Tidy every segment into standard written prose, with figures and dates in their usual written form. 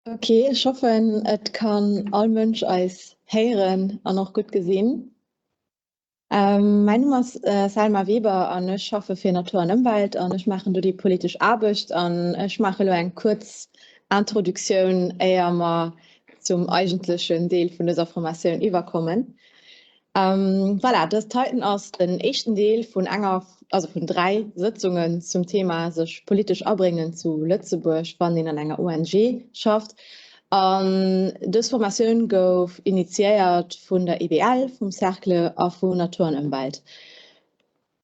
Ok, ech hoffen et kann all Mënsch eis héieren an och gutt gesinn. Mäin Numm ass Selma Weber an ech schaffe fir Natur an Ëmwelt an ech maachen do déi politesch Aarbecht an ech maache elo eng kuerz Introduktioun éier mer zum eigentlechen Deel vun dëser Formatioun iwwerkommen. Voilà, dëst heiten ass den éischten Deel vun enger, also vun 3 Sëtzungen zum Thema sech politesch abréngen zu Lëtzebuerg, wann een an enger ONG schafft. An dës Formatioun gouf initiéiert vun der EBL, vum Cercle a vu Natur an Ëmwelt.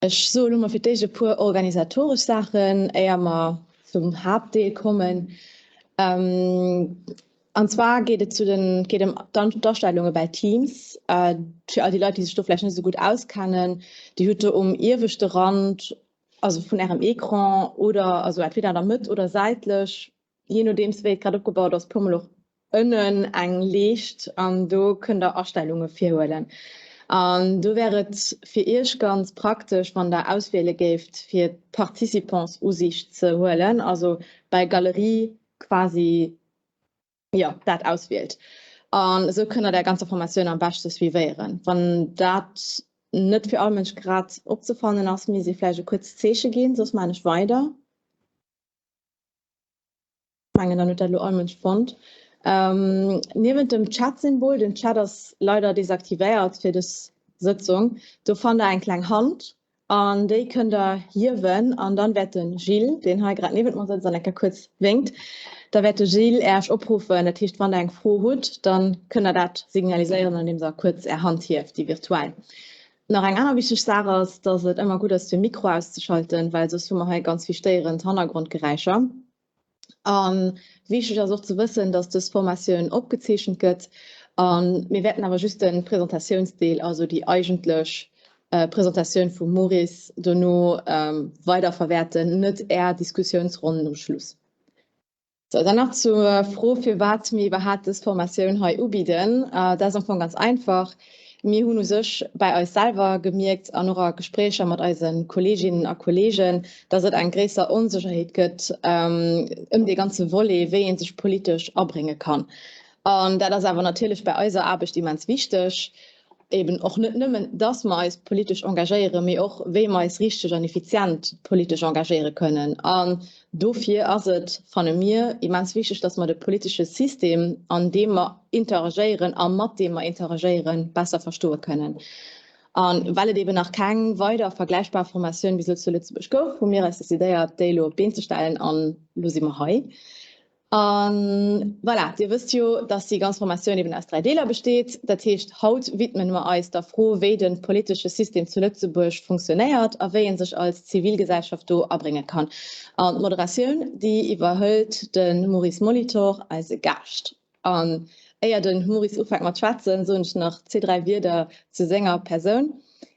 Ech soe lo mol fir d'éischt e puer organisatoresch Saachen, éier mer zum Haaptdeel kommen. An zwar geet et zu den, geet ëm d'Astellunge bei Teams. Fir all déi Leit, déi sech do vläicht net esou gutt auskennen, Dir hutt do um ieweschte Rand, also vun Ärem Ecran oder also entweder an der Mëtt oder säitlech, jee nodeems wéi et grad opgebaut ass, puer mol och ënnen eng Leescht an do kënnt der Astellunge virhuelen. An do wär et fir iech ganz praktesch, wann der auswiele géift fir d'Participants-Usiicht ze huelen, also bei Galerie quasi, jo, dat auswielt. An esou kënnt der där ganzer Formatioun am beschte suivéieren. Wann dat net fir all Mënsch grad opzefannen ass, misst ee vläicht e kuerzt Zeeche ginn, soss maan ech weider. Mengen dann huet dat elo all Mënsch fonnt. Ähm, niewent dem Chat-Symbol, den Chat ass leider desaktivéiert fir dës Sëtzung, do fannt der eng kleng Hand an déi kënnt der hiewen an dann wäert de Gilles, deen hei grad niewent mer sëtzt an eng Kéier kuerz wénkt, da wäert de Gilles Äerch opruffen. Dat heescht, wann der eng Fro hutt, dann kënnt der dat signaliséieren, andeems der kuerz Är Hand hieft, déi virtuell. Nach eng aner wichteg Saach ass, dass et ëmmer gutt ass, de Mikro auszeschalten, well soss hu mer hei ganz vill stéierend Hannergrondgeräischer. A wichteg ass och ze wëssen, dass dës Formatioun opgezeechent gëtt. A mir wäerten awer just de Presentatiounsdeel, also déi eigentlech Presentatioun vum Maurice, dono weiderverwäerten, net Är Diskussiounsronnen um Schluss. Sou, dann nach zur Fro, firwat mir iwwerhaapt dës Formatioun hei ubidden. Dat ass am Fong ganz einfach. Mir hunn u sech bei eis selwer gemierkt an och a Gespréicher mat eise Kolleeginnen a Kolleegen, dass et eng gréisser Onsécherheet gëtt ëm dee ganze Volet, wéi ee sech politesch abrénge kann. An dat ass awer natierlech bei eiser Aarbecht immens wichteg. eben och net nëmmen, dass mer eis politesch engagéieren, mee och wéi mer eis richteg an effizient politesch engagéiere kënnen. An dofir ass et, fanne mir, immens wichteg, dass mer de politesche System, an deem mer interagéieren a mat deem mer interagéieren, besser verstoe kënnen. A well et eben nach keng weider vergläichbar Formatioun bis elo zu Lëtzebuerg gouf, hu mir eis decidéiert, déi elo op d'Been ze stellen an elo si mer hei. A voilà, Dir wësst jo, dass déi ganz Formatioun eben aus 3 Deeler besteet. Dat heescht, haut widmen mer eis der Fro, wéi de politesche System zu Lëtzebuerg funktionéiert a wéi ee sech als Zivilgesellschaft do abrénge kann. An d'Moderatioun, déi iwwerhëlt de Maurice Molitor, eise Gaascht. An éier de Maurice ufänkt mat schwätzen, soen ech nach zwee, dräi Wierder zu senger Persoun.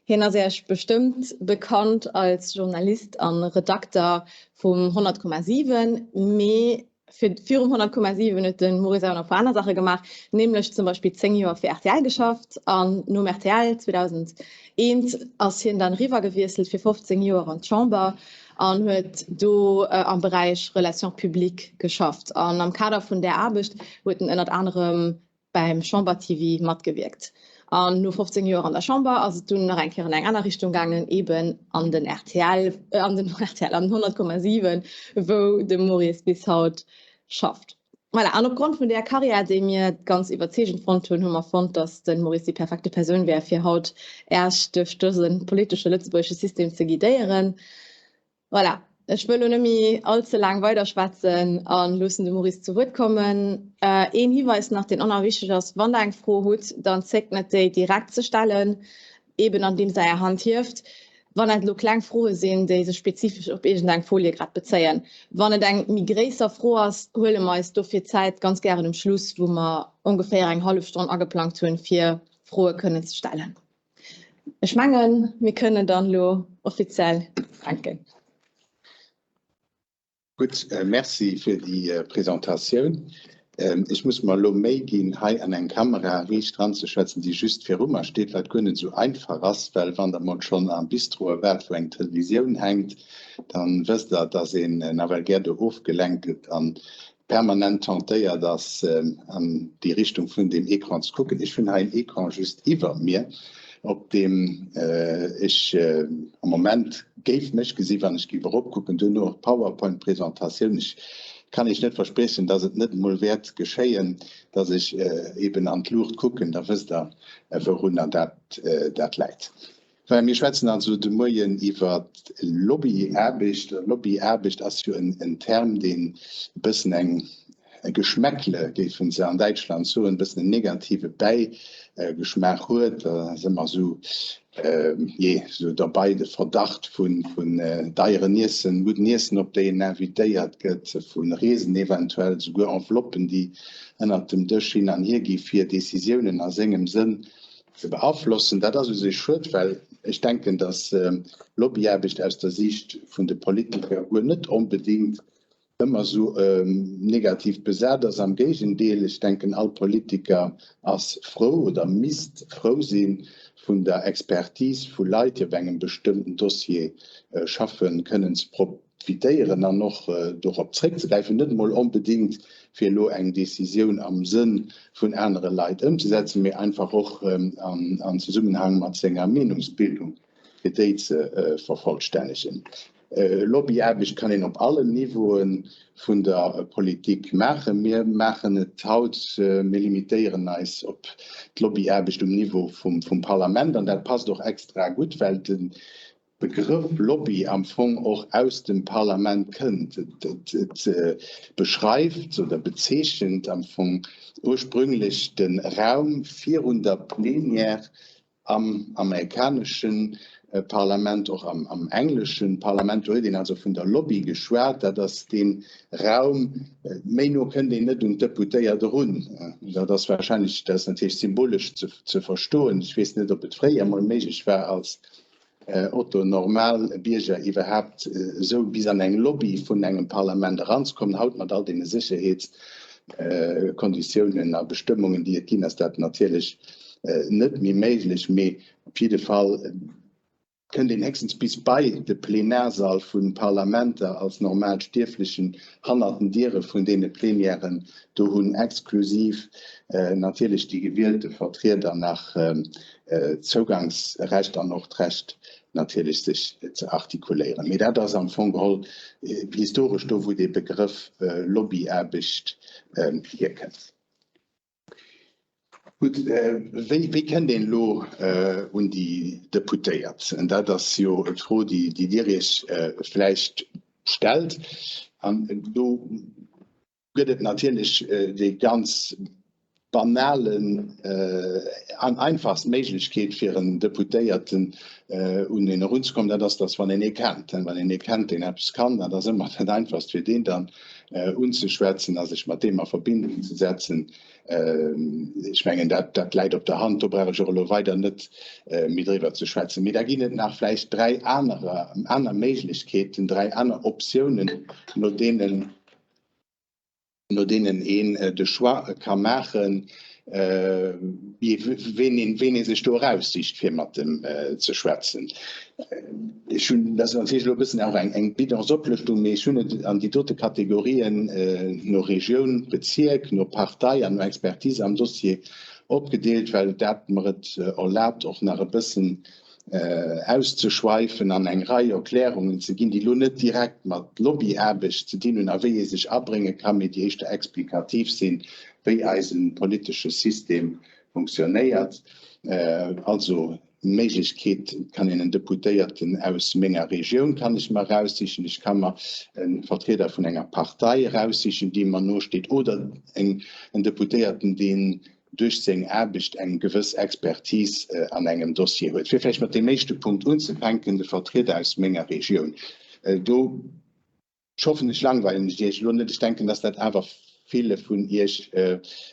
Hien ass Iech bestëmmt bekannt als Journalist a Redakter vum 100,7, mee virum 100,7 huet de Maurice awer nach e puer aner Saache gemaach, nämlech zum Beispill 10 Joer fir rtl geschafft an nom rtl 2001 ass hien dann eriwwer gewiesselt fir 15 Joer an d'Chamber an huet do am Beräich Relations publiques geschafft. An am Kader vun där Aarbecht huet en ënnert anerem beim Chamber TV matgewierkt. An no 15 Joer an der Chamber ass et dunn nach eng Kéier an eng aner Richtung gaangen, eben an den rtl, an den rtl, an den 100,7, wou de Maurice bis haut schafft. Voilà, an opgrond vun där Karriär, déi mir ganz iwwerzeegend fonnt hunn, hu mer fonnt, datt de Maurice déi perfekte Persoun wär, fir haut Äech duerch dëse politesche lëtzebuergesche System ze guidéieren. Voilà, ech wëll lo net méi all ze laang weiderschwätzen a loossen de Maurice zu Wuert kommen. Een Hiweis nach, deen och nach wichteg ass, Wann Der eng Fro hutt, dann zéckt net, déi direkt ze stellen, eeben andeems Der Är Hand hieft, wann dat elo kleng Froe sinn, déi sech spezifesch op iergendeng Folie grad bezéien. Wann et eng méi gréisser Fro ass, huele mer eis dofir Zäit ganz gären um Schluss, wou mer ongeféier eng hallef Stonn ageplangt hunn, fir Froe kënnen ze stellen. Ech mengen, mir kënnen dann elo offiziell ufänken. Gutt, Merci fir déi Presentatioun. Ech muss mer elo Méi ginn, hei an eng Kamera riicht eranzeschwätzen, déi just viru mer steet, wat guer net esou einfach ass, well wann Der mol schonn a Bistroe waart, wou eng Televisioun hänkt, da wësst Der, dass een nawell gär do ofgelenkt gëtt. An. permanent tentéiert ass, an déi Richtung vun deem Ecran ze kucken. Ech hunn hei en Ecran just iwwer mir, op deem ech am Moment géif mech gesi wann ech géif eropkucken, duerno och d'PowerPoint-Presentatioun. Ech kann Iech net verspriechen, dass et net emol wäert geschéien, dass ech eben an d'Luucht kucken, da wësst Der, wourunner dat läit. Well mir schwätzen also de Moien iwwer Lobbyaarbecht. Lobbyaarbecht ass jo en Term, deen e bëssen eng e Geschmäckle, géife se an Däitschland soen, e bëssen en negative Bäigeschmaach huet. Da ass ëmmer esou, jee, esou derbei de Verdacht vun deieren Iessen, gudden Iessen, op déi een invitéiert gëtt, vu Reesen eventuell, souguer Enveloppen, déi ënnert dem Dësch hin an hier gi fir Decisiounen a sengem Sënn ze beaflossen. Dat ass u sech schued, well ech denken, datt Lobbyaarbecht aus der Siicht vun de Politiker guer net onbedéngt ëmmer esou negativ besat ass. Am Géigendeel, ech denken, all Politiker ass frou oder misst frou si vun der Expertise vu Leit, déi op engem bestëmmten Dossier schaffen, kënnen ze profitéieren an och dorop zréckzegräifen, net emol onbedéngt fir elo eng Décisioun am Sënn vun anere Leit ëmzesetzen, mee einfach och am Zesummenhang mat senger Meenungsbildung, fir déi ze vervollstännegen. Lobbyaarbecht kann een op allen Niveaue vun der Politik maachen. Mir maachen et haut, mir limitéieren eis op d'Lobbyaarbecht um Niveau vum Parlament an dat passt och extra gutt, well de Begrëff Lobby am Fong och aus dem Parlament kënnt. Et beschreift oder bezeechent am Fong ursprünglech de Raum virun der Plenière am amerikanesche Parlament, och am englesche Parlament. Do huet een also vun der Lobby geschwat. Dat ass dee Raum, méi no kënnt een net un d'Deputéiert erun. Dat ass warscheinlech, dat ass natierlech symbolesch ze verstoen. Ech weess net, ob et fréier emol méiglech war, als Otto Normalbierger iwwerhaapt esou bis an eng Lobby vun engem Parlament eranzekommen. Haut mat all deene Sécherheetskonditiounen a Bestëmmungen, déi et ginn, ass dat natierlech net méi méiglech. Mee op jidde Fall kënnt een héchstens bis bei de Plenarsall vu Parlamenter als normal Stierflechen hannert den Diere vun deene Plenièren. Do hunn exklusiv natierlech déi gewielte Vertrieder nach Zougangsrecht an och d'Recht natierlech sech ze artikuléieren. Mee dat ass am Fong geholl historesch do wou dee Begrëff Lobbyaarbecht hierkënnt. Gutt, wéi wéi kënnt een elo un déi Deputéiert? Dat ass jo d'Fro déi Dir Iech vläicht stellt. An do gëtt et natierlech déi ganz banalen an einfachst Méiglechkeet fir en Deputéierten un een erunzekommen, dat ass, datt wann een ee kennt, wann een ee kennt, deen eppes kann, dat ass ëmmer dat Einfachst fir deen dann unzeschwätzen a sech mat deem a Verbindung ze setzen. Ech mengen, dat dat läit op der Hand, do brauch ech och elo weider net méi driwwer ze schwätzen. Mee da ginn et nach vläicht 3 anerer aner Méiglechkeeten, 3 aner Optiounen, no deenen no deenen een de Choix ka maachen, ween een, ween ee sech do eraussicht, fir mat em ze schwätzen. Ech hunn, dat ass natierlech elo e bëssen och eng, eng Bidonsoplëschtung, mee ech hunn et an déi dote Kategorien no Regioun, Bezierk, no Partei an no Expertise am Dossier opgedeelt, well dat mer et erlaabt, och nach e bëssen auszeschweifen an eng Rei Erklärungen ze ginn, déi elo net direkt mat Lobbyaarbecht ze dinn hunn a wéi ee sech abrénge kann, mee déi éischter explikativ sinn, wéi eise politesche System funktionéiert. Also Méiglechkeet, et kann een en Deputéierten aus menger Regioun kann ech mer eraussichen, ech ka mer e Vertrieder vun enger Partei eraussichen, déi mer nosteet, oder en Deputéierten, deen duerch seng Aarbecht eng gewëss Expertise an engem Dossier huet. Fir vläicht mat deem éischte Punkt unzefänken, de Vertrieder aus menger Regioun. Do, ech hoffen, ech langweilen ech Iech elo net, ech denken, dass dat awer ville vun Iech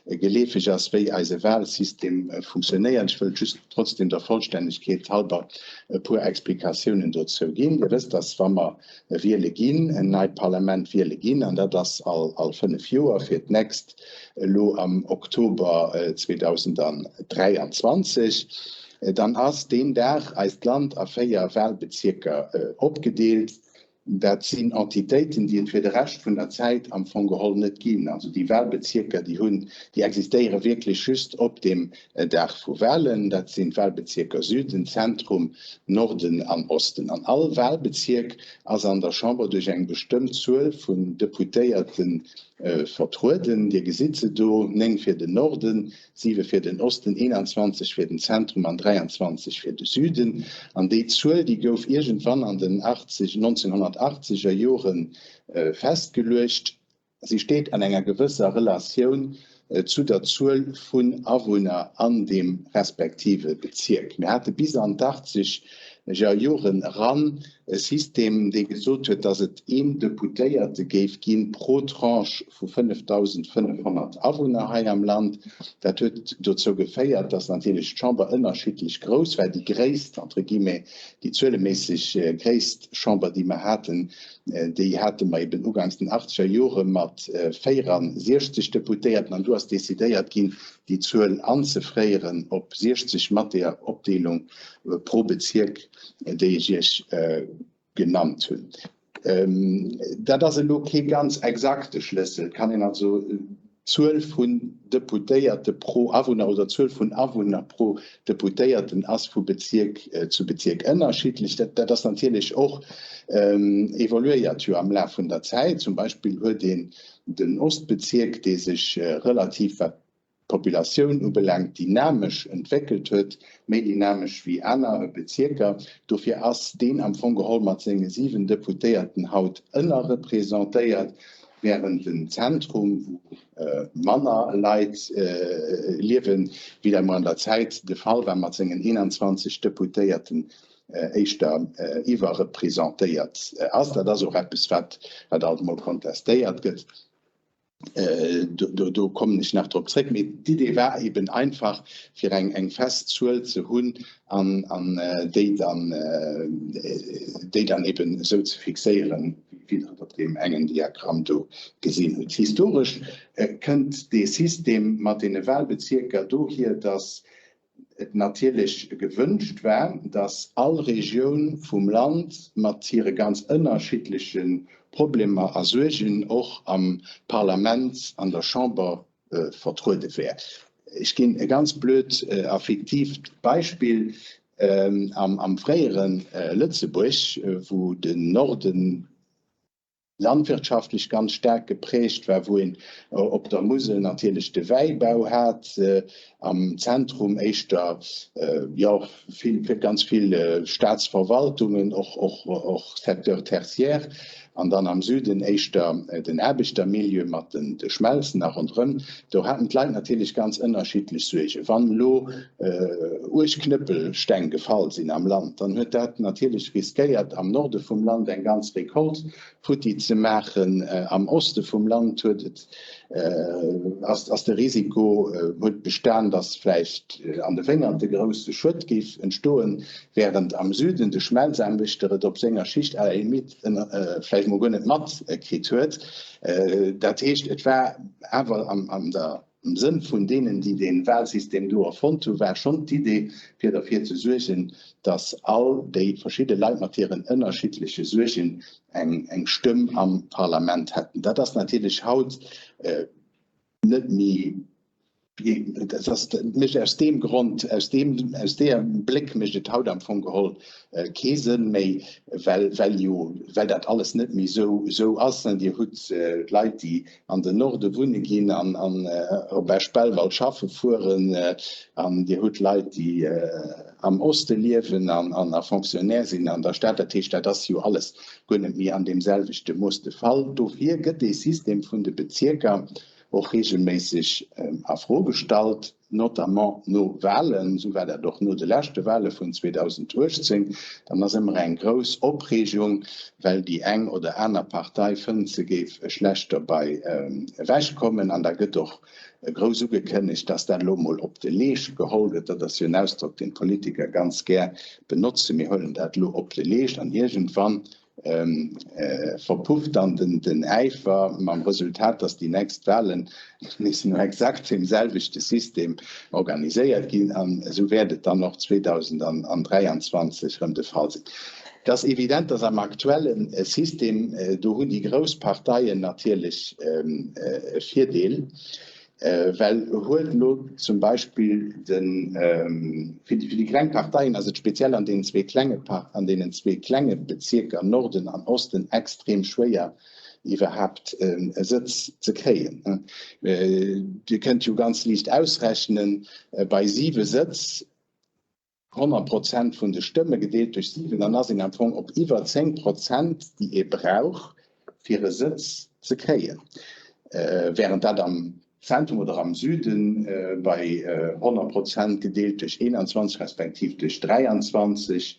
geleefeg ass, wéi eise Wahlsystem funktionéiert. Ech wëllt just trotzdem der Vollstännegkeet halber e puer Explikatiounen dozou ginn. Dir wësst, dass wa mer wiele ginn, en neit Parlament wiele ginn, an dat ass all 5 Joer, fir d'nächst elo am Oktober 2023, dann ass deen Dag eist Land a 4 Wahlbezierker opgedeelt. Dat sinn Entitéiten, déi et fir de Rescht vun der Zäit am Fong geholl net ginn. Also déi Wahlbezierker, déi hunn, déi existéiere wierklech just op deem Dag vu Wahlen. Dat sinn d'Wahlbezierker Süden, Zentrum, Norden an Osten. An all Wahlbezierk ass an der Chamber duerch eng bestëmmt Zuel vun Deputéierte vertrueden. Dir gesitt se do, 9 fir den Norden, 7 fir den Osten, 21 fir den Zentrum an 23 fir de Süden. An déi Zuel, déi gouf iergendwann an den 1980er Jore festgeluecht. Si steet an enger gewësser Relatioun zu der Zuel vun Awunner an deem respektive Bezierk. Mir hate bis an d'Achtzeger Joren eran e System, dee gesot huet, datt et een Deputéierte géif gi pro Tranche vu 5.500 Awunner hei am Land. Dat huet dozou geféiert, datt natierlech d'Chamber ënnerschiddlech grouss war. Déi gréisst, entre guillemets, déi zueleméisseg gréisst Chamber, déi mer haten, déi hate mer eben uganks den achtzeger Jore mat 64 Deputéierten. An du ass decidéiert ginn, déi Zuel anzefréieren op 60 mat deeër Opdeelung pro Bezierk, déi ech Iech genannt hunn. Dat ass elo kee ganz exakte Schlëssel. Et kann een also d'Zuel vun Deputéierte pro Awunner oder d'Zuel vun Awunner pro Deputéierten ass vu Bezierk zu Bezierk ënnerschiddlech. Dat ass natierlech och evoluéiert jo am Laf vun der Zäit. Zum Beispill huet een den Ostbezierk, dee sech relativ, wat d'Populatioun ubelaangt, dynamesch entwéckelt huet, méi dynamesch wéi aner Bezierker. Dofir ass deen am Fong geholl mat senge 7 Deputéierten haut ënnerrepresentéiert, während den Zentrum, wou manner Leit liewen, wéi dat emol an der Zäit de Fall war, mat sengen 21 Deputéierten éischter iwwerrepresentéiert ass. Dat ass och eppes, wat alt emol kontestéiert gëtt. Do kommen ech nach drop zréck. Mee d'Idee war eben einfach, fir eng eng fest Zuel ze hunn an an déi dann déi dann eben esou ze fixéieren, wéi Der et op deem engen Diagramm do gesinn hutt. Historesch kënnt dee System mat deene Wahlbezierker dohier, datt et natierlech gewënscht war, dass all Regioun vum Land mat hire ganz ënnerschiddleche Problemer a Suergen och am Parlament, an der Chamber vertruede wär. Ech ginn e ganz blöd a fiktiivt Beispill, Am fréiere Lëtzebuerg, wou den Norden, landwirtschaftlech ganz staark geprägt war, wou een op der Musel natierlech de Wäibau hat, am Zentrum éischter, jo, vill, ganz vill Staatsverwaltungen, och, och, och Secteur tertiaire, an dann am Süden éischter den Aarbechtermilieu mat den de Schmelzen a ronderëm. Do haten d'Leit natierlech ganz ënnerschiddlech Suergen. Wann elo uerg Knëppelsteng gefall sinn am Land, dann huet dat natierlech riskéiert, am Norde vum Land eng ganz Recolte futti ze maachen. Am Oste vum Land huet et, ass de Risiko huet bestan, datt vläicht an de Wéngerte grousse Schued géif entstoen, während am Süden de Schmelzaarbechter et op senger Schicht à la limite vläicht mol guer net matkritt huet. Dat heescht, et war awer am der Am Sënn vun deenen, déi dee Wahlsystem do erfonnt hunn, war schonn d'Idee, fir derfir ze suergen, datt all déi verschidde Leit mat hiren ënnerschiddleche Suergen eng Stëmm am Parlament hätten. Dat ass natierlech haut net méi, dat ass, mécht aus deem Grond, aus deem, aus deem Bléck mécht et haut am Fong geholl kee Sënn méi, well, well jo, well dat alles net méi esou, esou ass. Dir hutt Leit, déi an den Norde wunne ginn an op Esch-Belval schaffe fueren an Dir hutt Leit, déi am Oste liewen an a Fonctionnaire sinn an der Stad. Dat heescht, dat ass jo alles guer net méi an deem selwechte Mooss de Fall. Dofir gëtt dee System vun de Bezierker och regelméisseg a Fro gestallt. notamment no Wahlen, esou war dat och no de leschte Wahle vun 2018, dann ass ëmmer eng grouss Opreegung, well déi eng oder aner Partei fënnt, se géif schlecht dobei ewechkommen. An da gëtt och grouss ugekënnegt, dass dat elo emol op de Leescht geholl gëtt. Dat ass jo en Ausdrock, deen d'Politiker ganz gär benotzen, Mir huelen dat elo op de Leescht. An iergendwann verpufft dann den Äifer, mam Resultat, dass déi nächst Wahlen nees no exakt deem selwechte System organiséiert ginn. An esou wäert et dann och 2023 erëm de Fall sinn. Et ass evident, dass am aktuelle System, do hunn déi grouss Parteien natierlech e Virdeel, well huelt elo zum Beispill de, fir déi kleng Parteien ass et speziell an deenen zwee klenge, an deenen zwee klenge Bezierker Norden an Osten extrem schwéier, iwwerhaapt e Sëtz ze kréien. Dir kënnt jo ganz liicht ausrechnen, bei siwe Sëtz, 100 Prozent vun de Stëmme gedeelt duerch 7, dann ass een am Fong op iwwer 10 Prozent, déi ee brauch, fir e Sëtz ze kréien, während dat am Zentrum oder am Süde bei 100 Prozent gedeelt duerch 21 respektiv duerch 23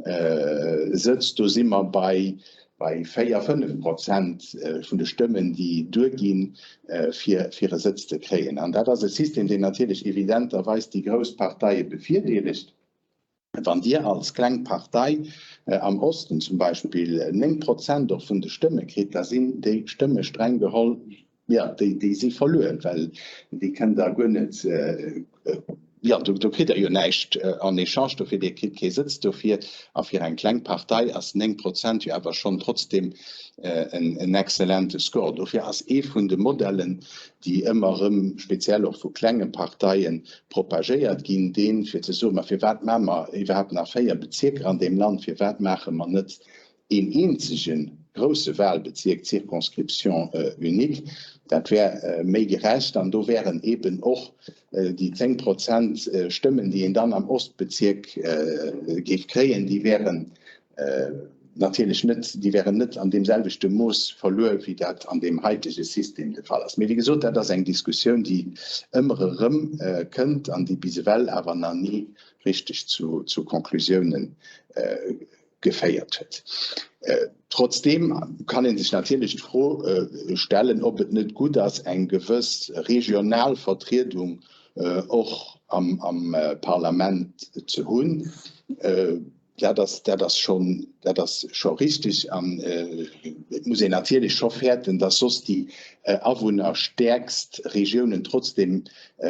Sëtz, do si mer bei 4, 5 Prozent vun de Stëmmen, déi duerginn, fir e Sëtz ze kréien. An dat ass e System, deen natierlech evidenterweis déi grouss Parteie bevirdeelegt. Wann Dir als kleng Partei am Osten zum Beispill 9 Prozent och vun de Stëmme kritt, da sinn déi Stëmme streng geholl, jo, déi si verluer, well déi kënnt Der guer net, jo, do kritt Der jo näischt en échange dofir, Dir kritt kee Sëtz dofir. A fir eng kleng Partei ass 9 Prozent jo awer schonn trotzdeem en exzellente Score. Dofir ass ee vun de Modellen, déi ëmmer erëm speziell och vu klenge Parteie propagéiert ginn, deen, fir ze soen, ma firwat maache mer iwwerhaapt nach 4 Bezierker an deem Land, firwat maache mer net een eenzege grousse Wahlbezierk, Circonscription unique, dat wär méi gerecht an do wären eeben och déi 10 Prozent Stëmmen, déi een dann am Ostbezierk géif kréien, déi wären natierlech net, déi wären net an deem selwechte Mooss verluer, wéi dat an deem haitege System de Fall ass. Mee wéi gesot, dat ass eng Diskussioun, déi ëmmer erëm kënnt an déi bis ewell awer nach ni richteg zu Conclusiounen geféiert huet. Trotzdeem kann ee sech natierlech d'Fro stellen, ob et net gutt ass, eng gewëss regional Vertriedung och am Parlament ze hunn. Dat ass, dat ass schonn, dat ass scho richtig. An et muss een natierlech scho fäerten, dass soss déi awunnerstäerkst Regiounen trotzdeem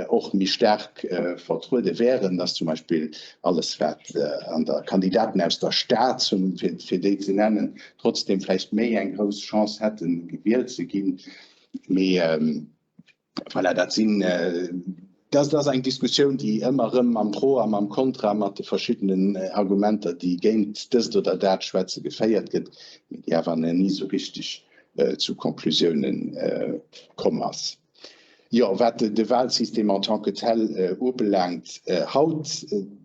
och méi staark vertruede wären, dass zum Beispill alles wat an der Kandidaten aus der Stad, fir déi ze nennen, trotzdeem vläicht méi eng grouss Chance hätten, gewielt ze ginn. Mee voilà, dat sinn, dat ass eng Diskussioun, déi ëmmer erëm mam Pro a mam Kontra, mat de verschiddenen Argumenter, déi géint dëst oder dat schwätzen, geféiert gëtt, mee déi awer ni esou richteg zu Conclusiounen komm ass. Jo, wat de Wahlsystem en tant que tel ubelaangt haut,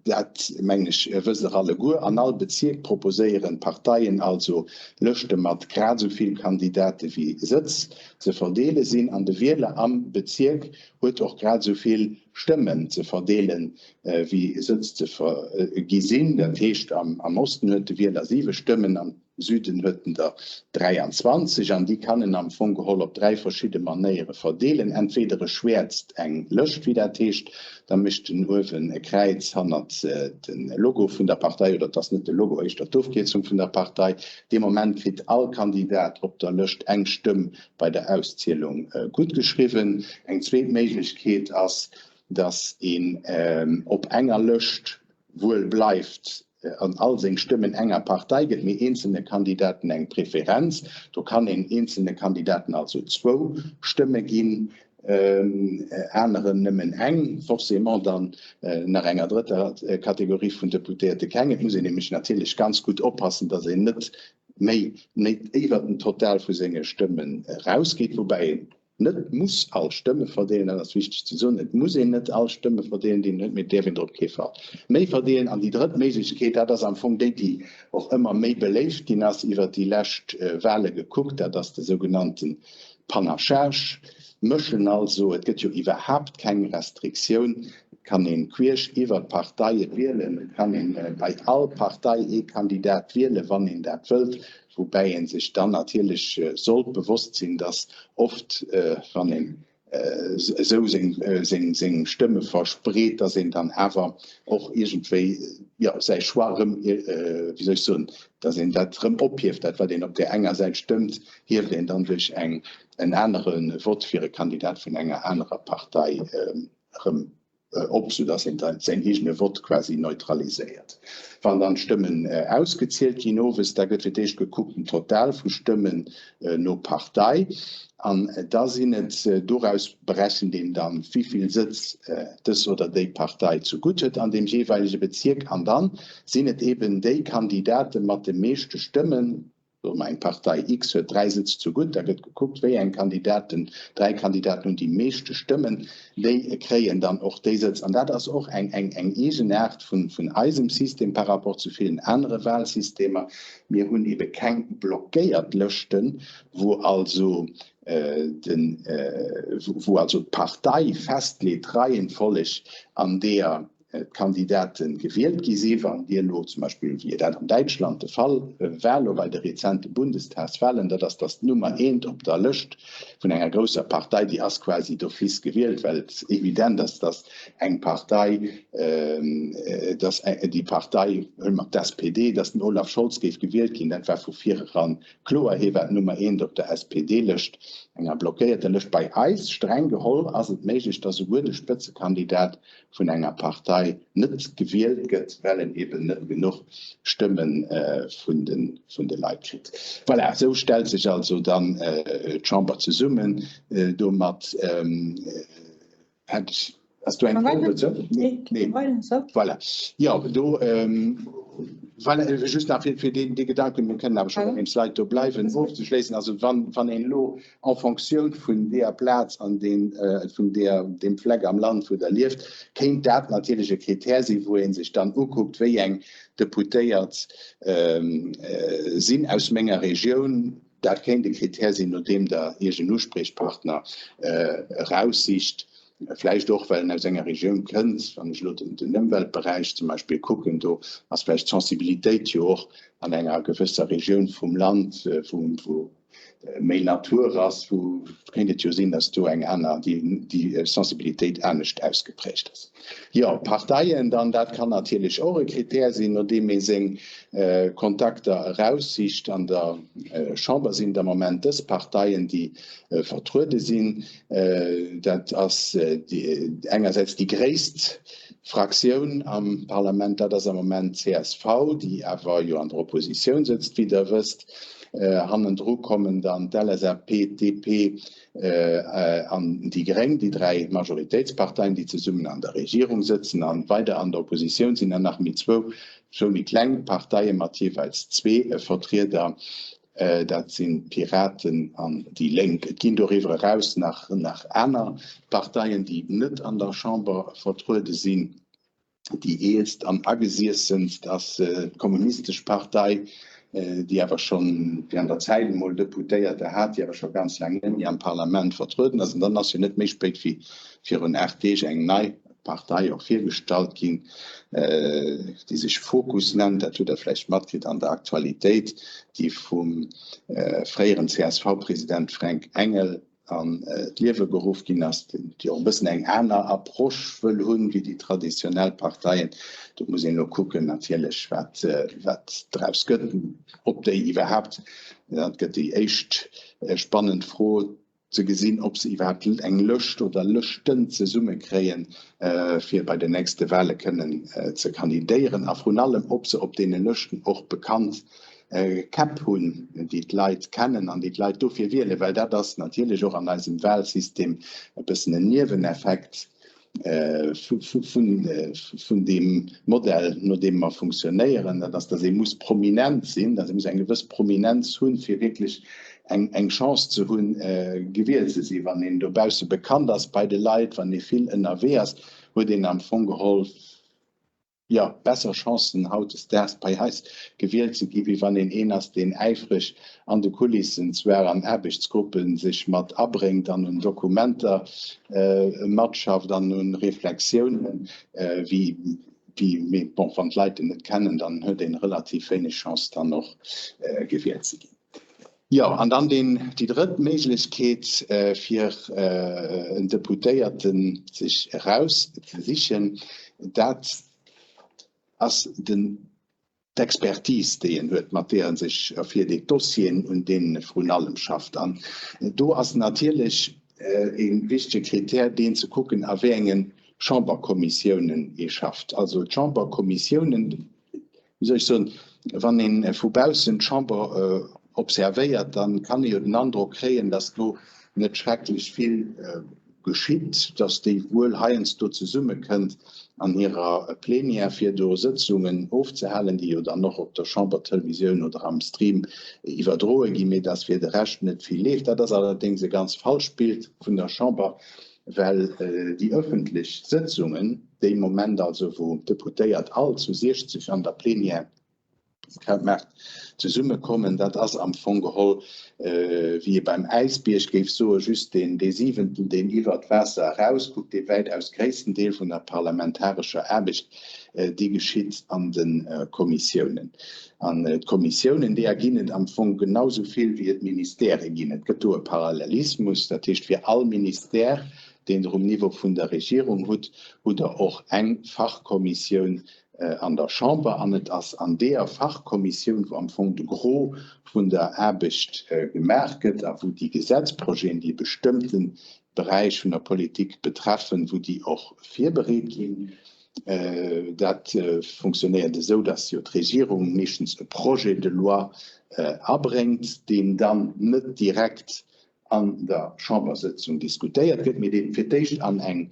dat mengen ech wësst Der alleguer, an all Bezierk proposéieren d'Parteien also Lëschte mat grad esou vill Kandidate wéi Sëtz ze verdeele sinn. An de Wieler am Bezierk huet och grad esou vill Stëmmen ze verdeele wéi Sëtz ze vergi sinn. Dat heescht, am Osten huet de Wieler siwe Stëmmen, am Süden huet en der 23 an déi kann en am Fong geholl op 3 verschidde Manéiere verdeelen. Entweder e schwäerzt eng Lëscht, wéi dat heescht, da mécht en uewen e Kräiz hannert de Logo vun der Partei, oder et ass net de Logo, éischter d'Ofkierzung vun der Partei. Dee Moment kritt all Kandidat op der Lëscht eng Stëmm bei der Auszielung guttgeschriwwen. Eng zweet Méiglechkeet ass, datt een op enger Lëscht wuel bleift an all seng Stëmmen enger Partei gëtt, mee eenzelne Kandidaten eng Preferenz. Do kann een eenzelne Kandidaten also zwou Stëmme ginn, aneren nëmmen eng, forcément dann nach enger drëtter Kategorie vun Deputéierte keng. Et muss een nämlech natierlech ganz gutt oppassen, datt een net méi, net iwwert den Total vu senge Stëmmen erausgeet, woubäi een net muss all Stëmme verdeelen, dat ass wichteg ze soen, et muss een net all Stëmme verdeelen, déi een huet, mee et däerf een der op kee Fall méi verdeelen. An déi drëtt Méiglechkeet, dat ass am Fong déi, déi och ëmmer méi beléift ginn ass iwwert déi lescht Wahle gekuckt, dat ass de sougenannte Panachage, mëschen also. Et gëtt jo iwwerhaapt keng Restriktioun, et kann ee queesch iwwer d'Parteie wielen, et kann ee bei all Partei ee Kandidat wielen, wann een dat wëllt. Woubäi ee sech dann natierlech sollt bewosst sinn, datt oft, wann een esou seng Stëmme verspreet, datt een dann awer och iergendwéi, jo, säi Choix erëm, wéi soll ech soen, datt een dat erëm ophieft, dat wat een op där enger Säit stëmmt, hieft een dann duerch en anere Vott fir e Kandidat vun enger anerer Partei erëm. op, soudass een dann säin eegene Vott quasi neutraliséiert. Wann dann d'Stëmmen ausgezielt ginn owes, da gëtt fir d'éischt gekuckt den Total vu Stëmmen no Partei an da sinn et doraus berechent een dann, wéi vill Sëtz dës oder déi Partei zegutt huet an deem jeeweilege Bezierk an dann sinn et eben déi Kandidate mat de meeschte Stëmmen, Soe mer, eng Partei X huet 3 Sëtz zegutt, da gëtt gekuckt, wéi eng Kandidaten, 3 Kandidaten hunn déi meeschte Stëmmen, déi kréien dann och déi Sëtz. An dat ass och eng, eng, eng Eegenaart vun, vun eisem System par rapport zu villen anere Wahlsystemer. Mir hunn ebe keng blockéiert Lëschten, wou also den, wou also d'Partei festleet, d'Reihenfolleg an deeër d'Kandidate gewielt gi si. Wann Dir elo zum Beispill, wéi dat an Däitschland de Fall war elo bei de rezente Bundestagswahlen, dat ass, datt d'Nummer eent op der Lëscht vun enger grousser Partei, déi ass quasi d'office gewielt, well et evident ass, datt eng Partei, datt déi Partei, huele mer d'SPD, datt den Olaf Scholz géif gewielt ginn, dat war vu vireran kloer. Hie war d'Nummer eent op der SPD-Lëscht, enger blockéierter Lëscht. Bei eis, streng geholl, ass et méiglech, datt esouguer de Spëtzekandidat vun enger Partei net gewielt gëtt, well en eben net genuch Stëmme vun de Leit kritt. Voilà, esou stellt sech also dann d'Chamber zesummen. Domat hätt ech, ass do eng Fro dozou? Nee. Voilà, jo, do, voilà, just nach fir dee Gedanken, mir kënnen awer scho bei deem Slide do bleiwen, ofzeschléissen. Also wann een elo en Fonctioun vun deeër Plaz an deen, vun deeër, deem Fleck am Land, wou Der lieft, kéint dat natierlech e Kritär sinn, wou ee sech dann ukuckt, wéi eng Deputéiert sinn aus menger Regioun. Dat kéint e Kritär sinn, no deem Der Iech en Uspriechpartner eraussicht, vläicht och, well en aus enger Regioun kënnt. Wann ech elo den Ëmweltberäich zum Beispill kucken, do ass vläicht d'Sensibilitéit jo och an enger gewësser Regioun vum Land, wou méi Natur ass, wou kéint et jo sinn, datt do eng aner, déi Sensibilitéit anescht ausgeprägt ass. Jo, Parteien dann, dat kann natierlech och e Kritär sinn, no deem ee seng Kontakter eraussicht. An der Chamber sinn et am Moment dës Parteien, déi vertruede sinn. Dat ass engersäits déi gréisst Fraktioun am Parlament, dat ass am Moment d'CSV, déi awer jo an der Oppositioun sëtzt, wéi Der wësst. Hannendru kommen dann d'LSAP, d'DP an déi Gréng, déi 3 Majoritéitsparteien, déi zesummen an der Regierung sëtzen an weider an der Oppositioun sinn dann nach méi zwou, zwou méi kleng Parteie mat jeeweils zwee Vertrieder, dat sinn d'Piraten an déi Lénk. Et ginn doriwwer eraus nach nach aner Parteien, déi net an der Chamber vertruede sinn. Déi eelst an agesiessenst ass d'Kommunistesch Partei, déi awer schonn, déi an der Zäit emol Deputéierter hat, déi awer scho ganz laang net méi am Parlament vertrueden ass. An dann ass jo net méi spéit wéi virun 8 Deeg eng nei Partei och virgestallt ginn, déi sech Fokus nennt. Dat hutt Der vläicht matkritt an der Aktualitéit, déi vum fréieren CSV-President Fränk Engel an d'Liewe geruff ginn ass, déi och e bëssen eng aner Approche wëll hunn wéi déi traditionell Parteien. Do muss een elo kucken natierlech, wat, wat draus gëtt, ob déi iwwerhaapt, dat gëtt déi éischt spannend Fro, ze gesinn, ob se iwwerhaapt eng Lëscht oder Lëschten zesummekréien, fir bei den nächste Wahle kënnen ze kandidéieren a vrun allem, ob se op deene Lëschten och bekannt Käpp hunn, déi d'Leit kennen an déi d'Leit dofir wielen, well dat ass natierlech och an eisem Wahlsystem e bëssen en Nieweneffekt vun deem Modell, no deem mer funktionéieren, dat ass, datt ee muss prominent sinn, datt ee muss eng gewëss Prominenz hunn, fir wierklech eng Chance ze hunn, gewielt ze sinn. Wann een dobausse bekannt ass bei de Leit, wann ee vill ënnerwee ass, huet een am Fong geholl, jo, besser Chancen hautdesdaags bei eis gewielt ze ginn, wéi wann een een ass, deen äifreg an de Kulissen zwar an Aarbechtsgruppen sech mat abréngt an un Dokumenter matschafft an un Reflexiounen, wéi, wéi, mee bon, wann d'Leit en net kennen, dann huet een relativ wéineg Chance dann och gewielt ze ginn. Jo, an dann deen, déi drëtt Méiglechkeet, fir en Deputéierten sech erauszesichen, dat ass den, d'Expertise, déi en huet, mat deer en sech ervirdeet, d'Dossieren, un deenen e vrun allem schafft. An do ass natierlech e wichtege Kritär deen, ze kucken, a wéi enge. Chamberkommissiounen ee schafft. Also d'Chamberkommissiounen, wéi soll ech soen, wann ee vu baussen d'Chamber observéiert, da kann ee jo den Androck kréien, datt do net schrecklech vill geschitt, datt déi wuel heiansdo zesummekënnt an hirer Plenière, fir do Sëtzungen ofzehalen, déi jo dann och op der Chambertelevisioun oder am Stream iwwerdroe ginn, mee datt fir de Rescht net vill leeft. Dat ass allerdéngs e ganz falscht Bild vun der Chamber, well déi ëffentlech Sëtzungen, dee Moment also, wou d'Deputéiert all zu 60 an der Plenière Krautmaart zesummekommen, dat ass am Fong geholl, wéi ee beim Äisbierg géif soen, just deen dee Siwenten, deen iwwert d'Waasser erauskuckt. Dee wäitaus gréissten Deel vun der parlamentarescher Aarbecht, déi geschitt an de Kommissiounen. An d'Kommissiounen, deeër ginn et am Fong genau esou vill, wéi et Ministèrë ginn. Et gëtt do e Parallelismus, dat heescht, fir all Ministère, deen Der um Niveau vun der Regierung hutt, hutt Der och eng Fachkommissioun, an der Chamber an et ass an deeër Fachkommissioun, wou am Fong de Gros vun der Aarbecht gemaach gëtt a wou déi Gesetzprojeten, déi e bestëmmte Beräich vun der Politik betreffen, wou déi och virbereet ginn. Dat funktionéiert esou, dass jo d'Regierung meeschtens e Projet de loi abréngt, deen dann net direkt an der Chambersëtzung diskutéiert gëtt, mee dee fir d'éischt an eng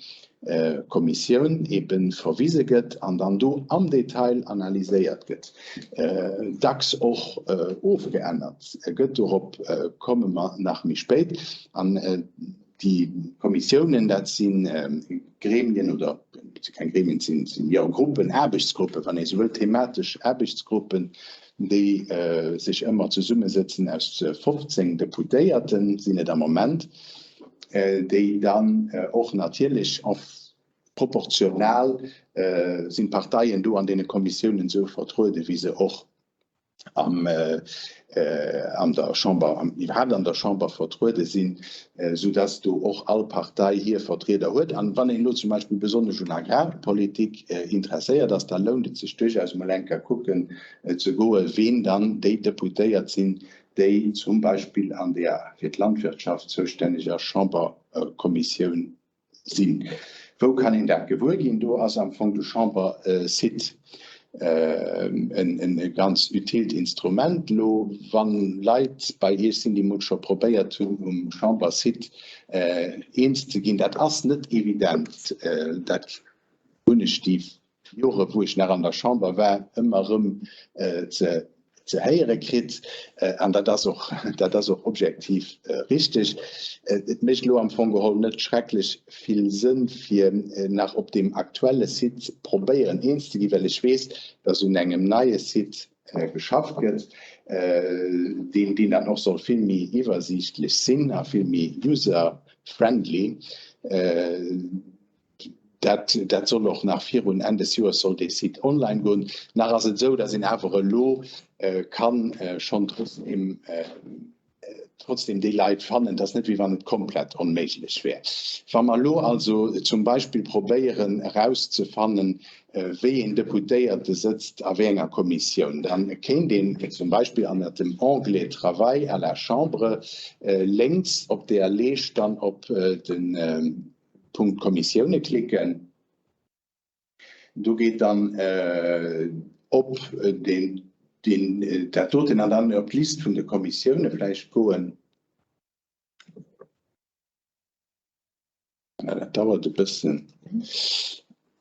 Kommissioun ebe verwise gëtt an dann do am Detail analyséiert gëtt, dacks och ofgeännert gëtt. Dorop komme mer nach méi spéit. An déi Kommissiounen, dat si Gremien oder et si keng Gremien, et sinn, jo, Gruppen, Aarbechtsgruppen, wann ee sou wëll, thematesch Aarbechtsgruppen, déi sech ëmmer zesummesëtzen aus 15 Deputéierten, sinn et am Moment, déi dann och natierlech proportional sinn d'Parteien do an deene Kommissiounen esou vertrueden, wéi se och am an der Chamber, iwwerhaapt an der Chamber vertruede sinn, soudass do och all Partei hir Vertrieder huet. An wann een elo zum Beispill besonnesch un Agrarpolitik interesséiert ass, da lount et sech duerchaus emol eng Kéier kucken ze goen, ween dann déi Deputéiert sinn, déi zum Beispill an där fir d'Landwirtschaft zoustänneger Chamberkommissioun sinn. Wou kann een dat gewuer ginn? Do ass am Fong de Chambersite e ganz utilt Instrument. Elo wann Leit bei Iech sinn, déi mol scho probéiert hunn um Chambersite eens ze ginn, dat ass net evident. Dat hunn ech déi Jore wou ech nach an der Chamber war, ëmmer erëm ze ze héiere kritt. An dat ass och, dat ass och objektiv richteg. Et mécht elo am Fong geholl net schrecklech vill Sënn, fir nach op deem aktuelle Site probéieren eens ze ginn, well ech weess, dass un engem neie Site geschafft gëtt, deen, deen dann och soll vill méi iwwersiichtlech sinn a vill méi user-friendly. Dat, dat soll och nach virun Enn des Joers soll dee Site online goen. Nach ass et esou, datt een awer elo kann schonn trotzdem, trotzdem déi Leit fannen. Et ass net, wéi wann et komplett onméiglech wär. Wa mer elo also zum Beispill probéieren erauszefannen, wéi een Deputéierte sëtzt a wéi enger Kommissioun, da kéint een zum Beispill ënnert dem Onglet Travail à la Chambre lénks op där Leescht dann op den Punkt Kommissioune klicken. Do geet dann op deen, deen, dat doten an dann op d'List vun de Kommissioune vläicht goen. Dat dauert e bëssen.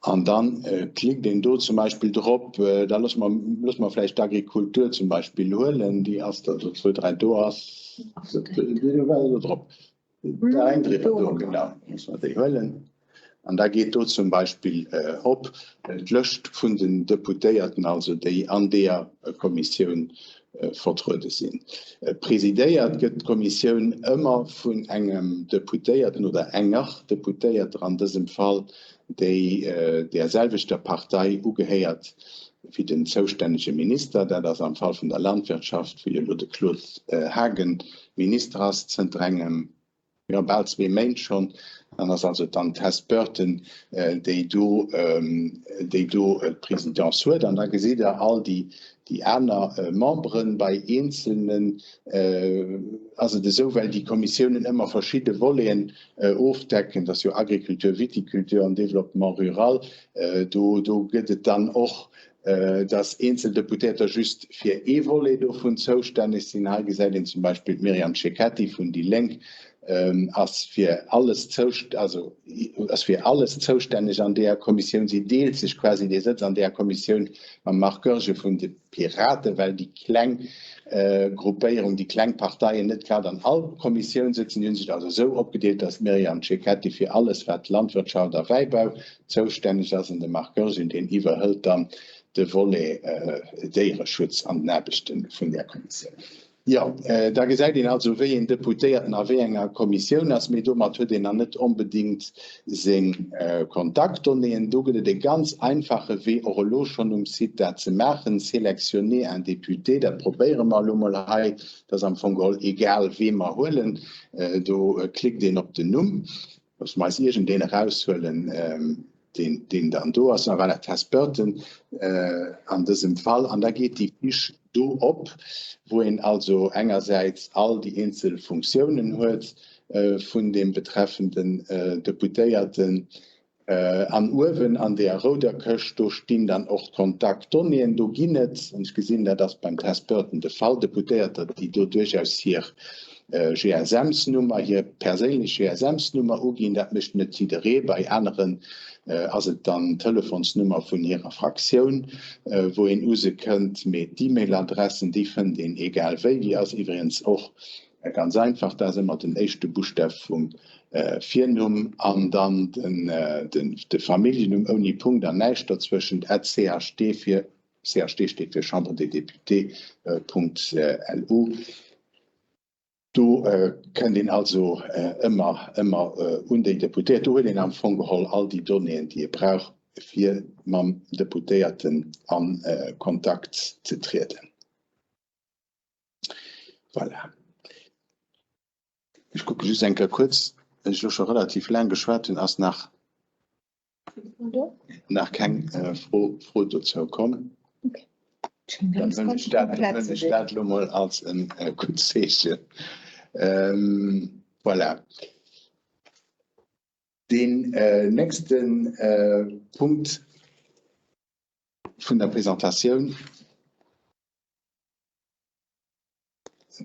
An dann klickt een do zum Beispill drop, da loosse mer, loosse mer vläicht d'Agrikultur zum Beispill huelen, déi ass der do zwou, dräi, do ass se do drop. Eng driwwer do, genau, muss mer déi huelen. An da geet do zum Beispill op d'Lëscht vun den Deputéierten, also déi an deeër Kommissioun vertruede sinn. Presidéiert gëtt d'Kommissioun ëmmer vun engem Deputéierten oder enger Deputéierter an dësem Fall, déi där selwechter Partei ugehéiert wéi den zoustännege Minister. Dat ass am Fall vun der Landwirtschaft, wou jo elo de Claude Haagen Minister ass zënter engem. Jo, bal zwee Méint schonn. Dann ass also d'Anne Tess Burton, déi do, déi do d'Presidence huet. An da gesitt Der all déi, déi aner Memberen. Bei eenzelnen ass et esou, well déi Kommissiounen ëmmer verschidde Voleten ofdecken, dat ass jo Agriculture, Viticulture an Développement rural, do, do gëtt et dann och dass eenzel Deputéierter just fir ee Volet dovun zoustänneg sinn. Hei gesäit een zum Beispill d'Myriam Cecchetti vun déi Lénk ass fir alles also ass fir alles zoustänneg an deeër Kommissioun. Si deelt sech quasi dee Sëtz an deeër Kommissioun mam Marc Goergen vun de Piraten, well déi kleng Gruppéierung, déi kleng Parteien net grad an all Kommissioun sëtzen. Déi hu sech also esou opgedeelt, dass d'Myriam Cecchetti fir alles wat Landwirtschaft a Wäibau zoustänneg ass an de Marc Goergen, deen iwwerhëlt dann de Volet Déiereschutz an den Aarbechte vun där Kommissioun. Jo, da gesäit een also, wéi een Deputéierten a wéi enger Kommissioun ass, mee domat huet een nach net onbedéngt seng Kontaktdonnéeën. Do gëtt et e ganz einfache Wee, och elo schonn um Site dat ze maachen, Sélectionner un député, dat probéiere mer elo mol hei. Dat ass am Fong geholl egal, wee mer huelen. Do klickt een op den Numm. Loosse mer eis iergendeen eraushuelen, deen, deen dann do ass. Voilà, Tess Burton an dësem Fall. An da geet déi Fiche do op, wou een also engersäits all déi eenzel Funktiounen huet vun deem betreffenden Deputéierten. An uewen an deeër rouder Këscht, do stinn dann och d'Kontaktdonnéeën. Do ginn et, an ech gesinn, dat ass beim Tess Burton de Fall, Deputéierter, déi do duerchaus hir GSMs-Nummer, hir perséinlech GSMs-Nummer uginn. Dat mécht net jidderee. Bei aneren ass et dann d'Telefonsnummer vun hirer Fraktioun, wou een u se kënnt. Mee d'E-Mail-Adressen, déi fënnt een egal wéi. Déi ass iwwregens och Ganz einfach, dat ass ëmmer den éischte Buschtaf vum Virnumm an dann de Familljennumm ouni Punkt an näischt dozwëschent, at CHD fir, CHD steet fir Chambre des Députés, Punkt LU. Do kënnt een also ëmmer, ëmmer un déi Deputéiert. Do huet een am Fong geholl all déi Donnéeën, déi ee brauch, fir mam Deputéierten a Kontakt ze trieden. Voilà. Ech kucke just eng Kéier kuerz, well ech elo scho relativ laang geschwat hunn, ass nach nach keng äh, Fro, Fro dozou komm. Okay. Dann huelen ech dat, dann huelen ech dat elo mol als en äh, gutt Zeechen. Ähm, voilà. Den äh, nächsten äh, Punkt vun der Presentatioun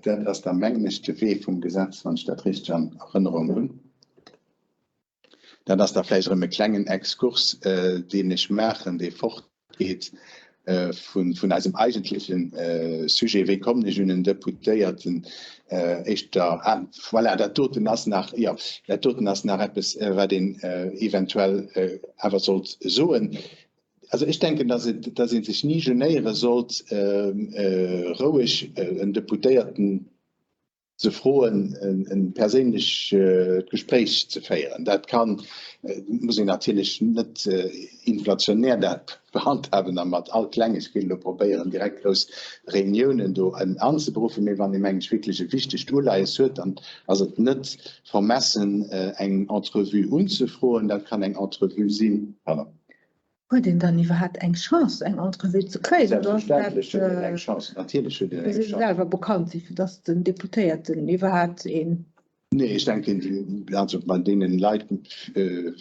Dat ass da mengen ech de Wee vum Gesetz, wann ech dat richteg an Erënnerung hunn. Dat ass da vläicht erëm e klengen Exkurs, deen ech maachen, dee fortgeet vun, vun eisem eigentleche Sujet, Wéi kommen ech un en Deputéierten? Éischter, ah, voilà, dat doten ass nach, jo, dat doten ass nach eppes, wat een eventuell awer sollt soen. Also ech denken, dass et, dass ee sech ni genéiere sollt, roueg en Deputéierten ze froen, e perséinlech Gespréich ze féieren. Dat kann, muss een natierlech net inflationär dat behandhaben a mat all Klengegkeet elo probéieren, direkt grouss Reuniounen do anzeberuffen. Mee wann ee, mengen ech, wierklech e wichtegt Uleies huet, dann ass et net vermessen, eng Entrevue unzefroen. Dat kann eng Entrevue sinn, pardon. Huet een dann iwwerhaapt eng Chance, eng Entrevue ze kréien? Oder ass dat, Selbstverständlech huet een eng Chance, natierlech huet een eng Muss ee Chance. selwer bekannt sinn, fir datt den Deputéierten iwwerhaapt een. Nee, ech denken, déi, also bei deenen Leit, déi,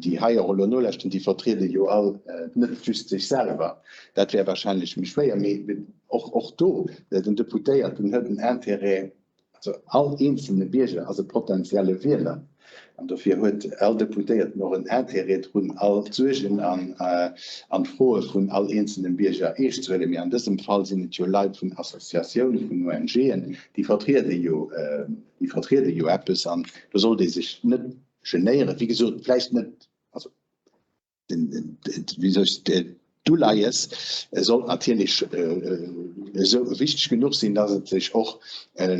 déi hei och elo nolauschteren, déi vertriede jo all net just sech selwer. Dat wär wahrscheinlech méi schwéier, mee och, och do, den Deputéierten huet en Intérêt, Also all eenzelne Bierger ass e potenzielle Wieler an dofir huet all Deputéierten och en Intérêt drun, all d'Suergen an d'Froe vun all eenzelnem Bierger eescht ze huelen. Mee an dësem Fall sinn et jo Leit vun Associatiounen, vun ONGen, déi vertriede jo, déi vertriede jo eppes an do sollt ee sech net genéieren. Wéi gesot, vläicht net, also D'Uleies sollt natierlech esou wichteg genuch sinn, datt et sech och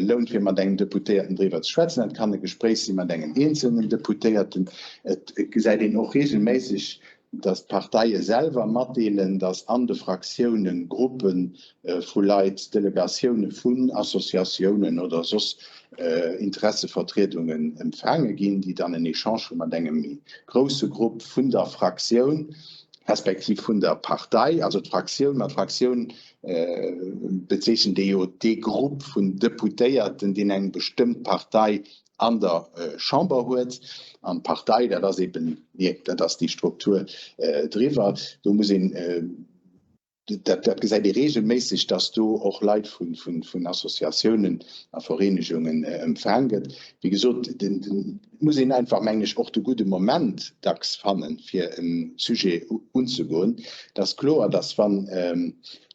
lount, fir mat engem Deputéierten driwwer ze schwätzen. Dat kann e Gespréich si mat engem eenzelnen Deputéierten. Et gesäit een och reegelméisseg. dass d'Parteie selwer matdeelen, dass an de Fraktiounen Gruppe vu Leit, Delegatioune vun Associatiounen oder soss Interessevertriedungen empfaange ginn, déi dann en Echange hu mat engem méi grousse Grupp vun der Fraktioun respektiv vun der Partei. Also d'Fraktioun, mat Fraktioun bezeechent ee jo dee Grupp vun Deputéierten, deen eng bestëmmt Partei an der Chamber huet. An d'Partei, dat ass eben, dat ass déi Struktur driwwer. Do muss een, dat dat gesäit ee regelméisseg, datt do och Leit vun vun Associatiounen a Vereenegungen empfaang gëtt. Wéi gesot, den den muss een einfach, mengen ech, och de gudde Moment dacks fannen, fir e Sujet unzegoen. Et ass kloer, datt wann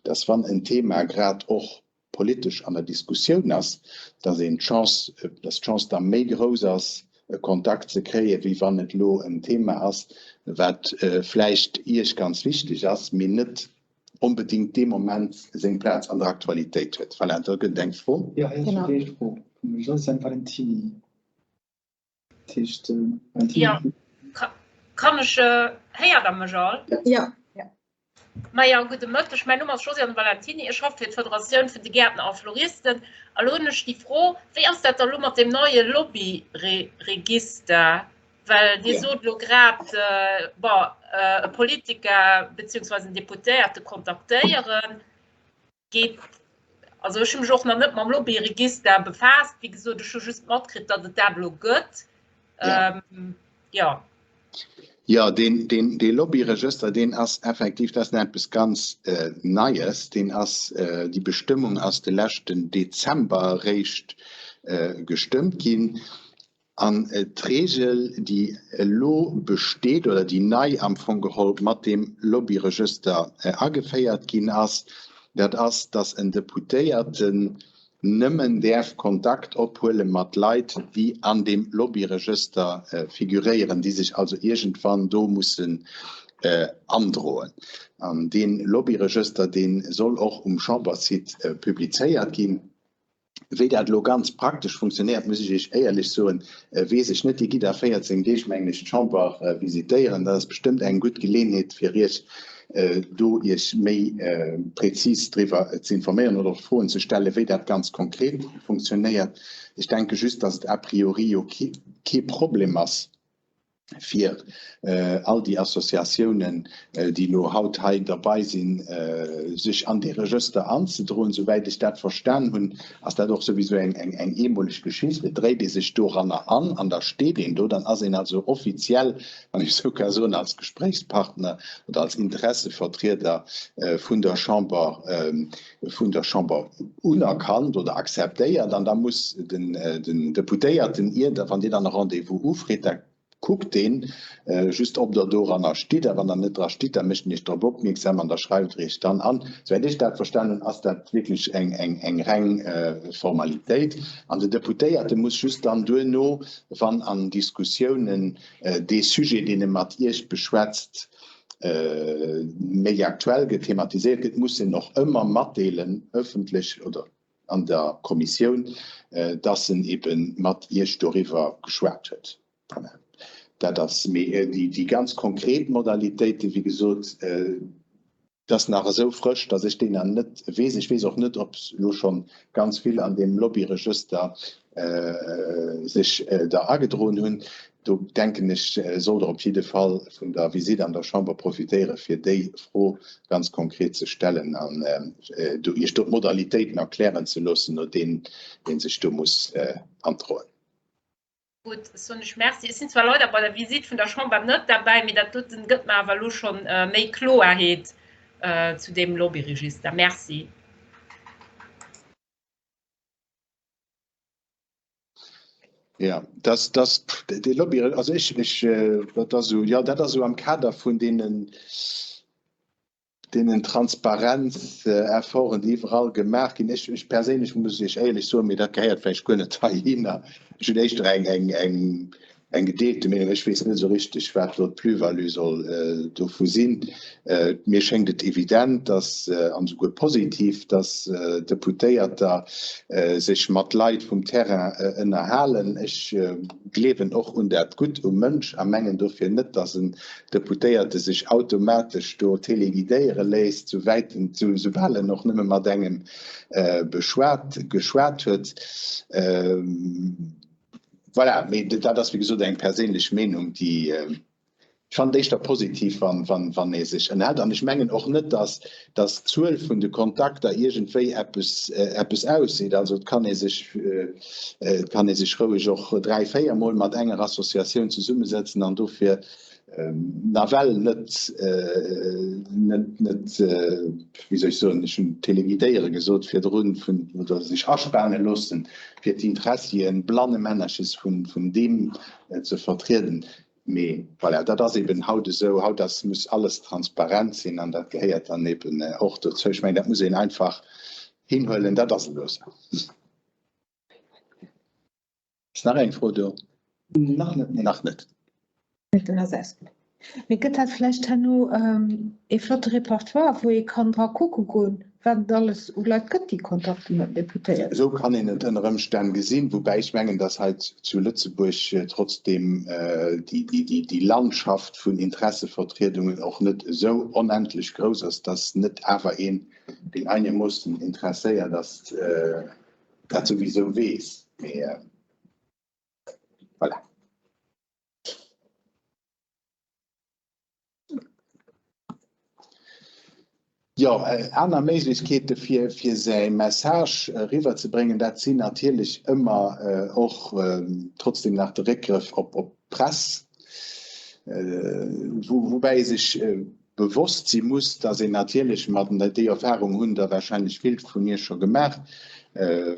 datt wann en Thema grad och politesch an der Diskussioun ass, datt een d'Chance, datt d'Chance da méi grouss ass, e Kontakt ze kréien, wéi wann et elo en Thema ass, wat vläicht Iech ganz wichteg ass, mee net onbedéngt dee Moment seng Plaz an der Aktualitéit huet. Voilà, da gëtt et eng Fro. Jo, hei ass fir d'éischt d'Fro vum Josiane Valentiny. Dat heescht, Valentiny. Jo, kann ech, héiert Der mech all? Jo. Majo, gudde Mëtteg. Mäin Numm ass Josiane Valentiny. Ech schaffe fir d'Federatioun vun de Gäertner a Floristen. A lo hunn ech déi Fro, Wéi ass dat da lo mat deem neie Lobbyregister? Well Dir sot elo grad, bon, e Politiker beziehungsweise en Deputéierte kontaktéieren geet. Also ech hu mech och nach net mam Lobbyregister befaasst. Wéi gesot, ech hu just matkritt, datt et dat elo gëtt. Jo. Jo, deen, deen, dee Lobbyregëster, deen ass effektiv, dat ass eppes ganz Neies. Deen ass, déi Bestëmmung ass de leschten Dezember eréischt gestëmmt ginn. An d'Regel, déi elo besteet oder déi nei am Fong geholl mat deem Lobbyregëster ageféiert ginn ass, dat ass, dass en Deputéierten nëmmen däerf Kontakt ophuele mat Leit, déi an deem Lobbyregëster figuréieren, déi sech also iergendwann do mussen androen. An dee Lobbyregëster, dee soll och um Chambersite publizéiert ginn. Wéi dat elo ganz praktesch funktionéiert, muss ech Iech éierlech soen, weess ech net. Dir gitt a 14 Deeg, mengen ech, d'Chamber visitéieren. Dat ass bestëmmt eng gutt Geleeënheet, fir Iech do Iech méi prezis driwwer ze informéieren oder och Froen ze stellen, wéi dat ganz konkret funktionéiert. Ech denke just, dass et a priori jo kee Problem ass fir all déi Associatiounen, déi elo haut hei derbei sinn, sech an dee Regëster anzedroen. Souwäit ech dat verstan hunn, ass dat och souwisou eng eemoleg Geschicht. Et dréit ee sech doranner an an da steet een do. Dann ass een also offiziell wann ech esou ka soen, als Gespréichspartner oder als Interessevertrieder vun der Chamber, vun der Chamber unerkannt oder akzeptéiert. An da muss den, den Deputéierten, ier der, wann Dir dann e Rendez-vous ufreet, da kuckt deen just, ob Der doranner stitt. A wann Der net dra stitt, da mécht en Iech drop opmierksam an da schreift Der Iech dann an. Souwäit ech dat verstanen hunn, ass dat wierklech eng, eng, eng reng Formalitéit. An den Deputéierte muss just dann duerno, wann an Diskussiounen dee Sujet, deen e mat Iech beschwätzt, méi aktuell gëtt, thematiséiert gëtt, muss en och ëmmer matdeelen, ëffentlech oder an der Kommissioun, dass en ebe mat Iech doriwwer geschwat huet. Voilà. Dat ass, mee déi ganz konkret Modalitéiten, wéi gesot, Et ass nach esou frësch, datt ech déi nach net weess. Ech weess och net, ob elo schonn ganz vill an deem Lobbyregëster sech der agedroen hunn. Do denken ech, sollt Der op jidde Fall vun der Visitt an der Chamber profitéieren, fir déi Fro ganz konkret ze stellen an Iech do d'Modalitéiten erklären ze loossen, no deenen ee sech do muss androen. Gutt, soen ech Merci. Ech sinn zwar leider bei der Visitt vun der Chamber net derbäi, mee dat doten gëtt mer awer elo schonn méi Kloerheet zu deem Lobbyregister. Merci. Ja, das, das, de Lobby, also ech, ech, dat ass esou, ja, dat ass esou am Kader vun deenen, deenen Transparenzefforten, déi iwwerall gemaach ginn. Ech, ech perséinlech, muss ech Iech éierlech soen, mee dat gehéiert vläicht guer net heihinner, ech hunn éischter eng, eng, eng, eng gedeelte Meenung. Ech weess net esou richteg, wat elo d'Plus-value soll dovu sinn. Mir schéngt et evident, dass, an esouguer positiv, dass Deputéierter sech mat Leit vum Terrain ënnerhalen. Ech gleewen och un dat Gutt um Mënsch a mengen dofir net, dass en Deputéierte sech automatesch do téléguidéiere léisst, souwäit en, soubal en och nëmme mat engem beschwat, geschwat huet. Voilà, mee dat ass wéi gesot eng perséinlech Meenung, déi ech fannen et éischter positiv, wann, wann, wann ee sech ënnerhält. An ech mengen och net, datt, datt d'Zuel vun de Kontakter iergendwéi eppes, eppes ausseet. Also et kann ee sech, et kann ee sech roueg och 3, 4 Mol mat enger Associatioun zesummesetzen an dofir nawell net, net, net, wéi soll ech soen, ech hunn téléguidéiere gesot virdrun, vun, oder sech aspane loossen, fir d'Interessien, blanne Männerches vun, vun deem ze vertrieden. Mee voilà, dat ass eben haut esou. Haut ass, muss alles transparent sinn an dat gehéiert dann eben och dozou. Ech mengen, dat muss een einfach hinhuelen, dat ass elo esou. Ass nach eng Fro do? Nach net, nee. Nach net. Den ass ausgemaach. Mee gëtt dat vläicht herno ee flotte Repertoire, wou ee kann dra kucke goen, wat et alles u Leit gëtt, déi Kontakter mat Deputéierten Esou kann een et ënner Ëmstänn gesinn, woubäi ech mengen, datt hei zu Lëtzebuerg trotzdeem déi Landschaft vun Interessevertriedungen och net esou onendlech grouss ass, datt net awer een, deen einermoossen interesséiert ass, dat souwisou weess. Mee voilà. Jo, aner Méiglechkeete fir, fir säi Message eriwwerzebréngen, dat sinn natierlech ëmmer och trotzdem nach de Réckgrëff op, op d'Press, wou, woubäi ee sech bewosst si muss, dass een natierlech mat, déi Erfahrung hunn der wahrscheinlech vill vun Iech scho gemaach,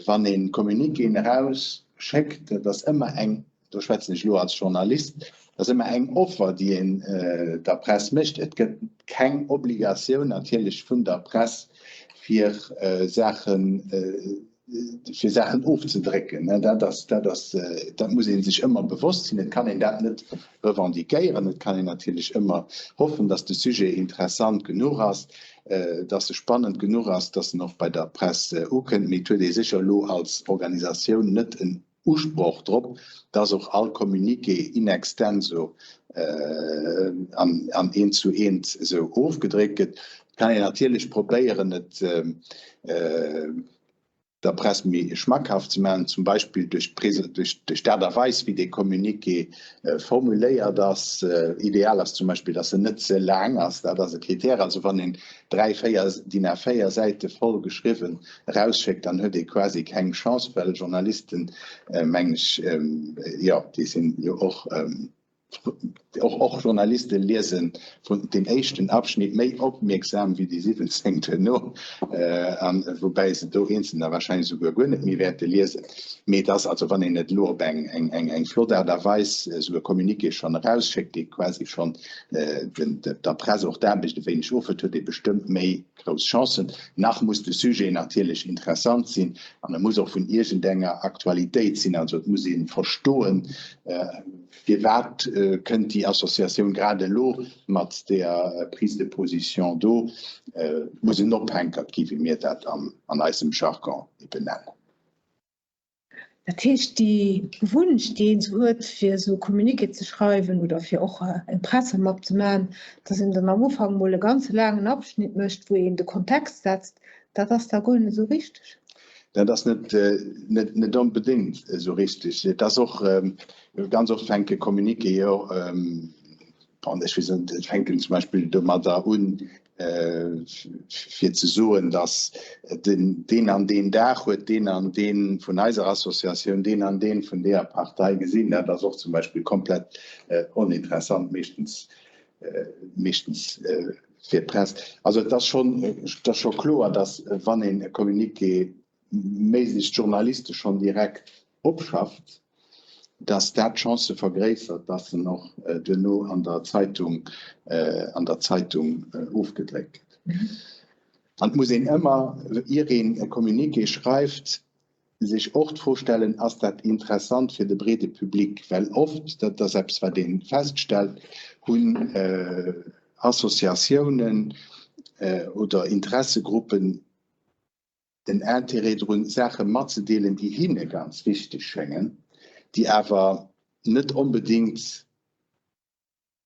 wann ee Communiquéen erausschéckt, dat ass ëmmer eng, do schwätzen ech elo als Journalist, dat ass ëmmer eng Offer, déi een der Press mécht. Et gëtt keng Obligatioun natierlech vun der Press, fir Saachen fir Saachen ofzedrécken. Dat ass, dat ass, dat muss ee sech ëmmer bewosst sinn. Et kann een dat net revendiquéieren. Et kann een natierlech ëmmer hoffen, datt de Sujet interessant genuch ass, datt e spannend genuch ass, datt en och bei der Press ukënnt. Mee et huet ee sécher elo als Organisatioun net en Usproch drop, datt och all Communiqué in extenso an an eent zu eent esou ofgedréckt gëtt. Et kann een natierlech probéieren, et der Press méi schmackhaft ze maachen, zum Beispill duerch duerch d'Aart a Weis, wéi dee Communiqué formuléiert ass. Ideal ass zum Beispill, datt en net ze laang ass. Dat ass e Krittär. Also wann een 3, 4 DIN A4 Säite voll geschriwwen erausschéckt, dann huet ee quasi keng Chance, well Journalisten, mengen ech, jo, déi sinn jo och, och, och Journaliste liese vun den éischten Abschnitt méi opmierksam wéi déi 17 duerno, an woubäi se do eenzelner wahrscheinlech esouguer guer net méi wäerte liesen. Mee et ass also, wann een et elo op eng, eng, eng, eng flott Aart a Weis esou e Communiqué schonn erausschéckt, dee quasi schonn der Press och d'Aarbecht e wéineg ofhëlt, huet ee bestëmmt méi grouss Chancen. Nach muss de Sujet natierlech interessant sinn an e muss och vun iergendenger Aktualitéit sinn. Also et muss ee verstoen, firwat kënnt déi Associatioun grad elo mat där Prise de position do. Et muss en Ophänkert gi wéi mir dat an eisem Jargon eben nennen. Dat heescht, déi Gewunnecht, déi een esou huet, fir esou Communiqué ze schreiwen oder fir och eng Pressemapp ze maachen, dass een dann am Ufank emol e ganze laangen Abschnitt mécht, wou een de Kontext setzt, dat ass da guer net esou richteg. Dat ass net, net, net onbedéngt esou richteg. Et ass och, ganz oft fänke Communiqué jo, bon, ech weess net, et fänken zum Beispill domadder un, fir ze soen, datt den deen an deen Dag huet deen an dee vun eiser Associatioun deen an dee vun deeër Partei gesinn. Dat ass och zum Beispill komplett oninteressant meeschtens, meeschtens fir d'Press. Also et ass schonn, et ass scho kloer, datt wann een e Communiqué méiglechst Journaliste schonn direkt opschafft, dass dat d'Chancë vergréissert, dass en och duerno an der Zeitung, an der Zeitung ofgedréckt gëtt. An et muss een ëmmer, ier een e Communiqué schreift, sech och d'Fro stellen, Ass dat interessant fir de breede Public? Well oft, dat ass eppes, wat ee feststellt, hunn Associatiounen oder Interessegruppen den Intérêt drun, Saache matzedeelen, déi hinne ganz wichteg schéngen, déi awer net onbedéngt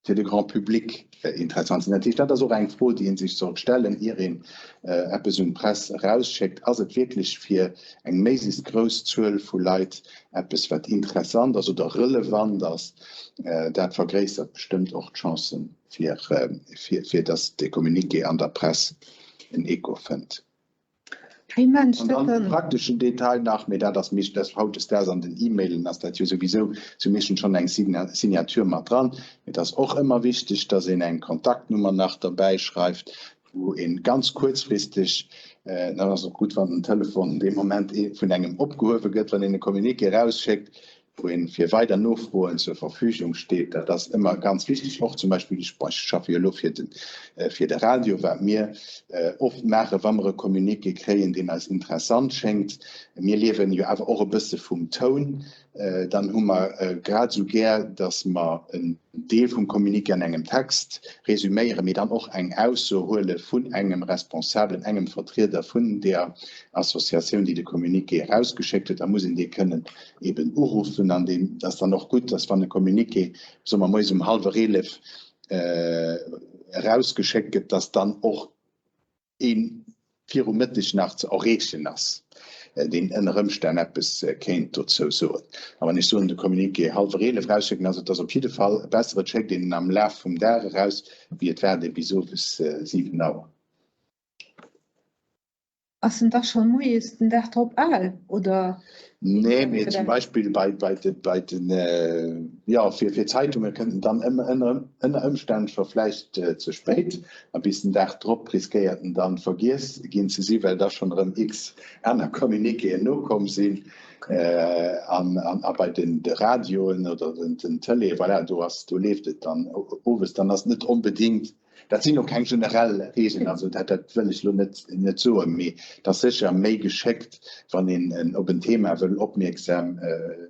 fir de Grand public interessant sinn. Dat heescht, dat ass och eng Fro, déi ee sech sollt stellen, ier een eppes un d'Press erausschéckt, Ass et wierklech fir eng méiglechst grouss Zuel vu Leit eppes, wat interessant ass oder relevant ass? Dat vergréissert bestëmmt och d'Chancen, fir, fir datt de Communiqué an der Press en Echo fënnt. Hey Mensch, An dat dann dann. prakteschen Detail nach, mee dat ass meescht, dat hautdesdaags an den E-Mailen ass dat jo souwisou zu meeschtens schonn eng Signature mat dran. Mee et ass och ëmmer wichteg, dass een eng Kontaktnummer nach derbäi schreift, wou ee ganz kuerzfristeg, dann ass och gutt, wann den Telefon dee Moment vun engem opgehuewe gëtt, wann een e Communiqué erausschéckt, wou een fir weider Nofroen zur Verfügung steet. Dat ass ëmmer ganz wichteg, och zum Beispill, ech schaffe jo elo fir de, fir de Radio, wat mir oft maachen, wa mer e Communiqué kréien, deen eis interessant schéngt, mir liewen jo awer och e bësse vum Toun, dann hu mer grad esou gär, datt mer en Deel vum Communiqué an engem Text resüméieren, mee dann och eng Ausso huele vun engem Responsabelen, engem Vertrieder vun där Associatioun, déi de Communiqué erausgeschéckt huet. Da muss een dee kënnen eben uruffen an deen ass dann och gutt, dass wann e Communiqué, soe mer moies um hallwer 11 erausgeschéckt gëtt, dass dann och ee viru Mëtteg nach ze erreechen ass, deen ënner Ëmstänn eppes kéint dozou soen. A wann ech soen, de Communiqué hallwer 11 erausschécken, ass et ass op jidde Fall besser, et schéckt een en am Laf vum Dag eraus, wéi et waart ee bis owes 7 Auer. Ass en da scho moies den Dag drop al, oder? Nee, mee zum Beispill bei, bei de, bei den, jo, fir, fir Zeitunge kënnt en dann ëmmer ënner, ënner Ëmstänn scho vläicht ze spéit a bis den Dag drop riskéiert en dann vergiess ginn ze sinn, well da schonn erëm x aner Communiquéen nokomm sinn. An, an, a bei den, de Radioen oder den, den Tëlee, voilà, do ass, do leeft et dann owes, dann ass net onbedéngt Dat sinn och keng generell Regeln, also dat, dat wëll ech elo net, net soen, mee et ass sécher méi geschéckt, wann een en, op en Thema wëll opmierksam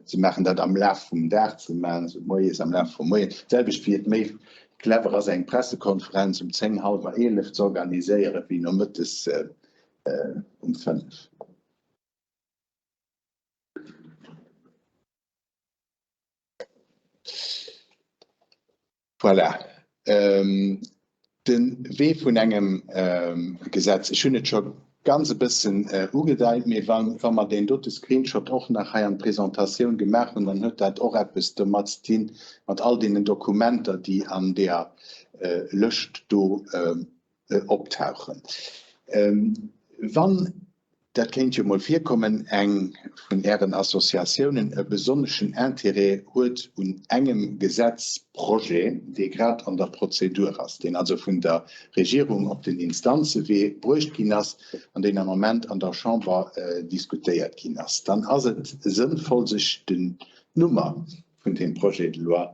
ze maachen, dat am Laf vum Dag ze maachen, also moies am Laf vum Moien, d'selwecht wéi et méi clever ass, eng Pressekonferenz um 10, hallwer 11 ze organiséieren, wéi nomëttes um 5. Voilà. De Wee vun engem Gesetz, ech hunn et scho ganz e bëssen ugedeit, mee wa mer deen dote Screenshot och nach hei an d'Presentatioun gemaach hunn, dann huet dat och eppes domat ze dinn, mat all deenen Dokumenter, déi an deeër Lëscht do optauchen. Wann, dat kéint jo mol virkommen, eng vun Ären Associatiounen e besonneschen Intérêt huet un engem Gesetzprojet, dee grad an der Prozedur ass, deen also vun der Regierung op den Instanzewee bruecht ginn ass an deen am Moment an der Chamber diskutéiert ginn ass, dann ass et sënnvoll, sech d'Nummer vun deem Projet de loi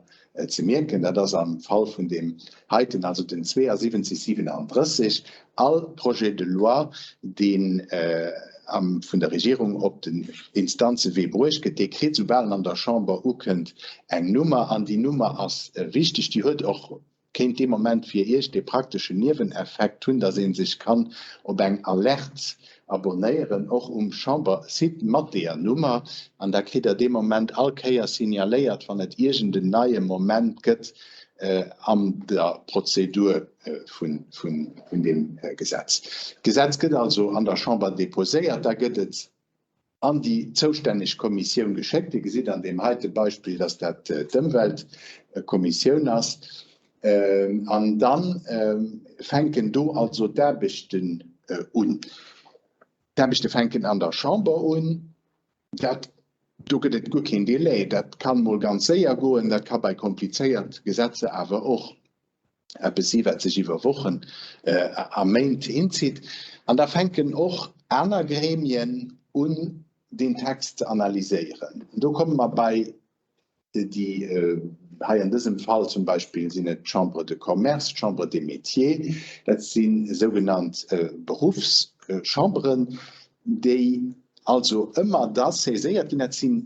ze mierken. Dat ass am Fall vun deem heiten, also den 7237, all Projet de loi, deen vun der Regierung op den Instanzewee bruecht gëtt, dee kritt, soubal en an der Chamber ukënnt, eng Nummer. An déi Nummer ass wichteg. Déi huet och kéint dee Moment fir Iech dee prakteschen Nieweneffekt hunn, dass ee sech kann op eng Alerte abonnéieren, och um Chambersite mat deeër Nummer, an da kritt Der dee Moment all Kéier signaléiert, wann et iergend en neie Moment gëtt an der Prozedur vun deem Gesetz. D'Gesetz gëtt also an der Chamber déposéiert, da gëtt et an déi zoustänneg Kommissioun geschéckt. Dir gesitt an deem heite Beispill, dass dat d'Ëmweltkommissioun ass. An da fänken do also d'Aarbechten un. D'Aarbechte fänken an der Chamber un. Dat, do gëtt et guer keen Délai. Dat ka mol ganz séier goen, dat ka bei komplizéiert Gesetzer awer och eppes si wat sech iwwer Wochen a Méint hinzitt. An da fänken och aner Gremien un, deen Text ze analyséieren. Do komme mer bei déi, hei an dësem Fall zum Beispill sinn et d'Chambre de Commerce, d'Chambre des Métiers, dat si sougenannt Beruffschamberen, déi. also ëmmer da saiséiert ginn. Dat sinn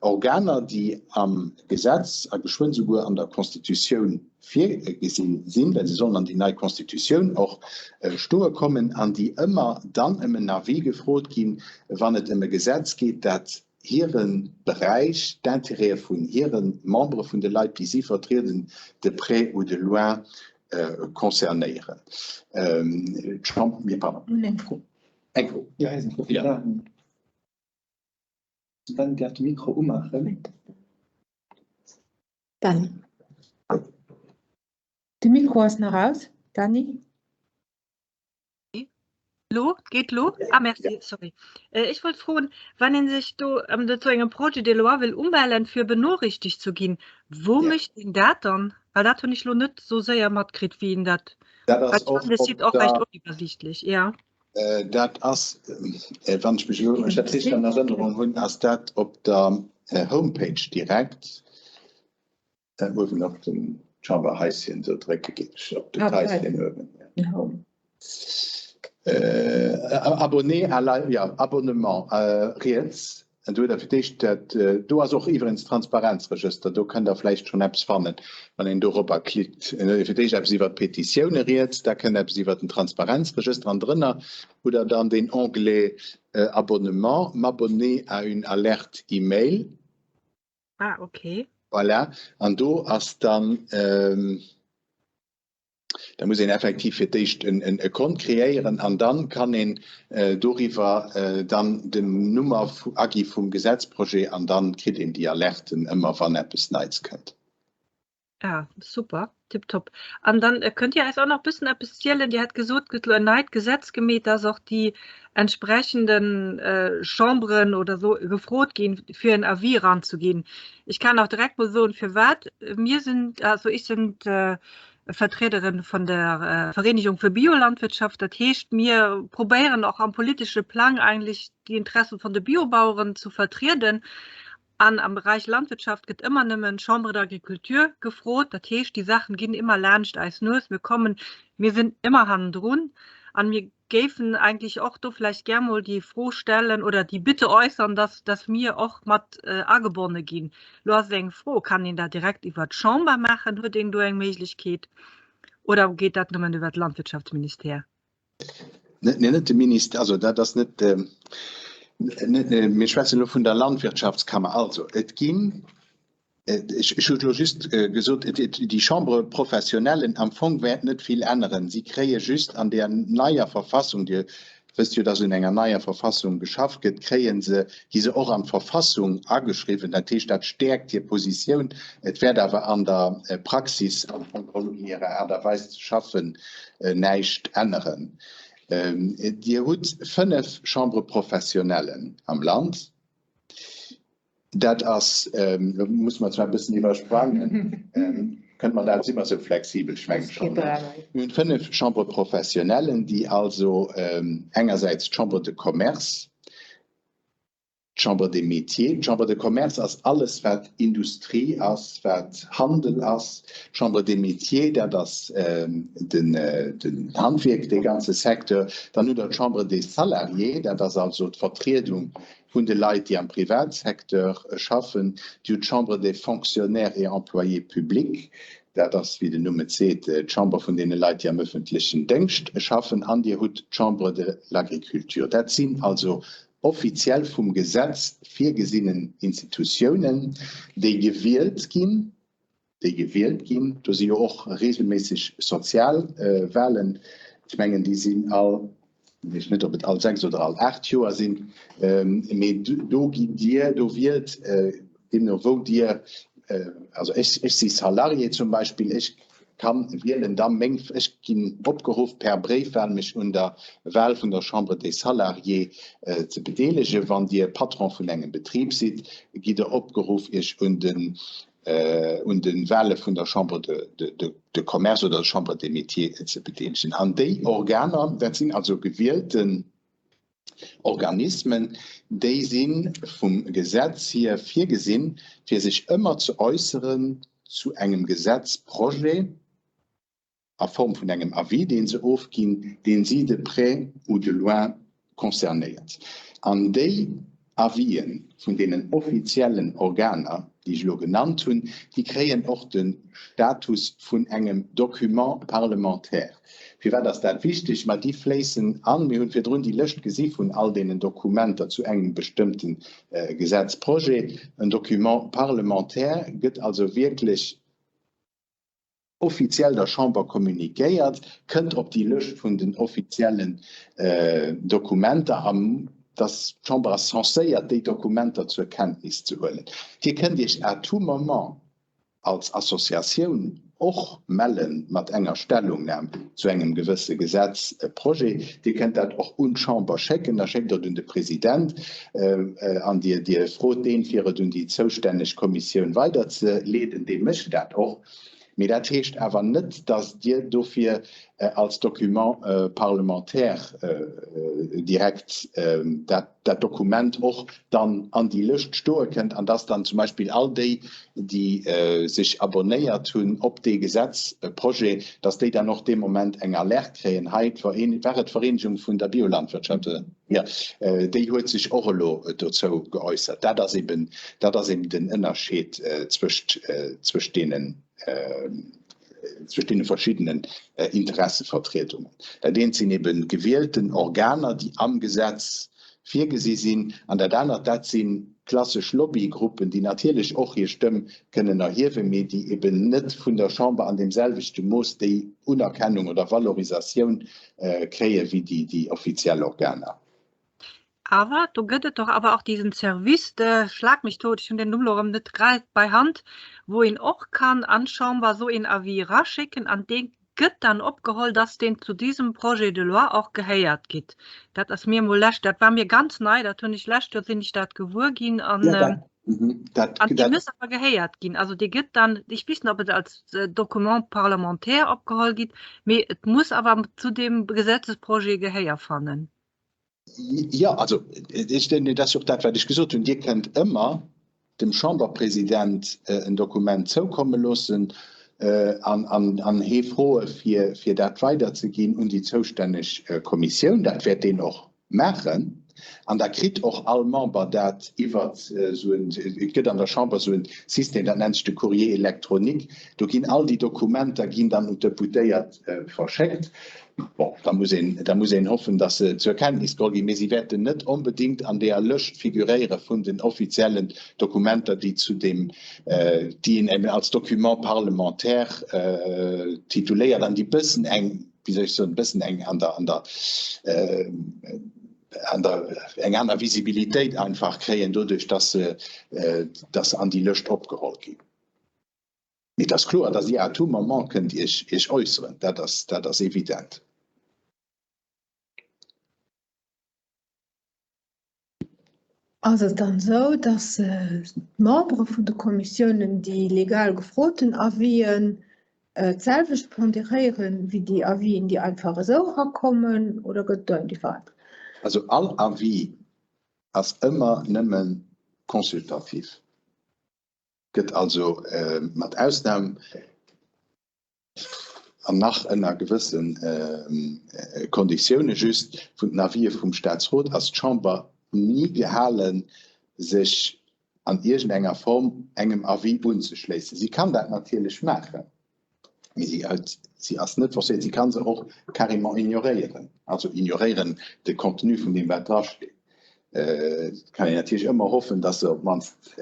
Organer, déi am Gesetz a geschwënn souguer an der Constitutioun virgesi sinn, well se sollen an déi nei Constitutioun och stoe kommen, an déi ëmmer dann ëm en Avis gefrot ginn, wann et ëm e Gesetz geet, dat hire Beräich, d'Intérêtë vun hire Membere, vun de Leit, déi si vertrieden, de près ou de loin concernéieren. D'Chamber, pardon. Mir hunn eng Fro. Eng Fro. Jo, hei ass eng Fro vum Dani. Den Dani däerf de Mikro umaachen. Dani. De Mikro ass nach aus, Dani. Lo, geet lo? Ah, merci, sorry. Äh, ech wollt froen, wann een sech do ähm, zu engem Projet de loi wëll umellen, fir benoriichtegt zu ginn, wou ja. mécht een dat dann? Well dat hunn ech lo net so séier matkritt, wéi een dat. Dat ass och, de Site och recht uniwwersiichtlech, ja. Äh, dat ass, äh, wann ech mech lo dat richteg an Erënnerung hunn, ass dat op der äh, Homepage direkt. Uewen op dem Chamberhaischen do drécke geet ech op de Haischen uewen. Abonné à la, ja, Abonnement riets. An do hutt Der fir d'éischt dat, do ass och iwwerens Transparenzregëster, do kënnt Der vläicht schonn eppes fannen, wann een dorobber klickt. Fir d'éischt eppes iwwer d'Petitioune riets, da kënnt eppes iwwer den Transparenzregëster an drënner hutt Der dann deen Onglet Abonnement, m'abonner à une alerte e-mail. Ah, okay. Voilà. An do ass dann, ähm, da muss een effektiv fir d'éischt en, en, e Kont kreéieren an dann kann een äh, doriwwer äh, dann den Nummer agi vum Gesetzprojet an dann kritt een déi Alerten ëmmer, wann eppes Neits kënnt. Ah, super, tipptopp. An dann äh, kënnt Dir eis och nach bëssen eppes zielen? Dir hat gesot, gëtt lo en neit Gesetz gemeet, dass och déi entsprechenden äh, Chamberen oder so gefrot ginn, fir en Avis ranzuginn. Ich kann auch direkt mol soen, firwat. Mir sind, also ich sind äh, Vertriederin von der äh, Vereinigung für Biolandwirtschaft. Dat heescht, mir probéieren och am politesche Plang eigentlich die Interessen von de Biobaueren zu vertrieden. An am Beräich Landwirtschaft gëtt ëmmer nëmmen d'Chambre d'Agriculture gefrot. Dat heescht, déi Saachen ginn ëmmer laanscht eis Nues. Mir kommen, mir sinn ëmmer hannendrun an mir géifen eigentlech och do vläicht gär mol déi Fro stellen oder déi Bitte äussern, dass, dass mir och mat agebonne ginn. Elo ass et eng Fro, Kann een dat direkt iwwert d'Chamber maachen? Huet een do eng Méiglechkeet oder geet dat nëmmen iwwert de Landwirtschaftsministère? Nee, net de Ministère, also dat ass net, net, mir schwätzen elo vun der Landwirtschaftskammer. Also et ginn, ech hu elo just gesot, déi Chambre professionnelle am Fong wäert net vill änneren. Si kréie just an där neier Verfassung, Dir wësst jo, datt un enger neier Verfassung geschafft gëtt, kréie se, gi se och an d'Verfassung ageschriwwen. Dat heescht, dat stäerkt hir Positioun. Et wäert awer an der Praxis am Fong geholl un hirer Aart a Weis ze schaffen näischt änneren. Dir hutt 5 Chambres professionnellen am Land. Dat ass, elo muss mer zwar e bëssen iwwersprangen, kënnt mer dat, si mer esou flexibel, ech menge schonn. Mir hunn 5 Chambres professionnellen, déi also engersäits d'Chambre de Commerce, D'Chambre des Métiers, d'Chambre de Commerce ass alles wat Industrie ass, wat Handel ass. D'Chambre des Métiers, dat ass den Handwierk, dee ganze Secteur. Dann hutt Der d'Chambre des Salariés, dat ass also d'Vertriedung vun de Leit, déi am Privatsecteur schaffen. Dir hutt d'Chambre des Fonctionnaires et Employés publics, dat ass, wéi den Numm et seet, d'Chamber vun deene Leit, déi am öffentlechen Déngscht schaffen. An Dir hutt d'Chambre de l'Agriculture. Dat sinn also offiziell vum Gesetz virgesinnen Institutiounen, déi gewielt ginn, déi gewielt ginn, do si jo och regelméisseg Sozialwahlen, ech mengen déi sinn all, ech weess net ob et all 6 oder all 8 Joer sinn, mee do gitt Dir, do wielt, deemno wou Dir, also ech, ech si Salarié zum Beispill, ech kann wielen da meng, ech ginn opgeruff per Bréifwahl mech un der Wahl vun der Chambre des Salariés ze bedeelegen. Wann Dir Patron vun engem Betrib sidd, gitt Der opgeruff Iech un den un de Wahle vun der Chambre de Commerce oder der Chambre des Métiers ze bedeelegen. An déi Organer, dat sinn also gewielten Organismen, déi si vum Gesetz hier virgesinn, fir sech ëmmer ze äusseren zu engem Gesetzprojet a Form vun engem Avis, dee se ofginn, dee si de près ou de loin concernéiert. An déi Avisen vun deenen offiziellen Organer, déi ech elo genannt hunn, déi kréien och de Status vun engem Document parlementaire. Firwat ass dat wichteg? Ma déi fléissen an, mir hunn virdrun déi Lëscht gesi vun all deenen Dokumenter zu engem bestëmmte Gesetzprojet. En Document parlementaire gëtt also wierklech offiziell der Chamber communiquéiert, kënnt op déi Lëscht vun den offiziellen Dokumenter an dass d'Chamber ass censéiert, déi Dokumenter zur Kenntnis ze huelen. Dir kënnt Iech à tout moment als Associatioun och melle mat enger Stellungnam zu engem gewësse Gesetzprojet. Dir kënnt dat och un d'Chamber schécken, da schéckt Der et un de President an Dir Dir frot deen, fir et un déi zoustänneg Kommissioun weiderzeleeden. Dee mécht dat och. Mee dat heescht awer net, datt Dir dofir als Document parlementaire direkt dat Dokument och dann an déi Lëscht stoe kënnt an datt dann zum Beispill all déi, déi sech abonnéiert hunn op dee Gesetzprojet, datt déi dann och dee Moment eng Alerte kréien, hei, war et d'Vereenegung vun der Biolandwirtschaft, oder? Jo, déi huet sech och elo dozou geäussert. Dat ass eben, dat ass eben den Ënnerscheed zwëscht, zwëscht deenen, zwëscht deene verschiddenen Interessevertriedungen. Dat eent sinn ebe gewielten Organer, déi am Gesetz virgesi sinn, an dat anert, dat si klassesch Lobbygruppen, déi natierlech och hir Stëmm kënnen erhiewen, mee déi eben net vun der Chamber an deem selwechte Mooss déi Unerkennung oder Valorisatioun kréie wéi déi offiziell Organer. Awer do gëtt et doch awer och diesen Service de, schlag mich tot, ech hunn den Numm elo erëm net grad bei Hand, wou een och kann an d'Chamber esou een Avis eraschécken an dee gëtt dann opgeholl, dass deen zu diesem Projet de loi och gehéiert gitt. Dat ass mir emol lescht, dat war mir ganz nei, dat hunn ech lescht Joer sinn ech dat gewuer ginn an an dee muss awer gehéiert ginn. Also dee gëtt dann, ech weess net, ob et als Document parlementaire opgeholl gitt, mee et muss awer zu deem Gesetzesprojet Gehéier fannen. Jo, also ech, dat ass jo och dat, wat ech gesot hunn. Dir kënnt ëmmer dem Chamberpresident en Dokument zoukomme loossen an hee froe fir dat weiderzeginn un déi zoustänneg Kommissioun. Dat wäert deen och maachen an da kritt och all Member dat iwwer esou en, et gëtt an der Chamber esou en System, dat nennt sech de Courrier électronique, do ginn all déi Dokumenter ginn dann un d'Deputéiert verschéckt. Bon, da muss een, da muss een hoffen, datt se zur Kenntnis geholl ginn, mee si wäerten net onbedéngt an deeër Lëscht figuréiere vun den offiziellen Dokumenter, déi zu deem, déi een eben als Document parlementaire tituléiert an déi bëssen eng, wéi soll ech soen, bëssen eng an der, an der, an der, eng aner Visibilitéit einfach kréien doduerch, datt se, datt se an déi Lëscht opgeholl ginn. Mee et ass kloer, datt Dir à tout moment kënnt Iech, Iech äusseren. Dat ass, dat ass evident. Ass et dann esou, datt d'Membere vun de Kommissiounen déi legal gefroten Avisen d'selwecht ponderéieren wéi déi Avisen, déi einfach esou erakommen, oder gëtt et do eng Differenz? Also all Avis ass ëmmer nëmme consultatif. Gëtt also mat Ausnam an nach ënner gewësse Konditioune just vun den Avisë vum Staatsrot ass d'Chamber ni gehalen, sech an iergendenger Form engem Avis unzeschléissen. Si kann dat natierlech maachen. Mee si huet, si ass net forcéiert, si kann se och carrément ignoréieren, also ignoréieren de Contenu vun deem wat drasteet. Et kann een natierlech ëmmer hoffen, datt se op d'mannst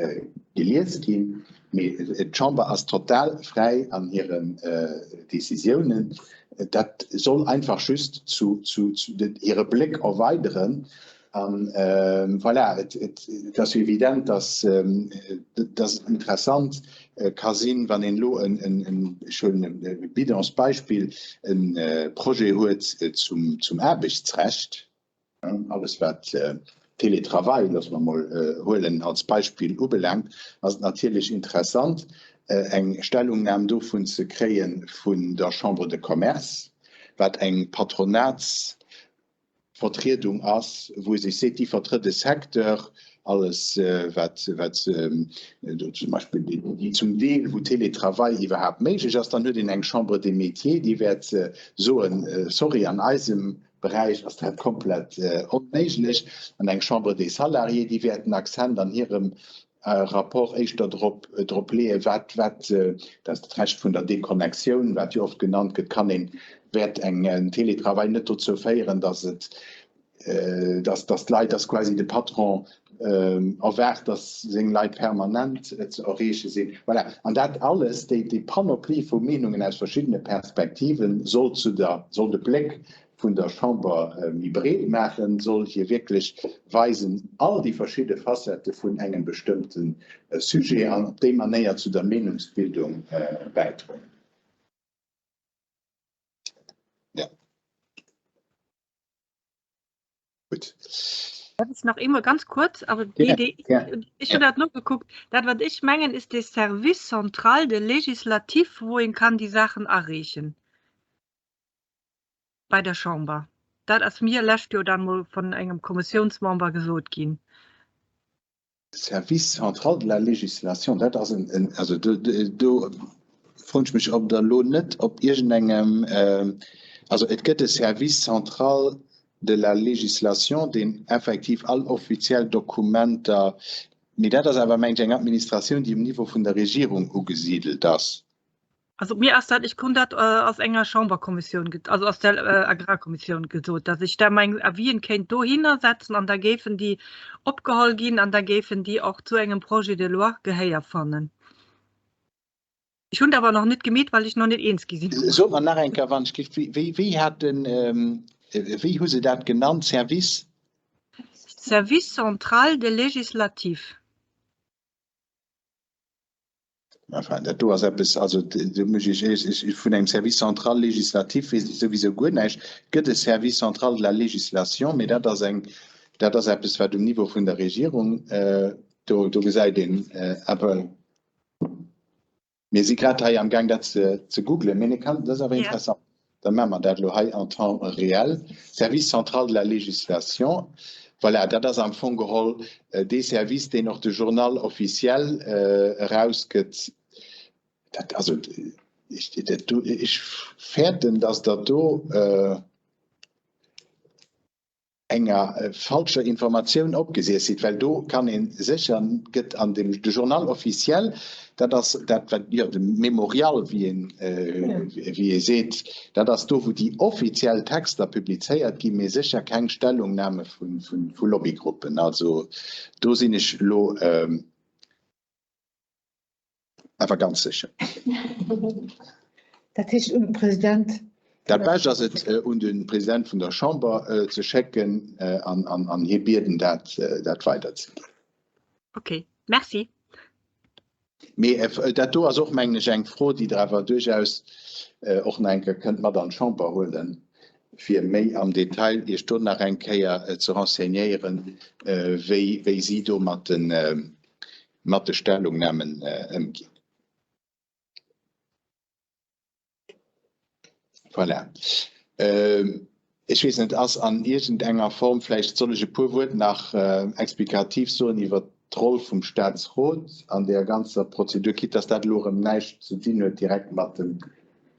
gelies ginn, mee d'Chamber ass total fräi an hiren Décisiounen. Dat soll einfach just zu, zu, zu hire Bléck erweideren An voilà, et ass jo evident, dass dass et interessant ka sinn, wann een elo en, ech huelen e bidons Beispill, e Projet huet zum zum Aarbechtsrecht, alles wat Télétravail, loosse mer emol huelen als Beispill, ubelaangt, ass et natierlech interessant, eng Stellungnam dovun ze kréie vun der Chambre de Commerce, wat eng Patronats, Vertriedung ass, wou ee sech seet, déi vertrëtt e Secteur. Alles wat wat zum Beispill déi zum Deel wou Télétravail iwwerhaapt méiglech ass. Dann huet een eng Chambre des Métiers, déi wäert soen, sorry, an eisem Beräich ass dat komplett onméiglech. An eng Chambre des Salariés, déi wäert den Accent an hirem Rapport éischter drop drop leeën, wat wat dat ass d'Recht vun der Deconnectioun, wat jo oft genannt gëtt, kann een, wäert eng Télétravail net dozou féieren, datt et dass, dass d'Leit, dass quasi de Patron erwaart, dass seng Leit permanent ze erreeche sinn. Voilà. An dat alles, déi, déi Panoplie vu Meenungen aus verschiddene Perspektiven, soll zu der, soll de Bléck vun der Chamber méi breet maachen, soll hir wierklech weisen, all déi verschidde Facettë vun engem bestëmmte Sujet an op déi Manéier zu der Meenungsbildung bäidroen. Ja. Gutt. Dat ist nach immer ganz kurz, aber die, die, ja. ich ja. habe nogekuckt. Dat wat ich mengen ist de Service central de Législatif, wo een kann die Sachen errechen. Bei der Chamber. Dat ass mir lescht Joer dann mol von engem Kommissionsmember gesot ginn. Service central de la législation, dat ass en, also do, do froen ech mech, ob Der elo net op iergendengem, also et gëtt e Service central de la législation, deen effektiv all offiziell Dokumenter, mee dat ass awer, meng ech, eng Administratioun, déi um Niveau vun der Regierung ugesidelt ass. Also mir ass dat, ech krut dat aus enger Chamberkommissioun, also aus der Agrarkommissioun gesot, datt ech da meng Avisen kéint dohinner setzen an da géifen déi opgeholl ginn an da géifen déi och zu engem Projet de loi Gehéier fannen. Ech hunn et awer nach net gemeet, well ech nach net eens gi sinn. Sot mer nach eng Kéier, wann ech géif, wéi, wéi hat den, wéi hu se dat genannt, Service? Service central de législatif. Enfin, dat do ass eppes, also do muss ech Iech, ech, vun engem Service central législatif weess ech souwisou guer näischt. Et gëtt e Service central de la législation, mee dat ass eng, dat ass eppes, wat um Niveau vun der Regierung, do, do gesäit een awer, mir si grad hei amgaang dat ze, ze googlen, mee ne kann, dat ass awer interessant. Da maache mer dat elo hei en temps réel. Service central de la législation, voilà, dat ass am Fong geholl dee Service, deen och de Journal officiel erausgëtt. Dat, also, ech, dat do, ech fäerten, dass Der do enger falscher Informatioun opgesiess sidd, well do kann ee sécher, gëtt an dem de Journal officiel, dat ass dat wat, jo, de Mémorial, wéi een, wéi ee seet, dat ass do wou déi offiziell Texter publizéiert ginn, mee sécher keng Stellungnahme vu, vu Lobbygruppen. Also do sinn ech elo. Awer ganz sécher. Dat heescht un de President. Dat Bescht ass et un de President vun der Chamber ze schécken an hie bieden dat dat weiderzeginn. Ok, merci. Mee dat do ass och, mengen ech, eng Fro, déi Der awer duerchaus och nach eng Kéier kënnt mat an d'Chamber huelen, fir méi am Detail Iech do nach eng Kéier ze renseignéieren, wéi wéi si do mat den mat de Stellungnahmen ëmginn. Voilà. Ech weess net, ass an iergendenger Form, vläicht soll ech e puer Wuert nach explikativ soen iwwert d'Roll vum Statsrot an där ganzer Prozedur, quitte dass dat elo erëm näischt ze dinn huet direkt mat dem.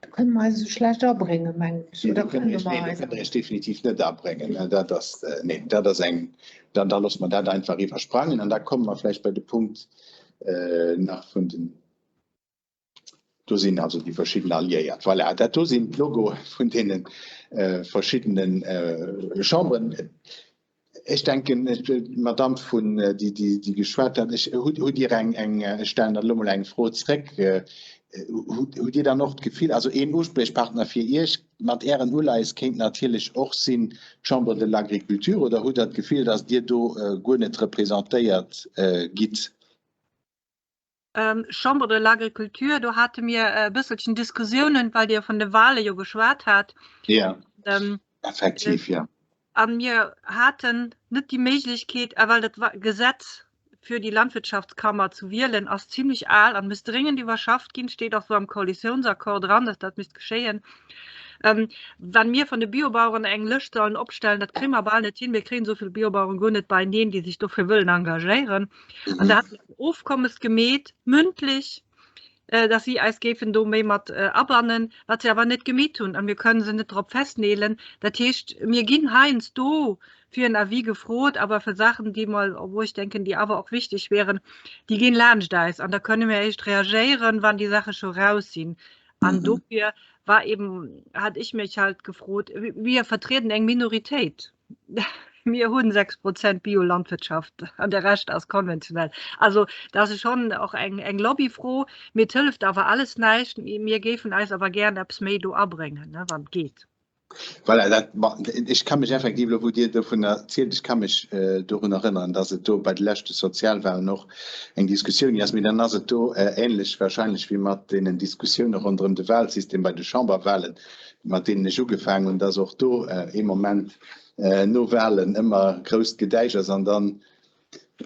Do kënne mer eis esou schlecht abréngen, mengen ech. Nee, do kënnt Der nee, do kënnt Der Iech definitiv net abréngen. Dat ass, nee, dat ass eng, dann, da loosse mer dat einfach iwwersprangen an da komme mer vläicht bei de Punkt nach vun den, do sinn also déi verschidden Alliéiert. Voilà, dat do sinn d'Logoe vun deene verschiddene Chamberen. Ech denken, d'Madamm vun, déi, déi, déi geschwat hat, ech, hutt, hutt Dir eng, eng, ech stellen dann elo mol eng Fro zréck, hutt, hutt Dir dann och d'Gefill, also een Uspriechpartner fir Iech mat Ären Uleies kéint natierlech och sinn d'Chambre de l'Agriculture, oder hutt Der d'Gefill, datt Dir do guer net representéiert gitt? Chambre de l'Agriculture, do hate mir e bësselchen Diskussiounen, well Dir vun de Wahle jo geschwat hat. Ja, effektiv, ja. A mir haten net déi Méiglechkeet, well dat Gesetz fir déi Landwirtschaftskammer zu wielen ass zimlech al an misst dringend iwwerschafft ginn, steet och sou am Koalitiounsaccord dran, dass dat misst geschéien. Wann mir vun de Biobaueren eng Lëscht sollen opstellen, dat kréie mer bal net hin. Mir kréien esou vill Biobaueren guer net beieneen, déi sech dofir wëllen engagéieren. An da hat mir en Ofkommes gemeet, mündlech, dass si eis géifen do méi mat abannen, wat se awer net gemeet hunn. A mir kënnen se net drop festneelen. Dat heescht, mir ginn heiansdo fir en Avis gefrot, awer fir Saachen, déi mol, wou ech denken, déi awer och wichteg wären, déi ginn laanscht eis. An da kënne mir eréischt reagéieren, wann déi Saache scho raus sinn. An dofir war eben, hat ech mech halt gefrot, wir vertreten eng Minoritéit. Mir hunn 6 Prozent Biolandwirtschaft an de Rescht ass konventionell. Also dat ass schonn och eng, eng Lobbyfro. Mee et hëlleft awer alles näischt. Mir géifen eis awer gären eppes méi do abréngen, ne, wann et geet. Voilà, dat, ech ka mech effektiv, elo wou Dir dovun erzielt, ech ka mech dorun erënneren, dass et do bei de leschte Sozialwahlen och eng Diskussioun ginn ass. Mee dann ass et do ähnlech wahrscheinlech wéi mat deenen Diskussioune ronderëm de Wahlsystem bei de Chamberwahlen, mat deenen ech ugefaangen hunn, dass och do ee Moment no Wahlen ëmmer grousst Gedäisch ass an dann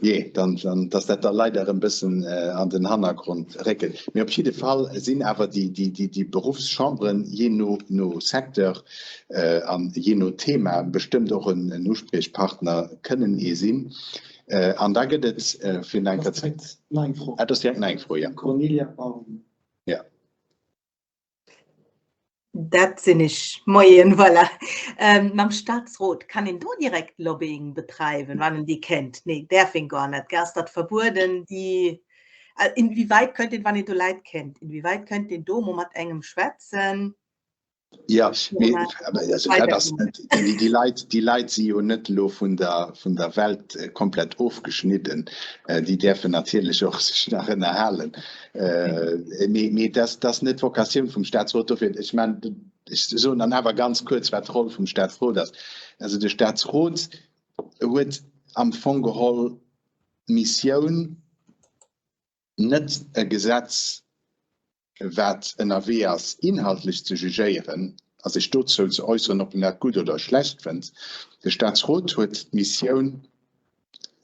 Jee, dann, dann, dass dat da leider e bëssen an den Hannergrond réckelt. Mee op jidde Fall sinn awer déi, déi, déi, déi Beruffschamberen jee no, no Secteur an jee no Thema bestëmmt och en, en Uspriechpartner kënnen ee sinn. An da gëtt et fir nach eng Kéier ze. Nach eng Fro. Ah, dat ass direkt nach eng Fro, ja. Cornelia Baum. Ja. Dat sinn ech. Moien, voilà. Mam Staatsrot, kann een do direkt Lobbying betreiwen, wann en déi kennt? Nee, däerf een gar net, gell? Ass dat verbueden? Déi, inwieweit könnt een, wann een do Leit kennt, inwieweit könnt een do mol mat engem schwätzen? Ja, mee, also dat ass net, déi, déi Leit, déi Leit si jo net elo vun der, vun der Welt komplett ofgeschnidden. Déi däerfen natierlech och sech nach ënnerhalen. Mee, mee dat, dat ass net d'Vocatioun vum Staatsrot. Dofir, ech mengen, ech soen dann awer ganz kuerz, wat d'Roll vum Staatsrot ass. Also de Staatsrot huet am Fong geholl d'Missioun, net e Gesetz, wat ënnerwee ass, inhaltlech ze jugéieren a sech dozou ze äusseren, ob en dat gutt oder schlecht fënnt. De Staatsrot huet d'Missioun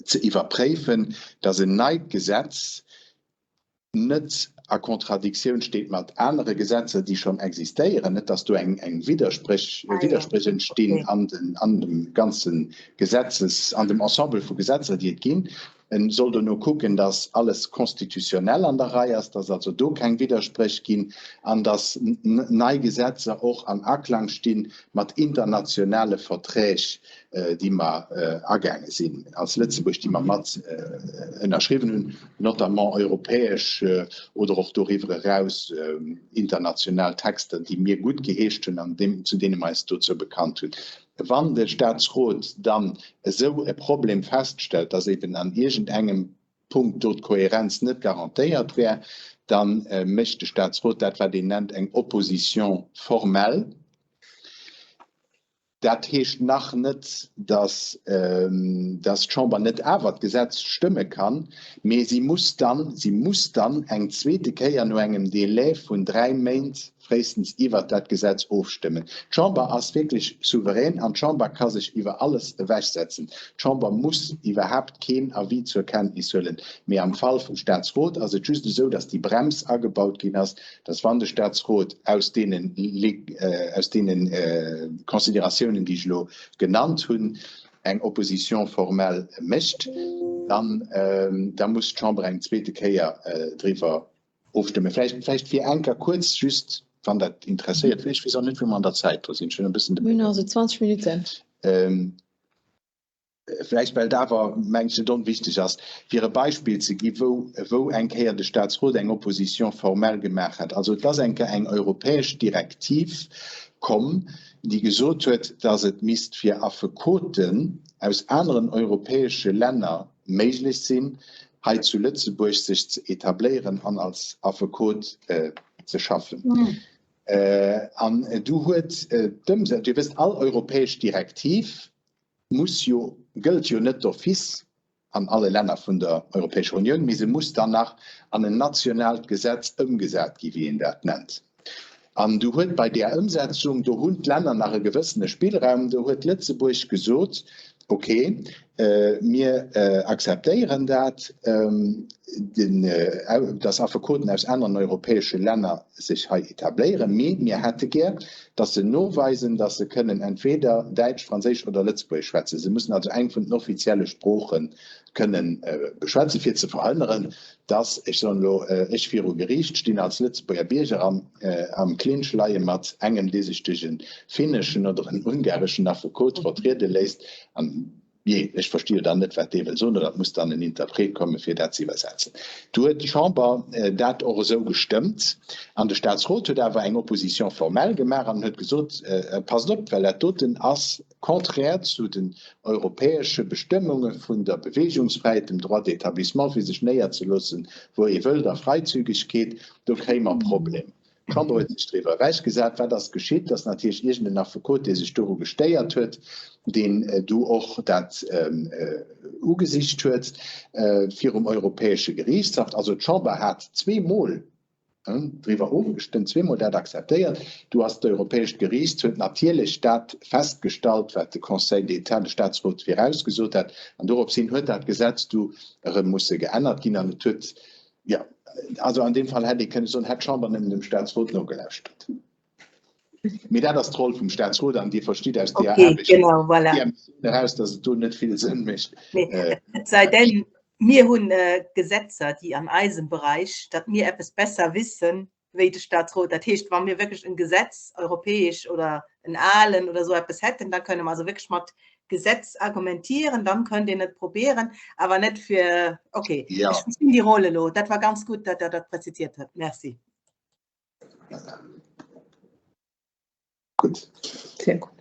ze iwwerpréifen, datt en neit Gesetz net a Contradictioun steet mat anere Gesetzer, déi schonn existéieren, net datt do eng Widderspréch, Widderspréch entstinn an den, an dem ganze Gesetzes, an dem Ensemble vu Gesetzer, déi et ginn. E soll dono kucken, datt alles constitutionnel an der Rei ass, datt also do keng Widderspréch ginn an datt nei Gesetzer och an Aklang sti mat internationale Verträg, déi mer agaange sinn als Lëtzebuerg, déi mer mat ënnerschriwwen hunn, notamment europäesch oder och doriwwer eraus international Texter, déi mir gutt geheescht hunn an zu deene mer eis dozou bekannt hunn. Wann de Statsrot dann esou e Problem feststellt, dass eben an iergendengem Punkt do d'Kohärenz net garantéiert wär, da mécht de Statsrot dat, wat een nennt eng Opposition formelle. Dat heescht nach net, datt d'Chamber net awer d'Gesetz stëmme kann, mee si muss dann, si muss dann eng zweete Kéier no engem Délai vun dräi Méint fréistens iwwert dat Gesetz ofstëmmen. D'Chamber ass wierklech souverän an d'Chamber ka sech iwwer alles ewechsetzen. D'Chamber muss iwwerhaapt keen Avis zur Kenntnis huelen. Mee am Fall vum Statsrot ass et just esou, datt déi Brems agebaut ginn ass, dass wann de Statsrot aus deenen, aus deenen Considératiounen, déi ech elo genannt hunn, eng Opposition formelle mécht, dann, da muss d'Chamber eng zweete Kéier driwwer ofstëmmen. Vläicht, vläicht fir eng Kéier kuerz just, wann dat interesséiert, ech weess och net, wou mer an der Zäit dru sinn, ech hunn e bëssen de. Mir hunn nach esou 20 Minutten. Vläicht well et awer, mengen ech, net onwichtig ass, fir e Beispill ze gi wou, wou eng Kéier de Statsrot eng Opposition formelle gemaach hat. Also et ass eng Kéier eng europäesch Direktiv komm, déi gesot huet, datt et misst fir Affekoten aus aneren europäesche Länner méiglech sinn, hei zu Lëtzebuerg sech ze etabléieren an als Affekot ze schaffen. An du huet d'Ëmsetz-, Dir wësst, all europäesch Direktiv muss jo, gëllt jo net d'office an alle Länner vun der Europäescher Unioun, mee se muss dann nach an en nationaalt Gesetz ëmgesat gi, wéi een dat nennt. An du huet bei där Ëmsetzung, do hunn d'Länner nach e gewëssene Spillraum, do huet Lëtzebuerg gesot, okay, Mir akzeptéieren dat, dass Affekoten aus aneren europäesche Länner sech hei etabléieren, mee mir hätte gär, dass se noweisen, dass se kënnen entweder Däitsch, Franséisch oder Lëtzebuergesch schwätzen. Se mussen also eng vun den offizielle Sprooche kënnen beschwätzen, fir ze verhënneren, dass, ech soen elo, ech viru Geriicht stinn als Lëtzebuerger Bierger an am Clinch leie mat engem, dee sech duerch e finneschen oder en ungareschen Affekot vertriede léisst. An jee, ech versti jo dann net, wat dee wëll soen, oder et muss dann en Interpret kommen, fir dat ze iwwersetzen. Du huet d'Chamber dat och esou gestëmmt. An de Statsrot huet awer eng Opposition formelle gemaach an huet gesot, Passt op, well dat doten ass contraire zu den europäesche Bestëmmunge vun der Beweegungsfräiheet, dem Droit d'établissement, fir sech néierzeloossen, wou ee wëllt, a Freizügigkeet, do kréie mer Problem. D'Chamber huet sech driwwer ewechgesat. Wat ass geschitt? Dass natierlech iergend en Affekot, dee sech doru gestéiert huet, deen du och dat ugesicht huet virum Europäesche Geriichtshaff, also d'Chamber hat zweemol driwwer ofgestëmmt, zweemol dat akzeptéiert. Du ass d'Europäescht Geriicht huet natierlech dat festgestallt, wat de Conseil d'État, de Statsrot virausgesot hat, an dorops hin huet dat Gesetz du erëm musse geännert ginn. An et huet, jo, also an deem Fall hätt ee kënne soen, hätt d'Chamber nëmmen dem Statsrot nogelauschtert. Mee dat ass d'Roll vum Statsrot an Dir verstitt aus deeër okay, Aarbecht genau, voilà. eraus, datt et do net vill Sënn mécht. Nee, äh, et sei denn, mir hunn äh, Gesetzer, déi an eisem Bereich, datt mir eppes besser wissen wéi de Staatsrot. Dat heescht, wa mir wierklech en Gesetz, europäesch oder en alen oder sou eppes hätten, da kënne mer also wierklech mat Gesetz argumentieren, dann könnt een et probieren, awer net fir okay. Ja. Ech verstinn déi Roll elo. Dat war ganz gutt, datt Der dat präzisiert hutt. Merci. Gutt. Sehr gut.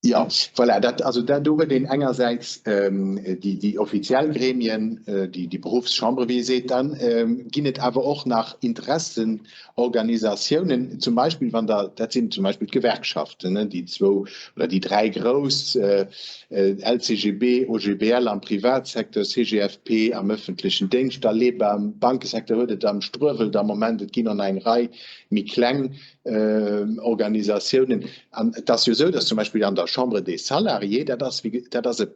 Ja, voilà, dat, also dat, do huet een engersäits ähm, déi, déi offiziell Gremien, äh, déi, déi Berufschambre, wéi ee seet, dann ähm, ginn et awer och nach Interessenorganisatiounen, zum Beispill wann der, dat sinn zum Beispill d'Gewerkschaften, ne, déi zwou oder déi dräi grouss, äh, LCGB, OGBL am Privatsecteur, CGFP am ëffentlechen Déngscht, Aleba am Bankesecteur huet et am Struewelt am Moment, et ginn och nach eng Rei méi kleng Organisatiounen. An et ass jo esou, datt zum Beispill an der Chambre des Salariés, dat ass wéi, dat ass e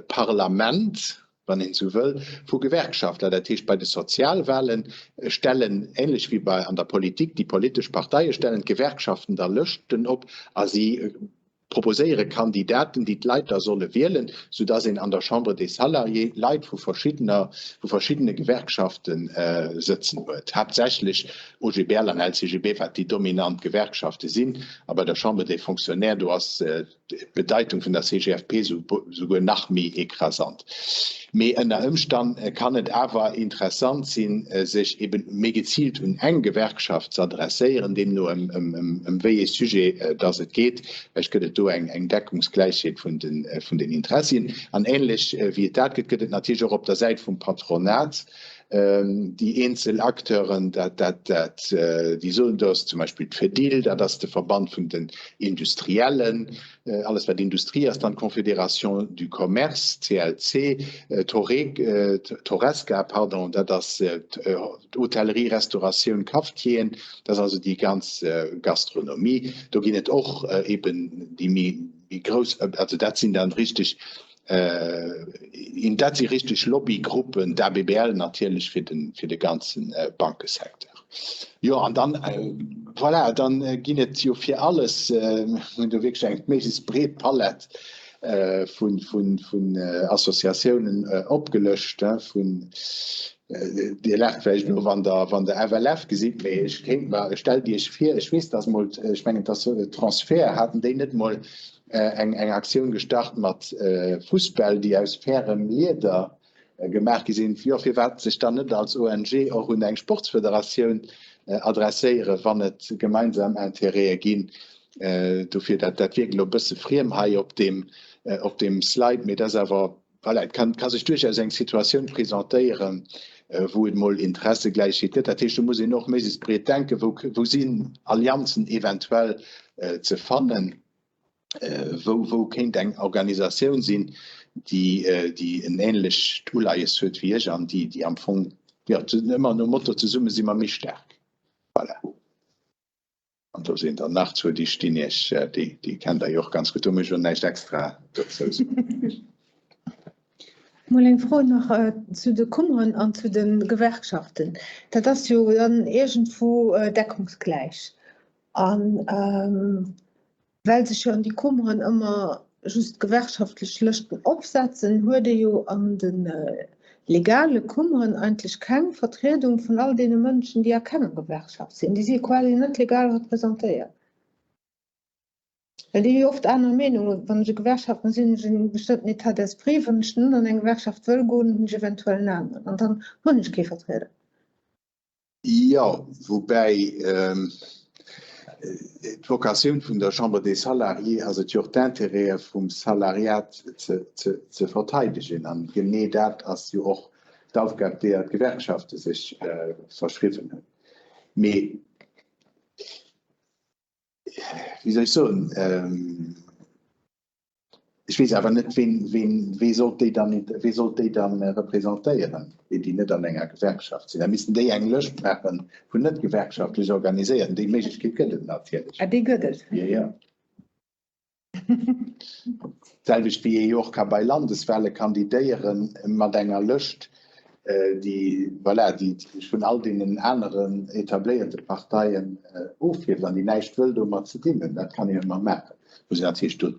Parlament, wann een esou wëll, vu Gewerkschaftler. Dat heescht, bei de Sozialwahlen stellen, ähnlech wéi bei an der Politik, déi politesch Parteie stellen d'Gewerkschaften da Lëschten op a si proposéiere Kandidaten, déi d'Leit da solle wielen, soudass een an der Chambre des Salariés Leit vu verschiddener, vu verschiddene Gewerkschafte sëtzen huet, haaptsächlech OGBL an LCGB, wat déi dominant Gewerkschafte sinn. A bei der Chambre des Fonctionnaires, do ass d'Bedeitung vun der CGFP souguer nach méi écrasant. Mee ënner Ëmstann kann et awer interessant sinn, sech eben méi geziilt un eng Gewerkschaft z'adresséieren, deemno ëm wéi ee Sujet dass et geet. Vläicht gëtt et do eng Deckungsgläichheet vun den Interessien. An ähnlech wéi et dat gëtt, gëtt et natierlech och op der Säit vum Patronat déi eenzel Acteuren, déi soen, do ass zum Beispill d'Fedil, dat ass de Verband vun den Industriellen, Alles wat Industrie ass, dann d'Confédération du Commerce, CLC, d'Horesca, pardon, dat ass d'Hotellerie, Restauratioun, Cafetieren, dat ass also déi ganz Gastronomie. Do ginn et och eben déi méi grouss, also dat sinn dann richteg Dat si richteg Lobbygruppen, d'ABBL natierlech fir de, fir de ganze Bankesecteur. Jo, an dann, voilà, dann ginn et jo fir alles, mir hunn do wierklech eng méiglechst breet Palett vun, vun, vun Associatiounen opgelëscht, vun, Dir laacht vläicht elo, wann Der, wann Der FLF gesitt, mee ech kéint mer, stellt Iech vir, ech weess, dass mol, ech mengen, et ass Transfer, haten déi net mol eng eng Aktioun gestart mat Fussbäll, déi aus fairem Lieder gemaach gi sinn. Jo, firwat sech dann net als ONG och un eng Sportsfederatioun adresséieren, wann et gemeinsam Intérêtë ginn? Dofir, dat dat wierkt elo e bësse friem hei op deem op deem Slide, mee et ass awer, voilà, et kann ka sech duerchaus eng Situatioun presentéieren, wou et mol Interessegläichheet gëtt. Dat heescht, do muss een och méiglechst breet denken, wou wou sinn Allianzen eventuell ze fannen. Wou, wou kéint eng Organisatioun sinn, déi, déi en ähnlecht Uleies huet wéi ech an déi, déi am Fong, jo, ëmmer nom Motto zesumme si mer méi staark. Voilà. An do sinn der nach zwou, déi stinn Iech, déi kennt Der jo och ganz gutt. Do muss ech elo näischt extra dozou soen. Mol eng Fro nach zu de Kummeren an zu de Gewerkschaften. Dat ass jo dann iergendwou deckungsgläich. A well sech jo an déi Kummeren ëmmer just gewerkschaftlech Lëschten opsetzen, huet ee jo an de legale Kummeren eigentlech keng Vertriedung vun all deene Mënschen, déi a kenger Gewerkschaft sinn. Déi si quasi net legal representéiert. Well déi hu jo oft aner Meenungen. Wann ech a Gewerkschaften sinn, hunn ech e bestëmmten État d'esprit. Wann ech net an eng Gewerkschaft wëll goen, hunn ech eventuell en aneren. An dann hunn ech kee Vertrieder. Jo, woubäi d'Vocatioun vun der Chambre des Salariés ass et jo och d'Intérêtë vum Salariat ze verteidegen. An genee dat ass jo och d'Aufgab, deeër d'Gewerkschafte sech verschriwwen hunn. Mee wéi soll ech soen? Ech weess awer net, ween, ween, wee sollt déi dann, wee sollt déi dann representéieren, déi, déi net an enger Gewerkschaft sinn. Da missten déi eng Lëscht maache vun net gewerkschaftlech Organiséierten. Déi Méiglechkeet gëtt et natierlech. Ah, déi gëtt et. Jo, jo. D'selwecht wéi ee jo och ka bei Landeswahle kandidéiere mat enger Lëscht, déi, voilà, déi sech vun all deenen aneren etabléierte Parteien ofhieft an déi näischt wëll domat ze dinn hunn. Dat kann een ëmmer maachen. Muss een natierlech do,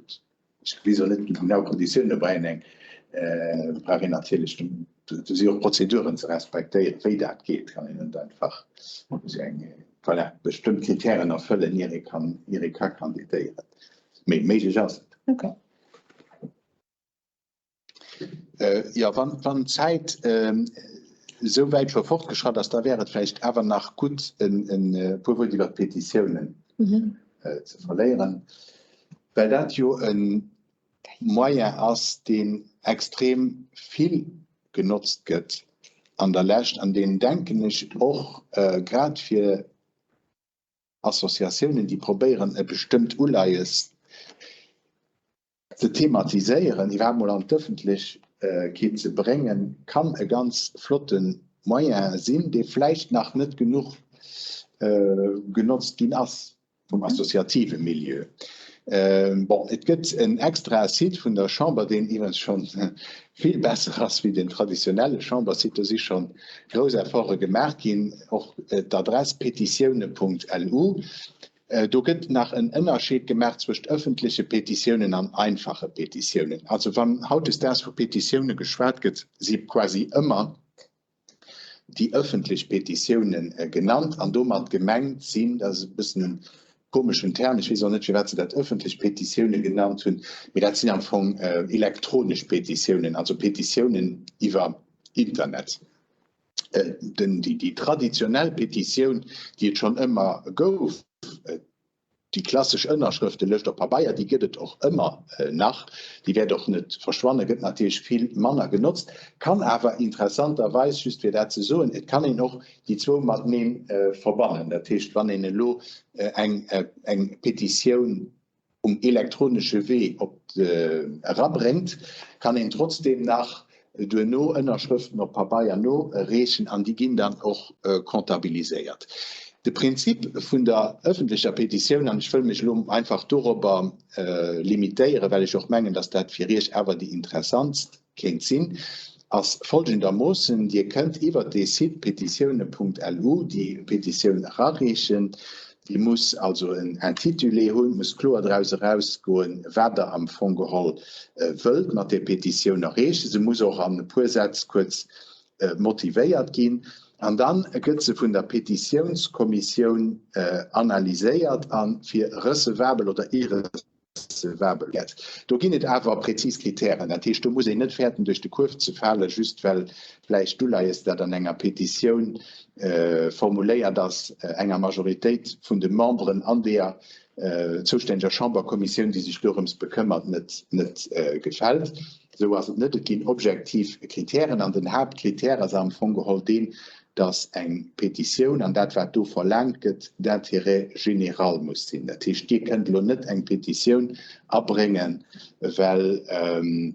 ech weess och net déi genau Konditiounen, bei eng brauch een natierlech, do si och Prozeduren ze respektéieren, wéi dat geet, kann een net einfach, muss eng, voilà, bestëmmt Kritären erfëllen, ier ee kann, ier ee ka kandidéieren. Mee méiglech ass et. Okay. Jo, wann d'Zäit esou wäit scho fortgeschratt ass, da wär et vläicht awer nach gutt, e puer Wuert iwwert d'Petitiounen ze verléieren, well dat jo e Moyen ass, deen extrem vill genotzt gëtt an der Lescht an deen, denken ech, och grad fir Associatiounen, déi probéieren, e bestëmmt Uleies ze thematiséieren, iwwerhaapt mol an d'Ëffentlechkeet ze bréngen, kann e ganz flotte Moyen sinn, dee vläicht nach net genuch genotzt ginn ass vum associative Milieu. Bon, et gëtt en extrae Site vun der Chamber, deen iwwregens scho vill besser ass wéi den traditionelle Chambersite. Do si scho grouss Efforte gemaach ginn, och d'Adress petitioune.lu. Do gëtt nach en Ënnerscheed gemaach zwëscht ëffentleche Petitiounen an einfache Petitiounen. Also wann hautdesdaags vu Petitioune geschwat gëtt, si quasi ëmmer déi ëffentlech Petitioune genannt an domat gemengt sinn, dat ass e bëssen e komeschen Term, ech weess och net firwat se dat ëffentlech Petitioune genannt hunn, mee dat sinn am Fong elektronesch Petitiounen, also Petitiounen iwwer Internet. Den, déi, déi traditionell Petitioun, déi et schonn ëmmer gouf, déi klassesch Ënnerschrëftelëscht op Pabeier, déi gëtt et och ëmmer nach, déi wäert och net verschwannen, gëtt natierlech vill manner genotzt, kann awer interessanterweis, just fir dat ze soen, et kann een och déi zwou matenee verbannen. Dat heescht, wann een elo eng, eng Petitioun um elektronesche Wee op erabréngt, kann een trotzdeem nach duerno Ënnerschrëften op Pabeier noreechen an déi ginn dann och comptabiliséiert. De Prinzip vun der ëffentlecher Petitioun, an ech wëll mech elo einfach dorobber limitéieren, well ech och mengen, datt dat fir Iech awer déi interessantst kéint sinn, ass folgendermoossen, Dir kënnt iwwert dee Site petitioune.lu déi Petitioun erareechen. Déi muss also en Intitulé hunn, muss kloer draus erausgoen, wat Der am Fong geholl wëllt mat där Petitioun erreechen. Se muss och an e puer Sätz kuerz motivéiert ginn. An da gëtt se vun der Petitiounskommissioun analyséiert a fir recevabel oder irrecevabel recevabel gëtt. Do ginn et awer prezis Kritären. Dat heescht, do muss een net fäerten, duerch de Kuerf ze falen, just well vläicht d'Uleies, dat an enger Petitioun formuléiert ass, enger Majoritéit vun de Memberen an deeër zoustänneger Chamberkommissioun, déi sech dorëms bekëmmert, net gefält. Esou ass et net. Et ginn objektiv Kritären an den Haaptkritär ass am Fong geholl deen, dass eng Petitioun an dat, wat do verlaangt gëtt, d'intérêt général muss sinn. Dat heescht, Dir kënnt elo net eng Petitioun abréngen, well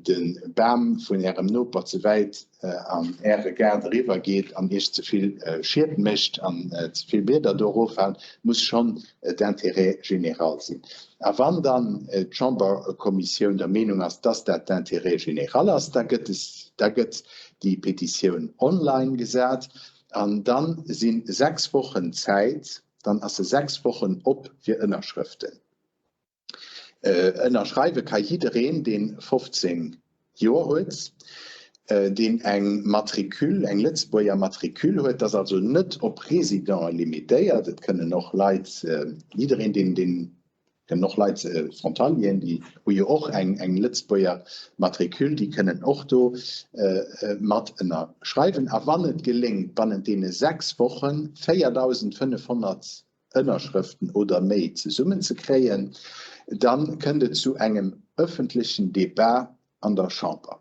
de Bam vun Ärem Noper ze wäit an Äre Gaart eriwwer geet an Iech ze vill Schied mécht an ze vill Blieder do eroffalen. Et muss schonn d'intérêt général sinn. A wann dann d'Chamberkommissioun der Meenung ass, dass dat d'intérêt général ass, da gëtt es, da gëtt déi Petitioun online gesat an da si 6 Wochen Zäit, dann ass se 6 Wochen op fir Ënnerschrëften. Ënnerschreiwe ka jiddereen, dee 15 Joer huet, deen eng Matricule, eng Lëtzebuerger Matricule huet, dat ass also net op Résidenten limitéiert, et kënnen och Leit, jiddereen, deen, deen, kënnen och Leit, Frontalieren, déi hu jo och eng, eng Lëtzebuerger Matricule, déi kënnen och do mat ënnerschreiwen. A wann et geléngt, bannent deene 6 Wochen 4.500 Ënnerschrëften oder méi zesummen ze kréien, da kënnt et zu engem ëffentlechen Debat an der Chamber.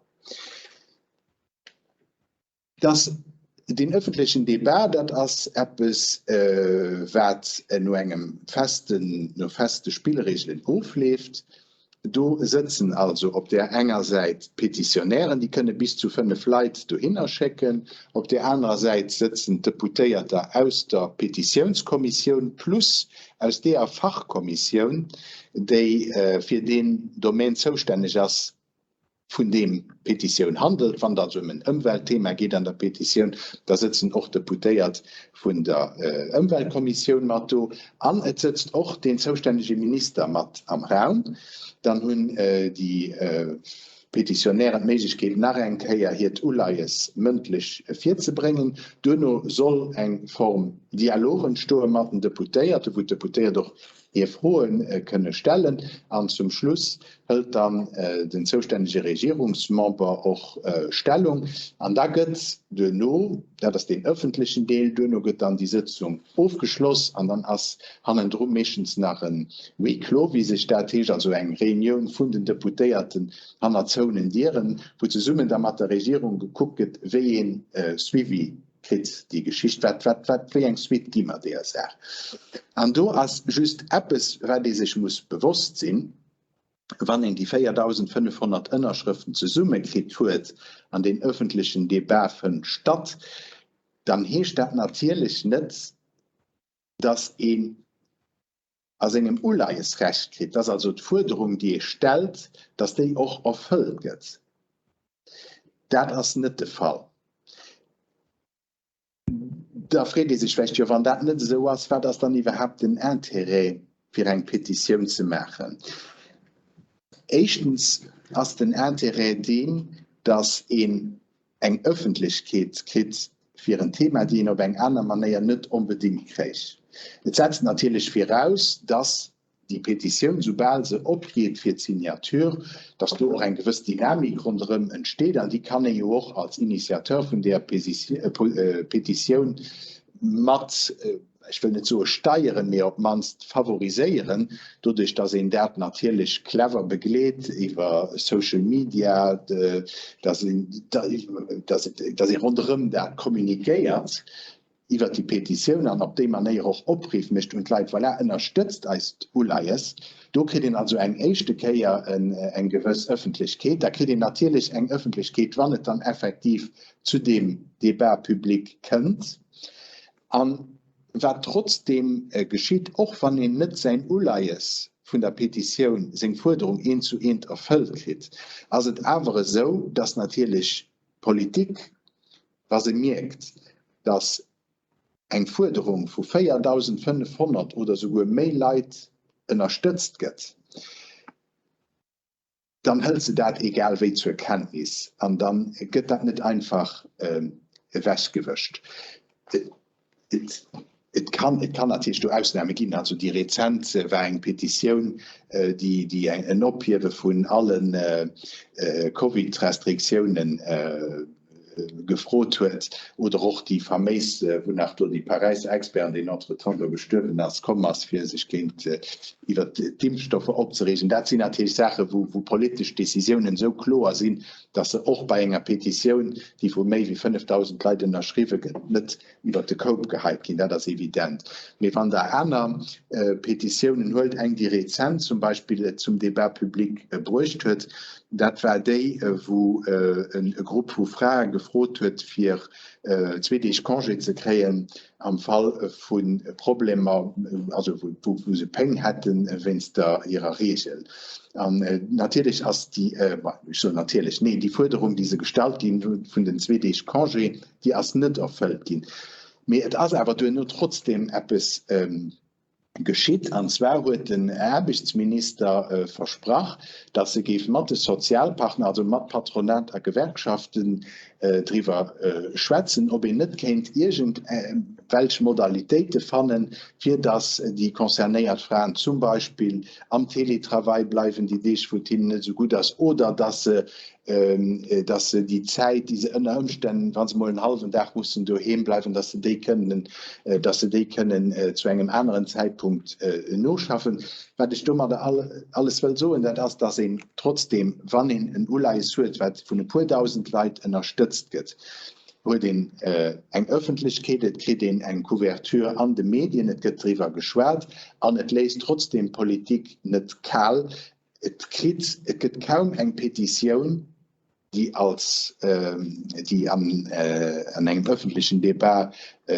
Dass deen ëffentlechen Debat, dat ass eppes, wat no engem festen, no feste Spillregelen ofleeft. Do sëtzen also op där enger Säit d'Petitionnairen, déi kënne bis zu 5 Leit dohinner schécken. Op där anerer Säit sëtzen d'Deputéierter aus der Petitiounskommissioun plus aus deeër Fachkommissioun, déi fir deen Domän zoustänneg ass, vun deem d'Petitioun handelt. Wann et also ëm en Ëmweltthema geet an der Petitioun, da sëtzen och Deputéiert vun der Ëmweltkommissioun mat do an et sëtzt och deen zoustännege Minister mat am Raum. Dann hunn déi Petitionnairen d'Méiglechkeet, nach eng Kéier hiert Uleies mëndlech virzebréngen. Duerno soll eng Form Dialog entstoe mat den Deputéierten, wou d'Deputéiert och hir Froe kënne stellen. An zum Schluss hëlt dann den zoustännege Regierungsmember och Stellung. An da gëtt duerno, dat ass deen ëffentlechen Deel, duerno gëtt dann déi Sëtzung ofgeschloss an dann ass hannendru meeschtens nach e Huis clos, wéi sech dat heescht, also eng Reunioun vun den Deputéierten hanner zouenen Dieren, wou zesummen da mat der Regierung gekuckt gëtt, wéi ee Suivi kritt déi Geschicht, wat, wat, wat, wéi eng Suite gi mer deeër Saach. An do ass just eppes, wat ee sech muss bewosst sinn, Wann een déi 4.500 Ënnerschrëften zesummekritt huet an deen ëffentlechen Debat fënnt statt, dann heescht dat natierlech net, datt een a sengem Uleies Recht kritt, datt also d'Fuerderung, déi ee stellt, datt déi och erfëllt gëtt. Dat ass net de Fall. Da freet ee sech vläicht, jo wann dat net esou ass, wat ass dann iwwerhaapt den Intérêt fir eng Petitioun ze maachen? Éischtens ass den Intérêt deen, datt een eng Ëffentlechkeet kritt fir en Thema, déi een op eng aner Manéier net onbedéngt kréich. Et setzt natierlech viraus, datt déi Petitioun, soubal se opgeet fir d'Signature, dass do och eng gewëss Dynamik ronderëm entsteet an déi kann ee jo och als Initiateur vun där Petitioun mat, ech wëll net soe steieren, mee op d'mannst favoriséieren, doduerch dass een dat natierlech clever begleet iwwer Social Media, dass een, dass ee ronderëm dat communiquéiert. iwwert déi Petitioun an op déi Manéier och Opriff mécht un d'Leit, voilà, ënnerstëtzt eist Uleies. Do kritt een also eng éischte Kéier eng gewëss Ëffentlechkeet. Da kritt een natierlech eng Ëffentlechkeet, wann et dann effektiv zu deem Débat public kënnt. A wat trotzdeem geschitt, och wann een net säin Uleies vun der Petitioun, seng Fuerderung eent zu eent erfëllt kritt, ass et awer esou, dass natierlech d'Politik, wa se mierkt, datt eng Fuerderung vu 4.500 oder souguer méi Leit ënnerstëtzt gëtt, dann hëlt se dat egal wéi zur Kenntnis an da gëtt dat net einfach ewechgewëscht. Et kann, et kann natierlech do Ausname ginn. Also déi rezent war eng Petitioun, déi, déi eng, en Ophiewe vun alle Covid-Restriktiounen. gefrot huet, oder och déi faméis, wou nach do déi Paräisser Experten, deen entretemps do gestuerwen ass, komm ass, fir sech géint iwwert d'Impfstoffer opzereegen. Dat sinn natierlech Saachen, wou wou politesch Décisiounen esou kloer sinn, datt se och bei enger Petitioun, déi vu méi wéi 5.000 Leit ënnerschriwwe gëtt, net iwwert de Koup geheit ginn, dat ass evident. Mee wann Der aner Petitiounen huelt, eng, déi rezent zum Beispill et zum Débat public bruecht huet, dat war déi, wou e Grupp vu Frae gefrot huet, fir zwee Deeg Congé ze kréien am Fall vu Problemer, also wou se Péng hätte wéinst der hirer Reegel. An natierlech ass déi, ech soen natierlech, nee, déi Fuerderung, déi se gestallt ginn hunn vun den zwee Deeg Congé, déi ass net erfëllt ginn. Mee et ass awer duerno trotzdem eppes geschitt, an zwar huet den Aarbechtsminister versprach, datt e géif mat de Sozialpartner, also mat Patronat a Gewerkschaften, driwwer schwätzen, ob een net kéint iergendwelch Modalitéite fannen, fir datt déi concernéiert Fraen zum Beispill am Télétravail bleiwen déi Deeg, wou et hinnen net esou gutt ass, oder datt se dass se déi Zäit, déi se ënner Ëmstänn, wa se mol en hallwen Dag mussen doheem bleiwen, dass se déi kënnen, dass se déi kënnen zu engem aneren Zäitpunkt noschaffen. Wat ech domadder alles wëll soen, dat ass, dass een trotzdem, wann een en Uleies huet, wat vun e puer dausend Leit ënnerstëtzt gëtt, huet een eng Ëffentlechkeet, et kritt een eng Couverture an de Medien, et gëtt driwwer geschwat an et léisst trotzdem d'Politik net kal. Et kritt, et gëtt kaum eng Petitioun, déi als, déi an engem öffentlechen Débat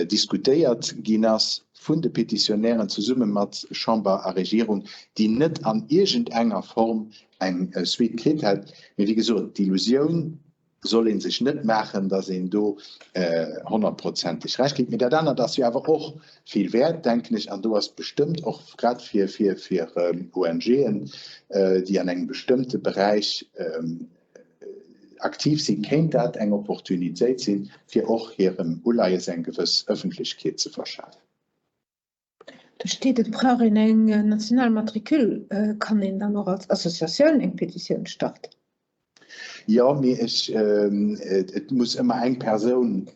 diskutéiert ginn ass vun de Petitionnairen zesumme mat Chamber a Regierung, déi net an iergendenger Form eng Suite kritt hätt. Mee wéi gesot, d'Illusioun, soll ee sech net maachen, datt een do honnertprozenteg Recht kritt. Mee dat anert ass jo awer och vill wäert, denken ech, an do ass bestëmmt och grad fir ONGen, déi an engem bestëmmte Beräich aktiv sinn, kéint dat eng Opportunitéit sinn, fir och hirem Uleies eng gewëss Ëffentlechkeet ze verschafen. Do steet, et brauch een eng national Matricule. Kann een dann och als Associatioun eng Petitioun starten? Jo, mee ech, et muss ëmmer eng Persoun,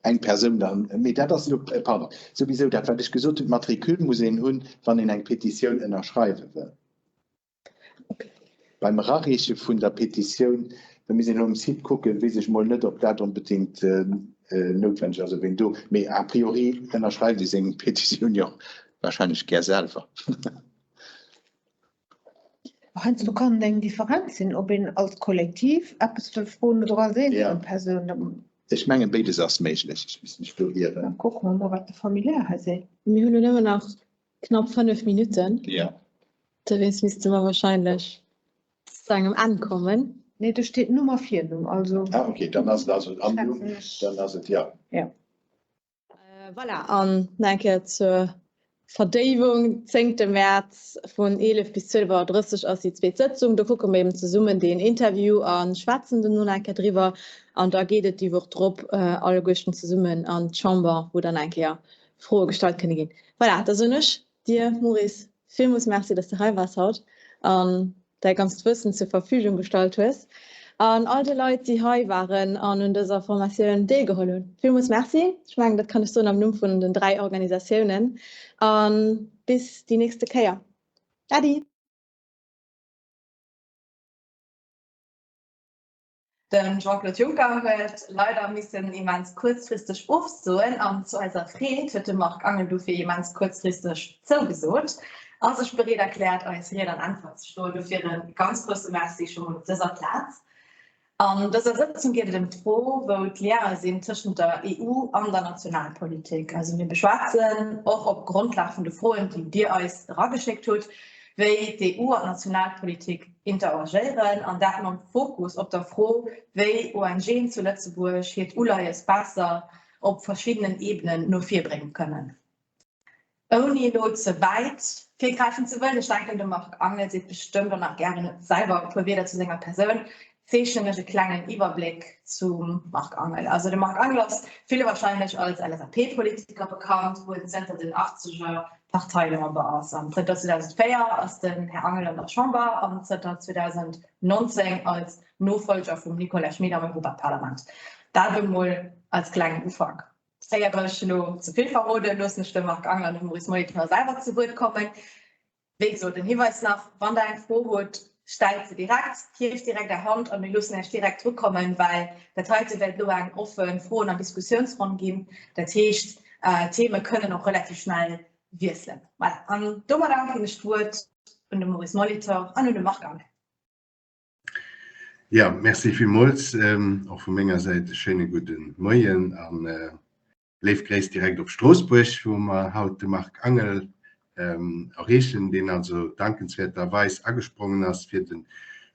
eng Persoun dann, mee dat ass elo, pardon, souwisou dat wat ech gesot hunn, d'Matricule muss een hunn, wann een eng Petitioun ënnerschreiwe wëll. Beim Erareeche vun der Petitioun, da misst een elo um Site kucken, weess ech mol net, ob dat onbedéngt noutwenneg ass, ob een do, mee a priori ënnerschreift ee seng Petitioun jo warscheinlech gär selwer. Heiansdo kann et eng Differenz sinn, ob een als Kollektiv eppes wëll froen oder als eenzel Persoun. Ech mengen, béides ass méiglech, ech misst mech do ieren. Da kucke mer mol, wat de Formulaire hei seet. Mir hunn elo nëmmen nach Knapp 5 Minutten. Ja. Dowéinst misste mer wahrscheinlech zu engem Enn kommen. Nee, do steet Numm a Virnumm, also. Ah, okay, dann ass et also am Numm, dann ass et, ja. Ja. Voilà, an nach eng Kéier zur Verdéiwung, Zéngte Mäerz vun 11 bis 12.30 Auer ass déi zweet Sëtzung. Do kucke mer eben zesummen deen Interview a schwätzen duerno nach eng Kéier driwwer. An da geet et déi Woch drop alleguerten zesummen an d'Chamber, wou dann eng Kéier Froe gestallt kënne ginn. Voilà, da soen ech dir, Maurice, villmools Merci, dass de hei waars haut an däi ganzt Wëssen zur Verfügung gestallt hues. An all de Leit, déi hei waren an un dëser Formatioun deelgeholl hunn, villmools Merci. Ech mengen, dat kann ech soen am Numm vun den 3 Organisatiounen. A bis déi nächste Kéier. Äddi! De Jean-Claude Juncker huet leider missen immens kuerzfristeg ofsoen an zu eiser Freed huet de Marc Angel dofir immens kuerzfristeg zougesot a sech bereet erkläert eis Ried an Äntwert ze stoen. Dofir e ganz grousse Merci scho mol op dëser Plaz. An dëser Sëtzung geet et ëm d'Fro, wou d'Liene sinn tëschent der EU an der Nationalpolitik. Also mir beschwätzen och op Grondlag vun de Froen, déi Dir eis erageschéckt hutt, wéi d'EU an d'Nationalpolitik interagéieren, an dat mam Fokus op der Fro, wéi ONGen zu Lëtzebuerg hiert Uleies besser op verschiddenen Ebenen no vir brénge kënnen. Ouni elo ze wäit virgräifen ze wëllen, ech denken, de Marc Angel seet bestëmmt och nach gären selwer e puer Wierder zu senger Persoun, zeechnen ech e klengen Iwwerbléck zum Marc Angel. Also de Marc Angel ass ville wahrscheinlech als LSAP-Politiker bekannt, wou en zënter den achtzeger. Parteimember ass. An zënter 2004 ass den Här Angel an der Chamber an zënter 2019 als Nofollger vum Nicolas Schmit am Europaparlament. Dat emol als klengen Ufank. Éier ech elo ze vill verroden, loossen ech de Marc Angel an de Maurice Molitor selwer zu Wuert kommen. Wéi gesot, den Hiweis nach, Wann Der eng Fro hutt, stellt se direkt, hieft direkt Är Hand a mir loossen Iech direkt drukommen, well dat heite wäert elo eng offen Froen an Diskussiounsronn ginn. Dat heescht, d'Theme kënnen och relativ schnell wiesselen. Voilà, an domadder ginn ech d'Wuert un de Maurice Molitor an un de Marc Angel. Ja, merci villmools. Och vu menger Säit e schéine gudde Moien an Léif Gréiss direkt op Stroossbuerg, wou mer haut de Marc Angel erreechen, deen also dankenswäerterweis agesprongen ass fir de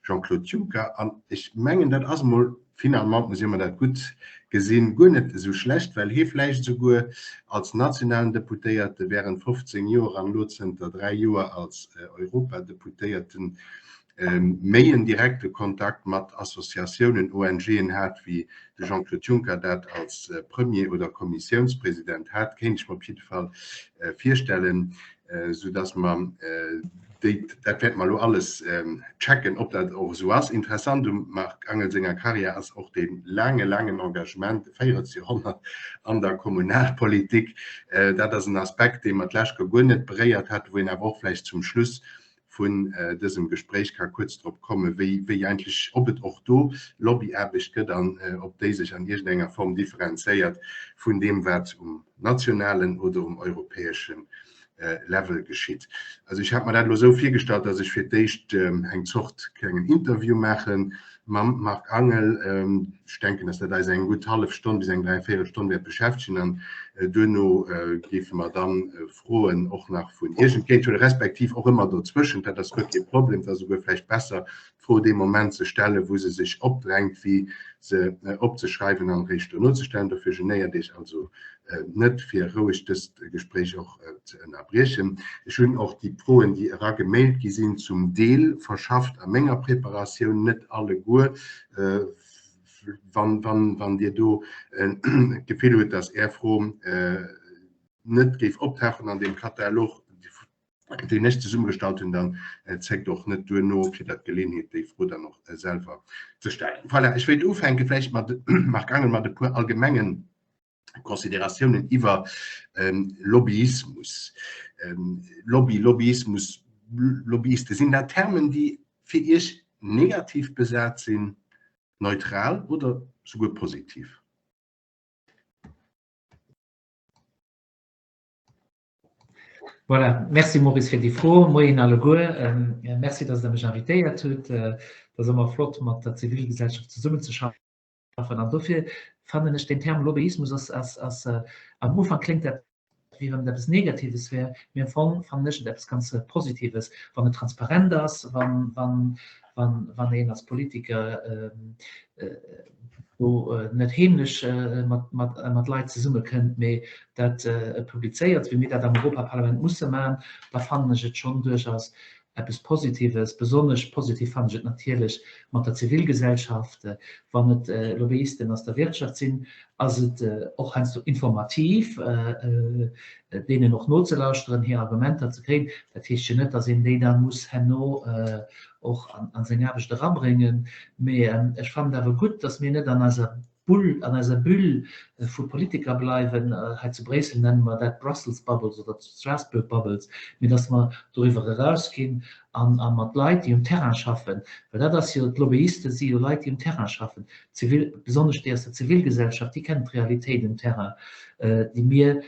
Jean-Claude Juncker. An ech mengen, dat ass emol finalement, muss ech mer dat gutt gesinn, guer net esou schlecht, well hie vläicht esouguer als nationalen Deputéierte während 15 Joer an elo zënter dräi Joer als Europadeputéierten méi en direkte Kontakt mat Associatiounen, ONGen hat, wéi de Jean-Claude Juncker dat als Premier oder Kommissiounspresident hat, kéint ech mer op jidde Fall virstellen, soudass mer déi, dat wäerte mer elo alles checken, ob dat och esou ass. Interessant um Marc Angel senger Karriär ass och dee laange, laangen Engagement, e Véierelsjoerhonnert an der Kommunalpolitik. Dat ass en Aspekt, dee mer d'lescht Joer guer net beréiert haten, wou een awer och vläicht zum Schluss vun dësem Gespréich ka kuerz drop kommen, wéi, wéi eigentlech, ob et och do Lobbyaarbecht gëtt an ob déi sech an iergendenger Form differenzéiert vun deem, wat um nationalen oder um europäesche Level geschitt. Also ech hat mer dat elo esou virgestallt, dass ech fir d'éischt eng Zort klengen Interview maache mam Marc Angel. Ech denken, dass dat eis eng gutt hallef Stonn bis eng dräivéierel Stonn wäert beschäftegen an duerno géife mer dann Froen och nach vun Iech entgéinthuelen, respektiv och ëmmer dozwëschent. Dat ass guer kee Problem. Et ass esouguer vläicht besser, d'Fro dee Moment ze stellen, wou se sech opdrängt, wéi se opzeschreiwen an eréischt dono ze stellen. Dofir genéiert Iech also net, fir roueg dëst Gespréich och ze ënnerbriechen. Ech hunn och déi Froen, déi eragemailt gi sinn, zum Deel verschafft a menger Preparatioun, net alleguer. Wann, wann, wann Dir do d'Gefill hutt, dass Är Fro net géif optauchen an deem Katalog, deen ech zesummegestallt hunn, dann zéckt och net duerno, fir dat d'Geleeënheet, déi Fro dann och selwer ze stellen. Voilà, ech wéilt ufänke vläicht mat, Marc Angel, mat e puer allgemenge Consideratiounen iwwer Lobbyismus. Lobby, Lobbyismus, Lobbyiste, sinn dat Termen, déi fir Iech negativ besat sinn, neutral oder souguer positiv? Voilà, merci Maurice fir déi Fro. Moien alleguer. Merci, dass Der mech invitéiert hutt. Et ass ëmmer flott, mat der Zivilgesellschaft zesummenzeschaffen. An dofir fannen ech den Term Lobbyismus ass, ass, ass am Ufank kléngt dat, wéi wann et eppes Negatives wär, mee am Fong fannen ech et eppes ganz Positives, wann et transparent ass, wann, wann, wann, wann een als Politiker do net heemlech mat, mat, mat Leit zesummekënnt, mee dat publizéiert, wéi mir dat am Europaparlament musse maachen, da fannen ech et schonn duerchaus eppes Positives. Besonnesch positiv fannen ech et natierlech mat der Zivilgesellschaft. Wann et Lobbyisten aus der Wirtschaft sinn, ass et och heiansdo informativ, deenen och nozelauschteren, hir Argumenter ze kréien. Dat heescht jo net, datt een déi da muss herno och an seng Aarbecht erabréngen. Mee ech fannen et awer gutt, datt mir net an eiser Bull, an eiser Bulle vu Politiker bleiwen, hei zu Bréissel nenne mer dat Brussels Bubbles oder Strasbourg Bubbles, mee datt mer doriwwer erausginn an a mat Leit, déi um Terrain schaffen, well dat ass jo, d'Lobbyiste si jo Leit, déi um Terrain schaffen, zivil, besonnesch déi aus der Zivilgesellschaft, déi kennen d'Realitéit um Terrain, déi mir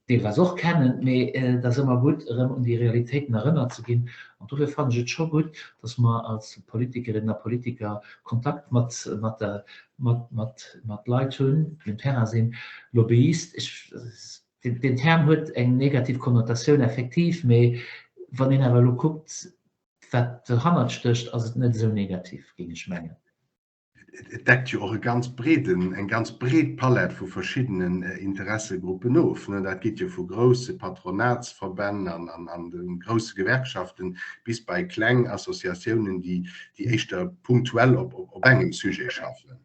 deelweis och kennen, mee et ass ëmmer gutt, erëm un déi Realitéiten erënnert ze ginn. An dofir fannen ech et scho gutt, dass mer als Politikerinnen a Politiker Kontakt mat, mat der, mat, mat, mat Leit hunn, déi um Terrain sinn. Lobbyist, ech, deen, deen Term huet eng negativ Konnotatioun effektiv, mee wann een awer elo kuckt, wat dohannert stécht, ass et net esou negativ, géing ech mengen. Et deckt jo och e ganz breeden, eng ganz breet Palett vu verschiddenen Interessegruppen of. Dat geet jo vu grousse Patronatsverbänn an de grousse Gewerkschaften bis bei kleng Associatiounen, déi éischter punktuell op engem Sujet schaffen.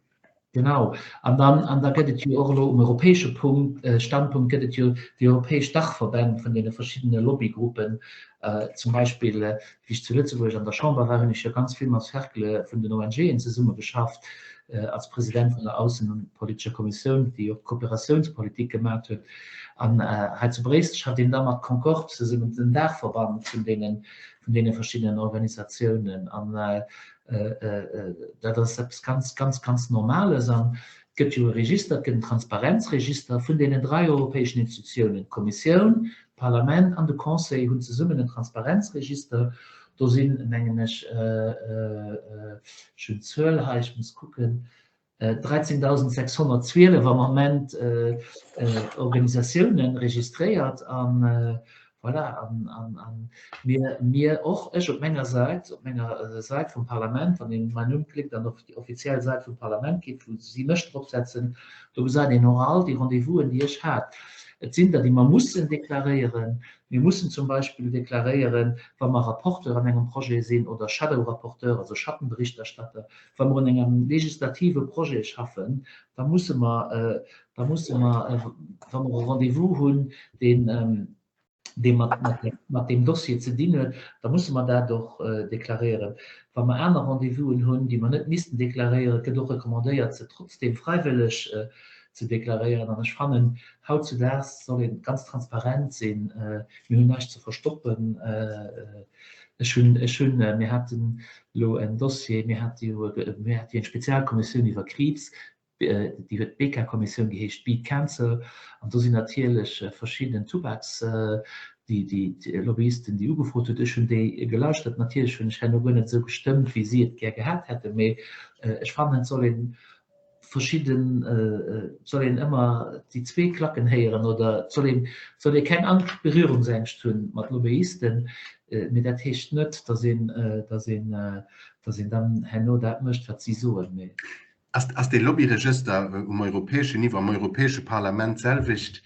Genau. An dann, an da gëtt et jo och elo um europäesche Punkt, Standpunkt gëtt et jo déi europäesch Dachverbänn vun deene verschiddene Lobbygruppen. Zum Beispill, wéi ech zu Lëtzebuerg an der Chamber war, hunn ech jo ganz vill mam Cercle vun den ONGen zesummegeschafft, als President vun der aussepolitescher Kommissioun, déi och d'Kooperatiounspolitik gemat huet. An hei zu Bréissel schafft een da mat Concorde zesummen, den Daachverband vun deene, vun deene verschiddenen Organisatiounen. An Dat ass eppes ganz, ganz, ganz Normales. An et gëtt jo e Register, et gëtt en Transparenzregister vun deenen drai europäeschen Institutiounen. D'Kommissioun, d'Parlament an de Conseil hunn zesummen en Transparenzregister. Do sinn, mengen ech, ech hunn d'Zuel hei, ech muss kucken, 13.612 am Ament Organisatiounen registréiert an voilà, an mir, mir och, ech op menger Säit, op menger Säit vum Parlament, wann een mäin Numm klickt an op déi offiziell Säit vum Parlament geet, wou si mech dropsetzen, do gesäit een och all déi Rendez-vousen, déi ech hat. Et sinn der, déi mer mussen deklaréieren. Mir mussen zum Beispill deklaréieren, wa mer Rapporteur an engem Projet sinn oder Shadow-Rapporteur, also Schattenberichterstatter, Wa mer un engem legislative Projet schaffen, da musse mer, da musse mer, wa mer e Rendez-vous hunn, deen, dee mat, mat, mat deem Dossier ze dinn huet, da musse mer dat och deklaréieren. Wa mer aner Rendez-vousen hunn, déi mer net missten deklaréieren, gëtt och recommandéiert, se trotzdem fräiwëlleg ze deklaréieren. An ech fannen, hautzudaags soll ee ganz transparent sinn. Mir hunn näischt ze verstoppen. Ech hunn, ech hunn, mir haten elo en Dossier, mir hate jo, mir hate jo eng Spezialkommissioun iwwer Kriibs, déi huet d'BK-Kommissioun geheescht, Beat Cancer, an do sinn natierlech verschidden Tubaks, déi, déi Lobbyisten, déi ugefrot huet. Ech hunn déi gelauschtert. Natierlech hunn ech herno guer net esou gestëmmt, wéi si et gär gehat hätten, mee ech fannen, et soll een verschidden, et soll een ëmmer déi zwee Klacken héieren oder et soll een, soll ee keng Angscht, Berührungsängscht hunn mat Lobbyisten, mee dat heescht net, datt een, datt een, datt een dann herno dat mécht, wat si soen, mee. Ass, ass dee Lobbyregëster um europäeschen Niveau, am Europäesche Parlament d'selwecht,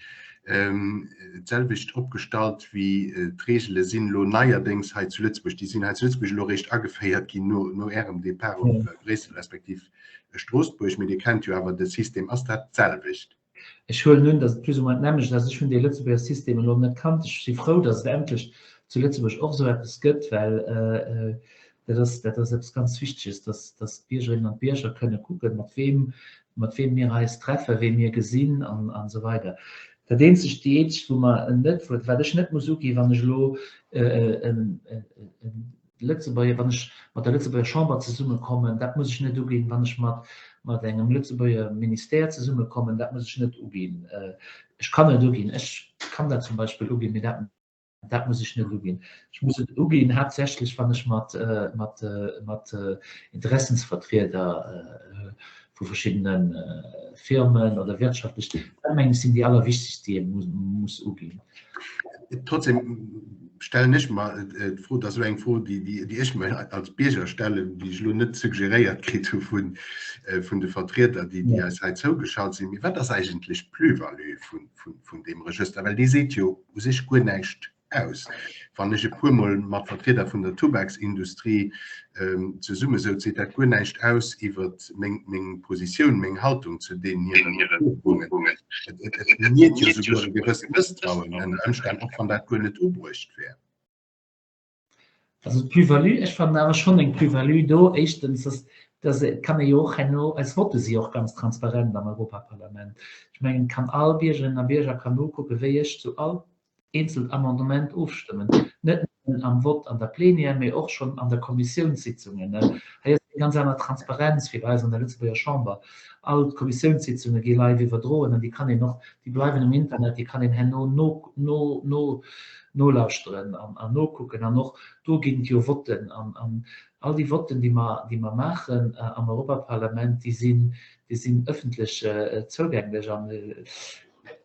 d'selwecht opgestallt wéi d'Regele sinn elo neierdéngs hei zu Lëtzebuerg? Déi sinn hei zu Lëtzebuerg elo eréischt ageféiert ginn no, no Ärem Depart op Bréissel respektiv Stroossbuerg, mee Dir kennt jo awer de System. Ass dat d'selwecht? Ech huelen un, datt et plus ou moins d'nämmlecht ass. Ech hunn dee Lëtzebuerger System elo net kannt. Ech si frou, datt et endlech zu Lëtzebuerg och esou eppes gëtt, well dat ass, dat ass eppes ganz Wichteges, datt, datt d'Biergerinnen an d'Bierger kënne kucken, mat weem, mat weem mir eis treffen, wee mir gesinn an, an esou weider. Dat eenzegt, déi eenzeg, wou mer net, wat ech net muss uginn, wann ech elo en Lëtzebuerger, wann ech mat der Lëtzebuerger Chamber zesummekommen, dat muss ech net uginn, wann ech mat, mat engem Lëtzebuerger Ministère zesummekommen, dat muss ech net uginn. Ech kann et uginn, ech kann dat zum Beispill uginn, mee dat, dat muss ech net uginn. Ech muss et uginn haaptsächlech, wann ech mat, mat, mat Interessensvertrieder vu verschiddene Firmen oder wirtschaftlech, dat mengen ech sinn déi allerwichtegst, déi ee muss uginn. Trotzdem stellen ech mer d'Fro, dat ass elo eng Fro, déi ech mer als Bierger stellen, déi ech elo net suggeréiert kritt hu vun de Vertrieder, déi eis hei zougeschalt sinn, mee wat ass eigentlech d'Plus-value vun deem Regëster? Well dee seet jo u sech guer näischt aus. Wann ech e puermol mat Vertrieder vun der Tubaksindustrie zesummesouz, seet dat guer näischt aus iwwer meng Positioun, meng Haltung zu deenen hiren Fuerderungen. Et niert jo souguer e gewësst Mësstrauen ënner Ëmstänn, och wann dat guer net ubruecht wär. Also d'Plus-value, ech fannen awer schonn eng Plus-value do. Éischtens, dass, dass et kann ee jo och herno, eis Votte si jo och ganz transparent am Europaparlament. Ech mengen, et kann all Biergerinnen a Bierger kann nokucken, wéi ech zu all eenzelt Amendement ofstëmmen, net nëmmen am Vott an der Plenière, mee och schonn an der Kommissiounssitzungen. Hei ass eng ganz aner Transparenz wéi bei eis an der Lëtzebuerger Chamber. All d'Kommissiounssitzunge gi live iwwerdroen an déi kann een och, déi bleiwen um Internet, déi kann een herno no, no, no, nolauschteren an, an nokucken. An och do ginn et jo Votten an, an all déi Votten, déi mer, déi mer maachen am Europaparlament, déi sinn, déi sinn ëffentlech zougänglech. An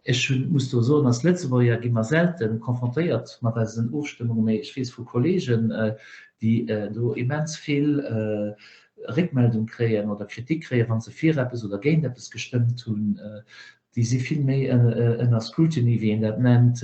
Ech hunn, muss do soen, als Lëtzebuerger gi mer selte confrontéiert mat eisen Ofstëmmungen, mee ech weess vu Kollegen, déi do immens vill Réckmeldung kréien oder Kritik kréien, wa se fir eppes oder géint eppes gestëmmt hunn. Déi si vill méi ënner Scrutiny, wéi een dat nennt,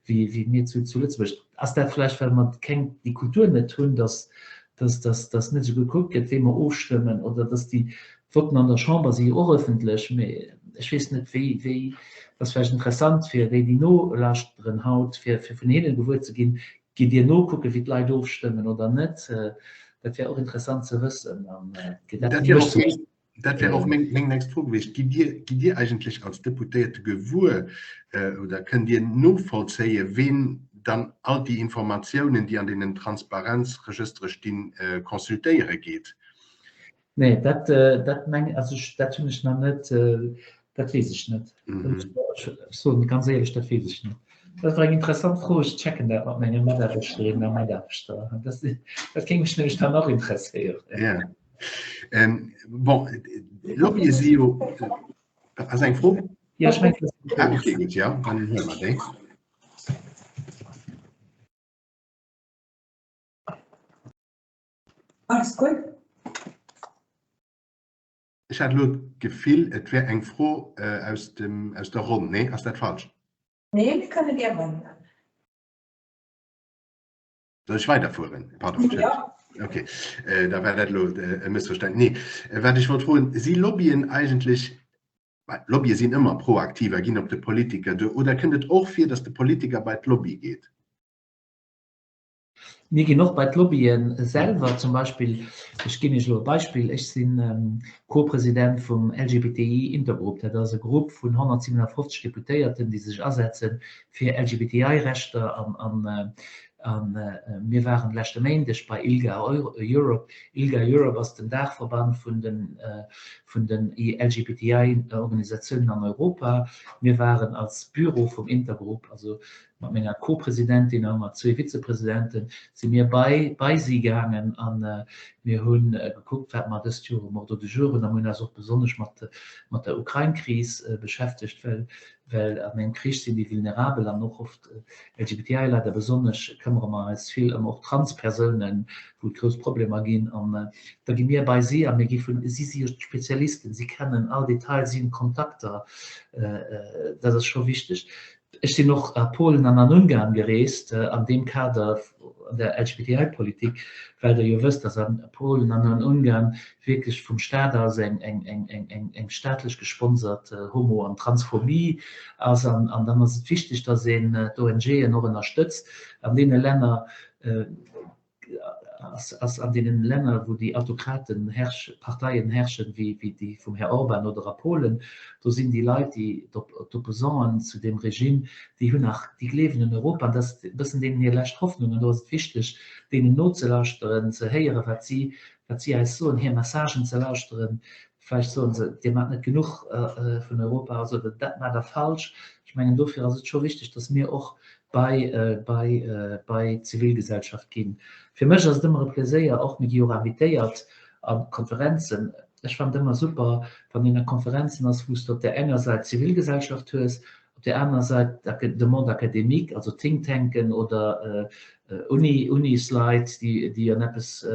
wéi mir zu Lëtzebuerg. Ass dat vläicht, well mer keng, déi Kultur net hunn, dass, dass, dass, dass net esou gekuckt gëtt, wéi mer ofstëmmen oder dass déi. D'Votten an der Chamber si jo och ëffentlech, mee ech weess net, wéi, wéi, et ass vläicht interessant fir déi, déi nolauschteren haut, fir, fir vun hinnen gewuer ze ginn, Gitt Dir nokucken, wéi d'Leit ofstëmmen oder net? Dat wär och interessant ze wëssen. An fir dat Dat wär och meng, dat wär och meng, meng nächst Fro gewiescht. Gitt Dir, gitt Dir eigentlech als Deputéierte gewuer oder kënnt Dir novollzéien, ween dann all déi Informatiounen, déi an deenen Transparenzregëstere stinn, consultéiere geet? Nee, dat, dat meng, also ech, dat hunn ech nach net, dat weess ech net. Ech soen ganz éierlech, dat weess ech net. Dat war eng interessant Fro, ech checken dat mat menge Mataarbechterinnen a Mataarbechter. Dat, dat géing mech nämlech dann och interesséieren. Ja. Ähm, bon, Lobbye si jo, ass eng Fro? Ja, ech mengen, dat ass eng Fro. Ah, okay, gutt, ja, dann huele mer déi. Alles gutt. Ech hat elo d'Gefill, et wär eng Fro aus dem, aus der Ronn. Nee, ass dat falsch? Nee, mir kënne gär weiderfueren. Soll ech weiderfueren? Pardon. Jo. Okay, da war dat elo e Mëssverständnis. Nee, wat ech wollt froen, Si Lobbyen eigentlech, Lobbye sinn ëmmer proaktiv a ginn op de Politiker duer, oder kënnt et och vir, datt de Politiker bei d'Lobby geet? Mir ginn och bei d'Lobbyen selwer. Zum Beispill, ech ginn Iech elo e Beispill, Ech si Co-President vum LGBTI-Intergrupp. Dat ass e Grupp vun 157 Deputéierten, déi sech asetze fir LGBTI-Rechter. A mir waren leschte Méindeg bei ILGA Europe. ILGA Europe ass den Daachverband vun den LGBTI-Organisatiounen an Europa. Mir waren als Büro vum Intergrupp, also Mat menger Co-Presidentin a mat zwee Vizepresidenten si mir bei bei si gaangen a mir hu gekuckt, wat mer dëst Joer um Ordre du jour hunn a mir hunn eis och besonnesch mat mat der Ukrain-Kris beschäftegt, well well an engem Krich sinn déi Vulnerabel an och oft LGBTI-Leit a besonnesch këmmere mer eis vill ëm och Trans-Persounen, wou et grouss Problemer ginn an da gi mir bei si a mir gi vun, si si jo d'Spezialisten, si kennen all Detail, si hunn Kontakter, dat ass scho wichteg. Ech sinn och a Polen an an Ungarn gereest an deem Kader an der LGBTI-Politik, well Der jo wësst, dass a Polen an an Ungarn wierklech vum Staat aus eng, eng, eng, eng, eng, eng staatlech gesponsert Homo an Transphobie ass. An, an dann ass et wichteg, dass een d'ONGen och ënnerstëtzt an deene Länner. Ass an deenen Länner, wou déi Autokraten herrschen, Parteien herrschen, wéi déi vum Här Orban oder a Polen, do sinn déi Leit, déi d'Opposanten zu deem Regime, déi hunn nach, déi gleewen un Europa an dat ass e bëssen deenen hir lescht Hoffnung. An do ass et wichteg, deenen nozelauschteren, ze héieren, wat si, wat si eis soen, hir Messagen ze lauschteren. Vläicht soen se, Dir maacht net genuch vun Europa, also dat maacht Der falsch. Ech mengen, dofir ass et scho wichteg, datt mir och bei, bei, bei d'Zivilgesellschaft ginn. Fir mech ass et ëmmer e Pleséier, och mir gi jo och invitéiert a Konferenzen, ech fannen et ëmmer super, wann een a Konferenzen ass, wou s de op där enger Säit d'Zivilgesellschaft hues, op där anerer Säit de Monde académique, also Think Tanken oder Uni, Unisleit, déi, déi an eppes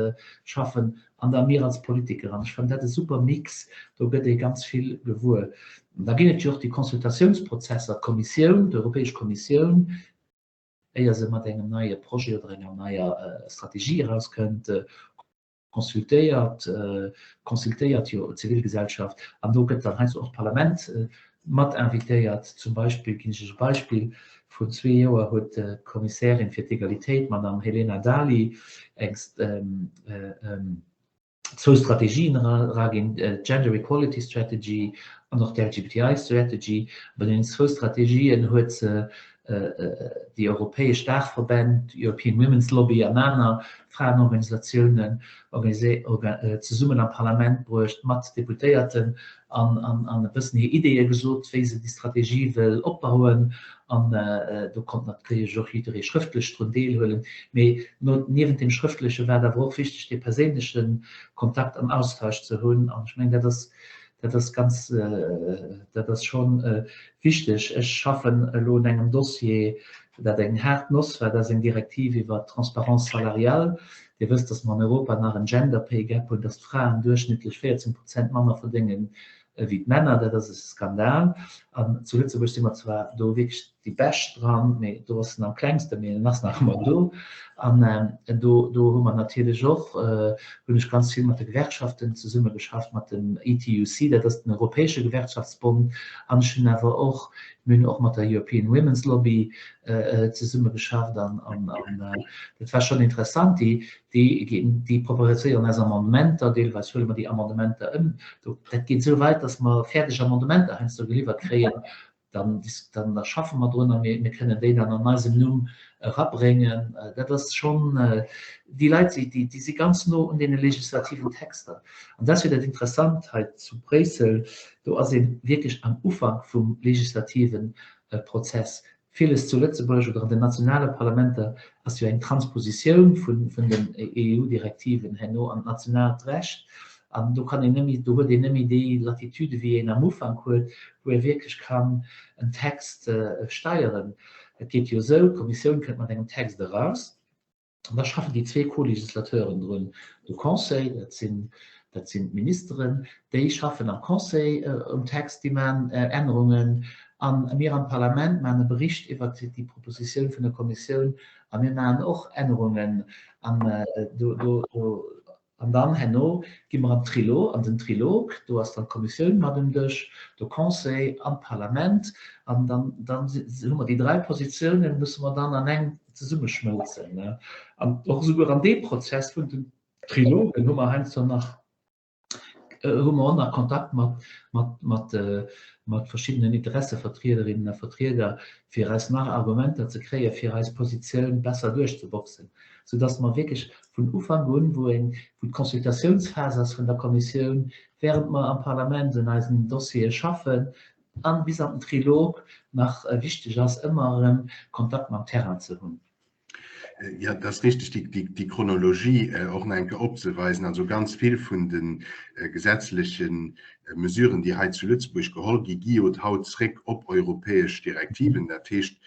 schaffen, an da mir als Politiker. An ech fannen dat e super Mix, do gëtt ee ganz vill gewuer. An da ginn et jo och déi Consultatiounsprozesser, d'Kommissioun, d'Europäesch Kommissioun, éier se mat engem neie Projet oder enger neier Strategie erauskënnt, consultéiert, consultéiert jo d'Zivilgesellschaft an do gëtt dann heiansdo och d'Parlament mat invitéiert. Zum Beispill, ginn ech Iech e Beispill, Vrun zwee Joer huet d'Kommissärin fir d'Egalitéit, d'Madame Helena Dalli, eng zwou Strategien eraginn, d'Gender Equality Strategy an och d'LGBTI Strategy. Bei deenen zwou Strategien huet se déi europäesch Daachverbänn, d'European Women's Lobby an aner Fraenorganisatiounen zesummen am Parlament bruecht mat Deputéierten an e bëssen hir Ideeë gesot, wéi se déi Strategie wëll opbauen. An do konnt natierlech och jidderee schrëftlech drun deelhuelen. Mee niewent deem Schrëftleche war et awer och wichteg, dee perséinleche Kontakt an Austausch ze hunn. An ech mengen, dat ass, dat ass ganz, dat ass scho wichteg. Ech schaffen elo un engem Dossier, dat eng haart Noss war, dat ass eng Direktiv iwwert d'Transparence salariale. Dir wësst, dass mer an Europa nach en Gender Pay Gap hunn, dass d'Fraen duerchschnittlech 14 Prozent manner verdéngen wéi d'Männer. Dat ass e Skandal. An zu Lëtzebuerg si mer zwar do wierklech. déi bescht dran, mee do ass en am klengsten, mee en ass nach ëmmer do. An do, do hu mer natierlech och, hunn ech ganz vill mat de Gewerkschaften zesummegeschafft, mat dem ETUC, dat ass den europäesche Gewerkschaftsbond, an ech hunn awer och, mir hunn och mat der European Women's Lobby zesummegeschafft an, an, an dat war schonn interessant. Déi, déi ginn, déi proposéieren eis Amendementer, deelweis huele mer déi Amendementer ëm. Do, dat geet esou wäit, datt mer fäerdeg Amendementer heiansdo geliwwert kréien, dann, dann da schaffe mer drun a mir, mir kënnen déi dann an eisem Numm erabréngen. Dat ass schonn, déi Leit, déi, déi, déi si ganz no un deene legislativen Texter. An dat ass jo dat Interessant hei zu Bréissel, do ass ee wierklech am Ufank vum legislative Prozess. Villes zu Lëtzebuerg oder an den nationale Parlamenter ass jo eng Transpositioun vun den EU-Direktiven herno an d'nationaalt Recht. An do kann een net méi, do huet een net méi déi Latitude wéi een am Ufank huet, wou ee wierklech kann en Text steieren. Et geet jo esou, d'Kommissioun kënnt mat engem Text eraus, An da schaffen déi zwee Co-Legislateuren drun. De Conseil, dat sinn, dat sinn d'Ministeren, déi schaffen am Conseil um Text, déi maachen Ännerungen. A mir am Parlament maachen e Bericht iwwert déi Propositioun vun der Kommissioun a mir maachen och Ännerungen. An do, do, do An dann herno gi mer an d'Trilo, an den Trilog, do ass dann d'Kommissioun mat um Dësch, de Conseil an d'Parlament. An dann, dann hu mer déi dräi Positiounen, musse mer dann an eng zesummeschmëlzen. An och esouguer an deem Prozess vun den Trilogen hu mer heiansdo nach, hu mer och nach Kontakt mat, mat, mat, mat verschiddenen Interessevertriederinnen a Vertrieder, fir eis nach Argumenter ze kréien, fir eis Positioun besser duerchzeboxen, soudass mer wierklech vun Ufank un, wou eng, wou d'Consultatiounsphas ass vun der Kommissioun, während mer am Parlament un eisen Dossiere schaffen an bis an den Trilog nach wichteg ass, ëmmer erëm Kontakt mam Terrain ze hunn. Jo, dat ass richtig, déi Chronologie och nach eng Kéier opzeweisen. Also ganz vill vun de gesetzleche Mesuren, déi hei zu Lëtzebuerg geholl gi, gi jo haut zréck op europäesch Direktiven. Dat heescht,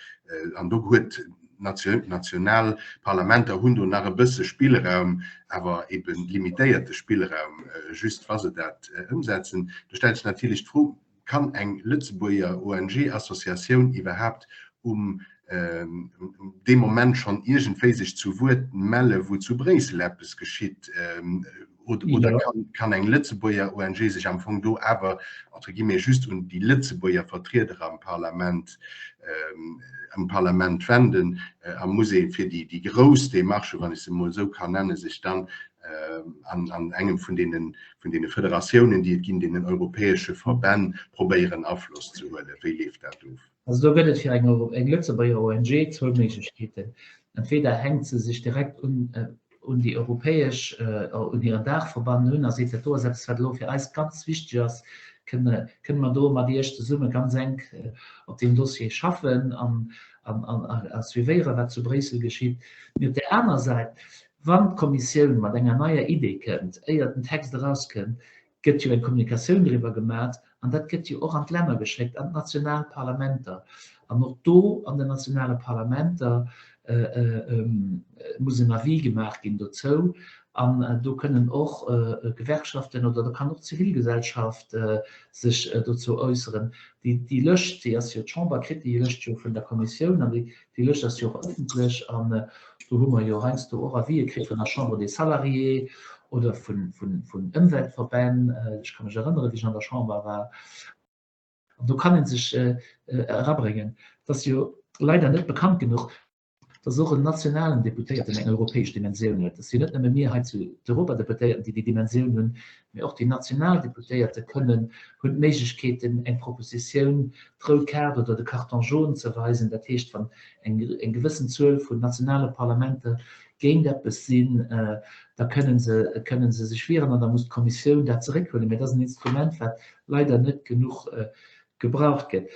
an do huet D'national Parlamenter hunn do nach e bësse Spillraum, awer ebe limitéierte Spillraum, just wa se dat ëmsetzen. Do stellt sech natierlech d'Fro, Kann eng Lëtzebuerger ONG-Associatioun iwwerhaapt um dee Moment schonn iergendwéi sech zu Wuert melle wou zu Bréissel eppes geschitt? Oder kann eng Lëtzebuerger ONG sech am Fong do awer, entre guillemets, just un déi Lëtzebuerger Vertrieder am Parlament, am Parlament wenden a muss ee fir déi grouss Démarche, wann ech se emol esou kann nennen, sech dann an an engem vun deene vun deene Federatiounen, déi et ginn, deenen europäesche Verbänn, probéieren Afloss ze huelen? Wéi leeft dat of? Also do gëtt et fir eng eng Lëtzebuerger ONG zwou Méiglechkeeten. Entweder hänkt se sech direkt un un déi europäesch, un hiren Daachverband un a seet, dat do ass eppes, wat elo fir eis ganz wichteg ass, kënne kënne mer do mat Iech zesumme ganz enk op deem Dossier schaffen an a suivéieren, wat zu Bréissel geschitt. Mee op där aner Säit, wann d'Kommissioun mat enger neier Idee kënnt, éier den Text erauskënnt, gëtt jo eng Kommunikatioun driwwer gemat an dat gëtt jo och an d'Länner geschéckt, an d'national Parlamenter. An och do an den nationale Parlamenter muss en Avis gemaach ginn dozou. An do kënnen och Gewerkschaften oder do kann och d'Zivilgesellschaft sech dozou äusseren. Déi Lëscht, déi ass jo, d'Chamber kritt déi Lëscht jo vun der Kommissioun an déi Lëscht ass jo och ëffentlech. An do hu mer jo heiansdo och Avisë kritt vun der Chambre des Salariés oder vun Ëmweltverbänn. Ech ka mech erënneren, wéi ech an der Chamber war. An do kann ee sech erabréngen. Et ass jo leider net bekannt genuch, dass och en nationalen Deputéierten eng europäesch Dimensioun huet. Et si jo net nëmme mir hei zu d'Europadeputéierten, déi déi Dimensioun hunn, mee och déi national Deputéierte kënnen, hunn d'Méiglechkeeten, eng Propositioun, d'rout Kaart oder de Carton jaune ze weisen. Dat heescht, wann eng gewëssen Zuel vun nationale Parlamenter géint eppes sinn, da kënnen se, kënnen se sech wieren an da muss d'Kommissioun dat zeréckhuelen. Mee dat ass en Instrument, wat leider net genuch gebraucht gëtt.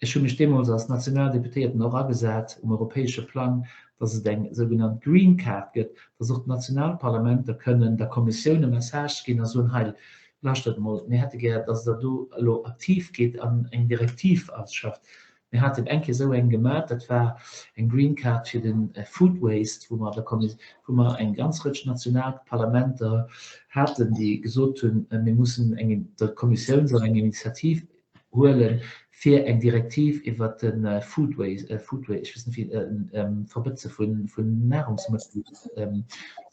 Ech hu mech deemools als Nationaldeputéierten och agesat um europäesche Plang, dass et eng sougenannt Green Card gëtt, dass och d'Nationalparlamenter kënnen der Kommissioun e Message ginn a soen, hei, lauschtert emol, mir hätte gär, dass Der do elo aktiv gitt an eng Direktiv ausschafft. Mir haten eng Kéier esou eng gemat, dat war eng Green Card fir de Food Waste, wou mer der Kommis-, wou mer eng ganz Rëtsch Nationalparlamenter haten, déi gesot hunn, mir mussen eng, d'Kommissioun soll eng Initiativ huelen, fir eng Direktiv iwwert de Food Waste, Food Waste, ech weess net wéi, Verbëtze vun Nahrungsmëttel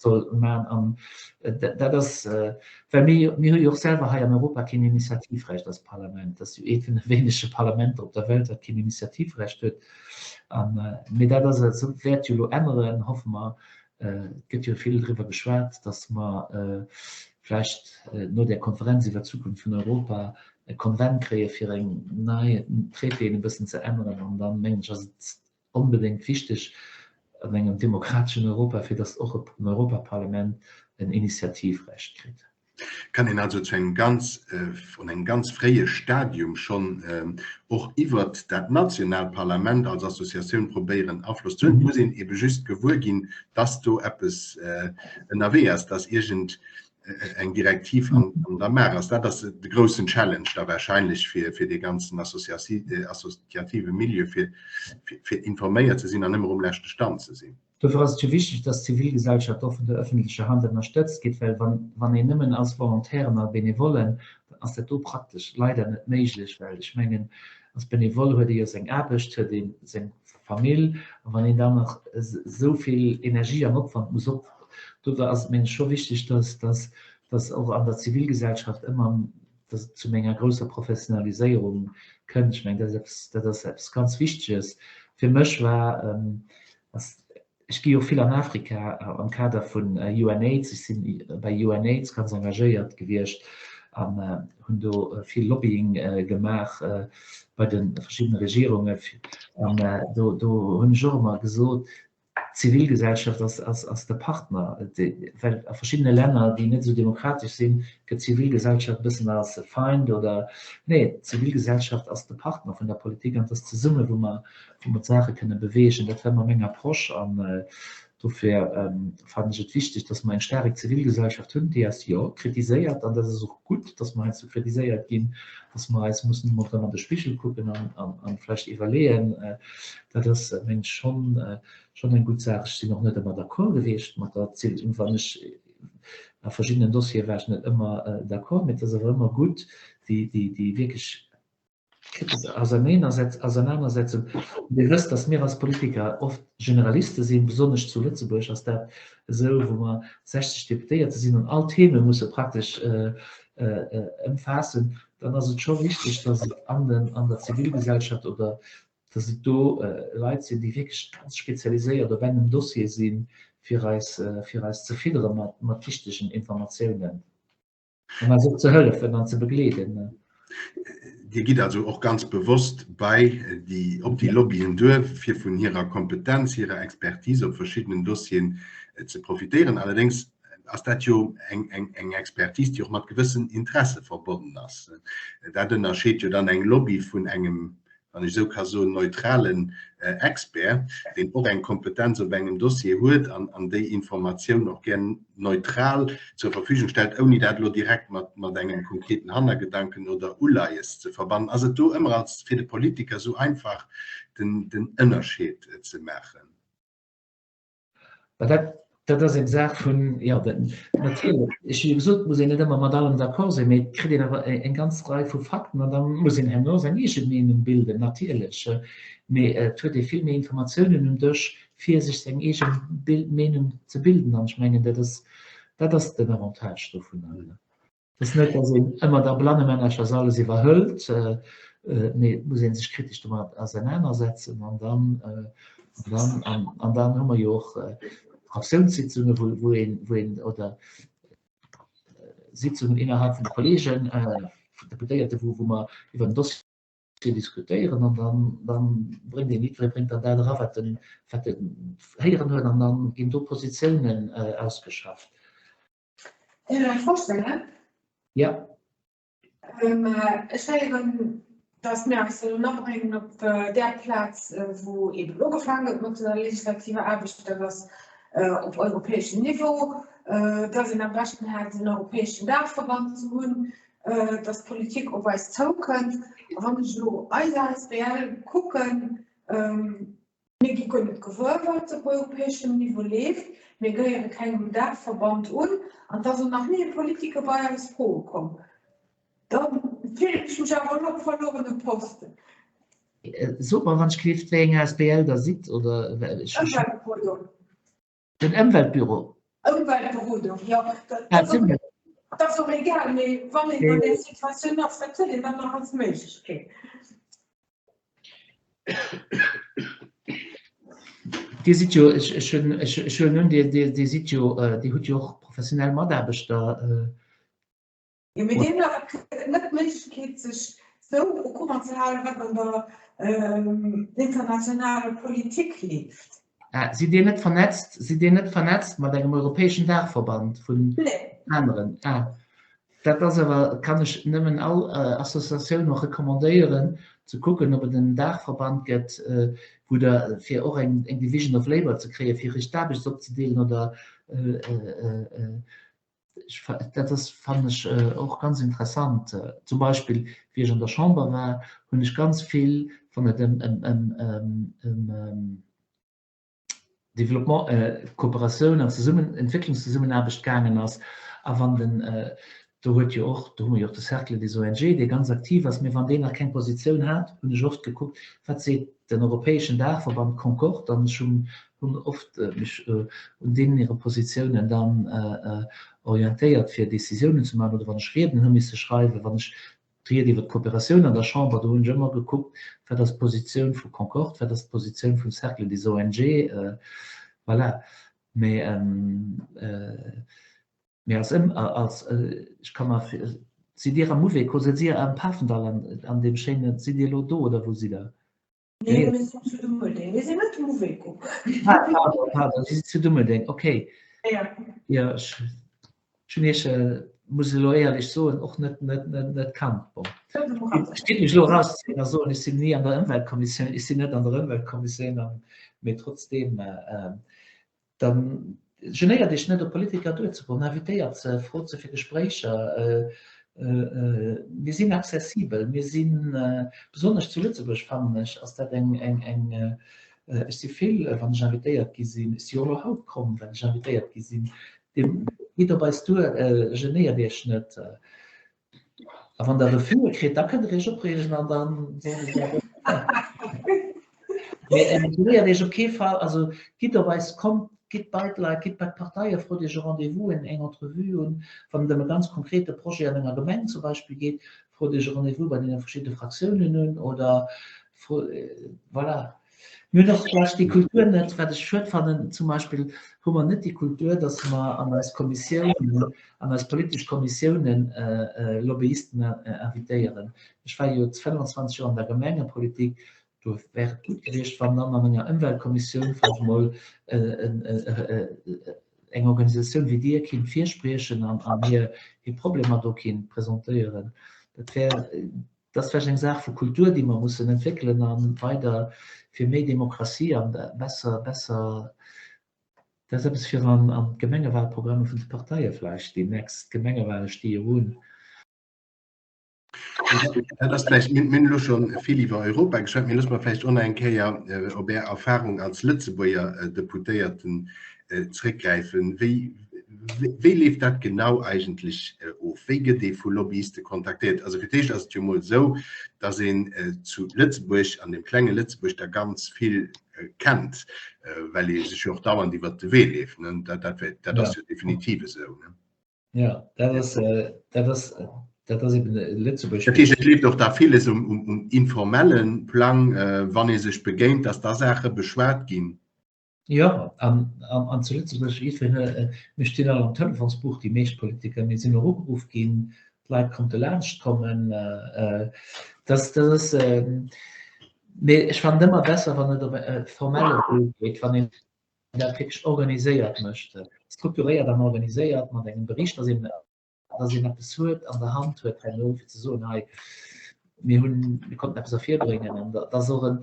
soll maachen. An dat ass, well mir, mir hu jo och selwer hei an Europa keen Initiativrecht als Parlament. Dat ass jo eent vun de wéinege Parlamenter op der Welt, wat keen Initiativrecht huet. An, mee dat ass, dat wäert jo elo änneren, hoffe mer. Et gëtt jo vill driwwer geschwat, datt mer vläicht no där Konferenz iwwer d'Zukunft vun Europa e Konvent kréie fir eng nei Traitéen e bëssen ze änneren. An dann, mengen ech, ass et onbedéngt wichteg an engem demokrateschen Europa, fir datt och en Europaparlament en Initiativrecht kritt. Kann een also zu engem ganz, an engem ganz fréie Stadium schonn och iwwert dat nationaalt Parlament als Associatioun probéieren Afloss ze hunn. Et muss een ebe just gewuer ginn, dass do eppes ënnerwee ass, dass iergend eng Direktiv an der Maach ass. Dat ass de groussen Challenge da wahrscheinlech fir dee ganzen associative Milieu, fir informéiert ze sinn an ëmmer um leschte Stand ze sinn. Dofir ass et jo wichteg, dass d'Zivilgesellschaft och vun der öffentlecher Hand ënnerstëtzt gétt, well wann, wann een nëmmen als Volontairen a Benevollen, dann ass dat do praktesch leider net méiglech, well ech mengen, als Benevole huet ee jo seng Aarbecht, huet ee seng Famill, a wann een dann nach esou vill Energie an Opwand muss op, dofir ass et, mengen ech, scho wichteg, dass, dass, dass och an der Zivilgesellschaft ëmmer, dass et zu enger grousser Professionaliséierung kënnt. Ech mengen, dat ass eppes, dat ass eppes ganz Wichteges. Fir mech war, Ass, ech gi jo vill an Afrika am Kader vun UNAIDS, ech si bei UNAIDS ganz engagéiert gewiescht an hunn do vill Lobbying gemaach bei de verschiddene Regierungen. An do, do hunn ech och ëmmer gesot, d'Zivilgesellschaft ass, ass, ass de Partner, well a verschiddene Länner, déi net esou demokratesch sinn, gëtt d'Zivilgesellschaft e bëssen als Feind oder, nee, d'Zivilgesellschaft ass de Partner vun der Politik an et ass zesumme wou mer, wou mer d'Saache kënne beweegen. Dat war ëmmer meng Approche an dofir fannen ech et wichteg, dass mer eng staarek Zivilgesellschaft hunn, déi eis, jo, kritiséiert an dat ass och gutt, dass mer heiansdo kritiséiert ginn, dass mer eis mussen emol erëm an de Spigel kucken an vläicht iwwerleeën. Dat ass, mengen ech, schonn, schonn eng gutt Saach. Ech sinn och net ëmmer d'accord gewiescht mat der Zivil, wann ech a verschiddenen Dossiere war ech net ëmmer d'accord, mee et ass awer ëmmer gutt, déi, déi, déi wierklech Ausernanersetzung. Dir wësst, datt mir als Politiker oft Generaliste sinn, besonnesch zu Lëtzebuerg ass dat esou, wou mer 60 Deputéierte sinn an all Theme musse praktesch ëmfaassen, dann ass et scho wichteg, datt et an den, an der Zivilgesellschaft oder datt et do Leit sinn, déi wierklech ganz spezialiséiert op engem Dossier sinn, fir eis, fir eis ze fiddere mat, mat wichtegen Informatiounen. An eis och ze hëllefen an ze begleeden. Dir gitt also och ganz bewosst bei déi, op déi Lobbyen duer, fir vun hirer Kompetenz, hirer Expertise op verschiddenen Dossieren ze profitéieren. Allerdéngs ass dat jo eng, eng, eng Expertise, déi och mat gewëssen Interesse verbonnen ass. Dat ënnerscheet jo dann eng Lobby vun engem wann ech esou ka soen, neutralen Expert, deen och eng Kompetenz op engem Dossier huet an an déi Informatioun och gär neutral zur Verfügung stellt, ouni dat elo direkt mat mat engem konkreten Hannergedanken oder Uleies ze verbannen. Ass et do ëmmer als fir de Politiker esou einfach, den den Ënnerscheed ze maachen? Mä dat, dat ass eng Saach vun, jo, dat, natierlech, ech hu jo gesot, et muss een net ëmmer mat allem d'accord sinn, mee et kritt een awer eng ganz Rei vu Fakten an da muss een herno seng eege Meenung bilden, natierlech. Mee et huet ee vill méi Informatiounen um Dësch, fir sech seng eege Meenung ze bilden an ech mengen, dat ass, dat ass den Avantage dovunner. Et ass net, datt een ëmmer da blannemännerchers alles iwwerhëlt, mee et muss ee sech kritesch domat ausernanersetzen. An dann, an dann, an dann hu mer jo och Fraktiounssitzungen, wou, wou een, wou een, oder Sitzungen innerhalb vun de Kollegen, vun Deputéierte, wou, wou mer iwwer den Dossier diskutéieren an dann, dann bréngt een, jiddweree bréngt dann dat era, wat en, wat en héieren huet an dann ginn do Positiounen ausgeschafft. Ech eng Fro stellen? Ja. Ech héieren, datt mir eis elo nach bréngen op där Plaz, wou eeben ugefaangen gëtt mat der legislativer Aarbecht, dat ass op europäeschem Niveau, datt een am beschten hätt, en europäeschen Daachverband ze hunn, datt d'Politik op eis zoukënnt. A wann ech elo eis asbl kucken, Mir gi guer net gewuer, wat op europäeschem Niveau leeft. Mir gehéiere kengem Daachverband un an et ass och nach ni e Politiker bei eis froe komm. Da fillen ech mech awer elo op verluerene Posten. Sot mer wann ech gleeft wéi eng asbl der sidd oder Ëmweltberodung. Den Ëmweltbüro. Ëmweltberodung, jo. Dat ass och egal, mee wann een an där Situatioun ass, wat huet een dann nach als Méiglechkeet? Dir sidd jo, ech huelen un, Dir sidd jo, Dir hutt jo och professionell Mataarbechter. Jo, mee deen huet net d'Méiglechkeet, sech sou au courant ze halen, wat an der internationaler Politik leeft. Ah, sidd Dir net vernetzt, sidd Dir net vernetzt mat engem europäeschen Daachverband vun aneren? Ah, dat ass awer, kann ech nëmmen all Associatioun och recommandéieren, ze kucken, ob et en Daachverband gëtt, wou Der, fir och eng Division of Labour ze kréien, fir Iech d'Aarbecht opzedeelen oder Dat ass, fannen ech, och ganz interessant. Zum Beispill, wéi ech an der Chamber war, hunn ech ganz vill, wann et ëm Développement, Kooperatioun an Zesummen, Entwécklungszesummenaarbecht gaangen ass, a wann den, do huet jo och, do hu mer jo och de Cercle des ONG, dee ganz aktiv ass, mee wann deen nach keng Positioun hat, hunn ech oft gekuckt, wat seet den europäeschen Daachverband Concord, an ech hunn hunn oft mech un deenen hire Positiounen dann orientéiert, fir Décisiounen ze maachen, oder wann ech Rieden hu misse schreiwen, wann ech d'Ried iwwer d'Kooperatioun an der Chamber, do hunn ech ëmmer gekuckt, wat ass d'Positioun vu Concord, wat ass d'Positioun vum Cercle des ONG, voilà. Mee, mee als, als, ech ka mer, sidd Dir am Mouveco, sidd Dir am Pafendall an deem schéinen, sidd Dir elo do oder wou sidd Der? Nee, mir sinn zu Dummeldeng. Mir sinn net um Mouveco. Ah, pardon, pardon, Sie sinn zu Dummeldeng, okay. Ja. Ja, ech, ech hunn Iech, muss ech elo éierlech soen, och net, net, net, net kannt. Bon. Ech géif mech elo erauszéien a soen, ech sinn ni an der Ëmweltkommissioun, ech sinn net an der Ëmweltkommissioun, an, mee trotzdeem, Dann genéiert Iech net op Politiker duerzegoen, invitéiert se, frot se fir Gespréicher. Mir sinn accessibel, mir sinn, besonnesch zu Lëtzebuerg fannen ech, ass dat eng, eng, eng, ech si vill, wann ech invitéiert gi sinn, ech si jo elo haut komm, well ech invitéiert gi sinn, gitt op eis duer, genéiert Iech net. A wann der Refuse kritt, da kënnt der Iech opreegen an dann Mee Iech op kee Fall, also gitt op eis, kommt, gitt bei d'Leit, gitt bei d'Parteien, frot Iech e Rendez-vous, eng Entrevue un. Wann et ëm e ganz konkrete Projet an enger Gemeng zum Beispill geet, frot Iech e Rendez-vous bei deene verschiddene Fraktiounen un oder voilà. Mir hunn och vläicht déi Kultur net, wat ech schued fannen, zum Beispill hu mer net déi Kultur, datt mer an eis Kommissiounen, an eis politesch Kommissiounen Lobbyisten invitéieren. Ech war jo 25 Joer an der Gemengepolitik, do wär et gutt gewiescht, wann dann an enger Ëmweltkommissioun vläicht emol eng Organisatioun wéi Dir kinnt virspriechen an hir Problemer do kinnt presentéieren. Dat wär Dat ass vläicht eng Saach vu Kultur, déi mer mussen entwéckelen a weider fir méi Demokratie an besser, besser, dat ass eppes fir an d'Gemengewalprogramme vun de Parteie vläicht, déi nächst Gemengewale sti jo un. Dat ass vläicht, mir hunn elo scho vill iwwer Europa geschwat, mee loosse mer vläicht och nach eng Kéier op Är Erfahrung als Lëtzebuerger Deputéierten zréckgräifen. Wéi, wéi leeft dat genau eigentlech of? Wéi gëtt ee vu Lobbyiste kontaktéiert? Also fir d'éischt ass et jo mol esou, datt een zu Lëtzebuerg, an deem klenge Lëtzebuerg, der ganz vill kennt, well ee sech jo och dauernd iwwert de Wee leeft. Dat, dat, dat ass jo definitiv esou. Ja, dat ass, dat ass, dat ass eben Lëtzebuerg. Dat heescht, et leeft och da villes um, um, um informelle Plang, wann ee sech begéint, datt da Saache beschwat ginn. Jo, an zu Lëtzebuerg, jiddwereen, mir stinn all am Telefonsbuch, déi meescht Politiker, mir sinn och ugeruff ginn, d'Leit konnte laanscht kommen. Dat ass, mee ech fannen et ëmmer besser, wann et op e formelle Wee geet, wann een dat wierklech organiséiert mécht, strukturéiert an organiséiert mat engem Bericht, datt een dass een eppes huet an der Hand huet herno fir ze soen, hei mir hunn, mir konnten eppes ervirbréngen an dass och en,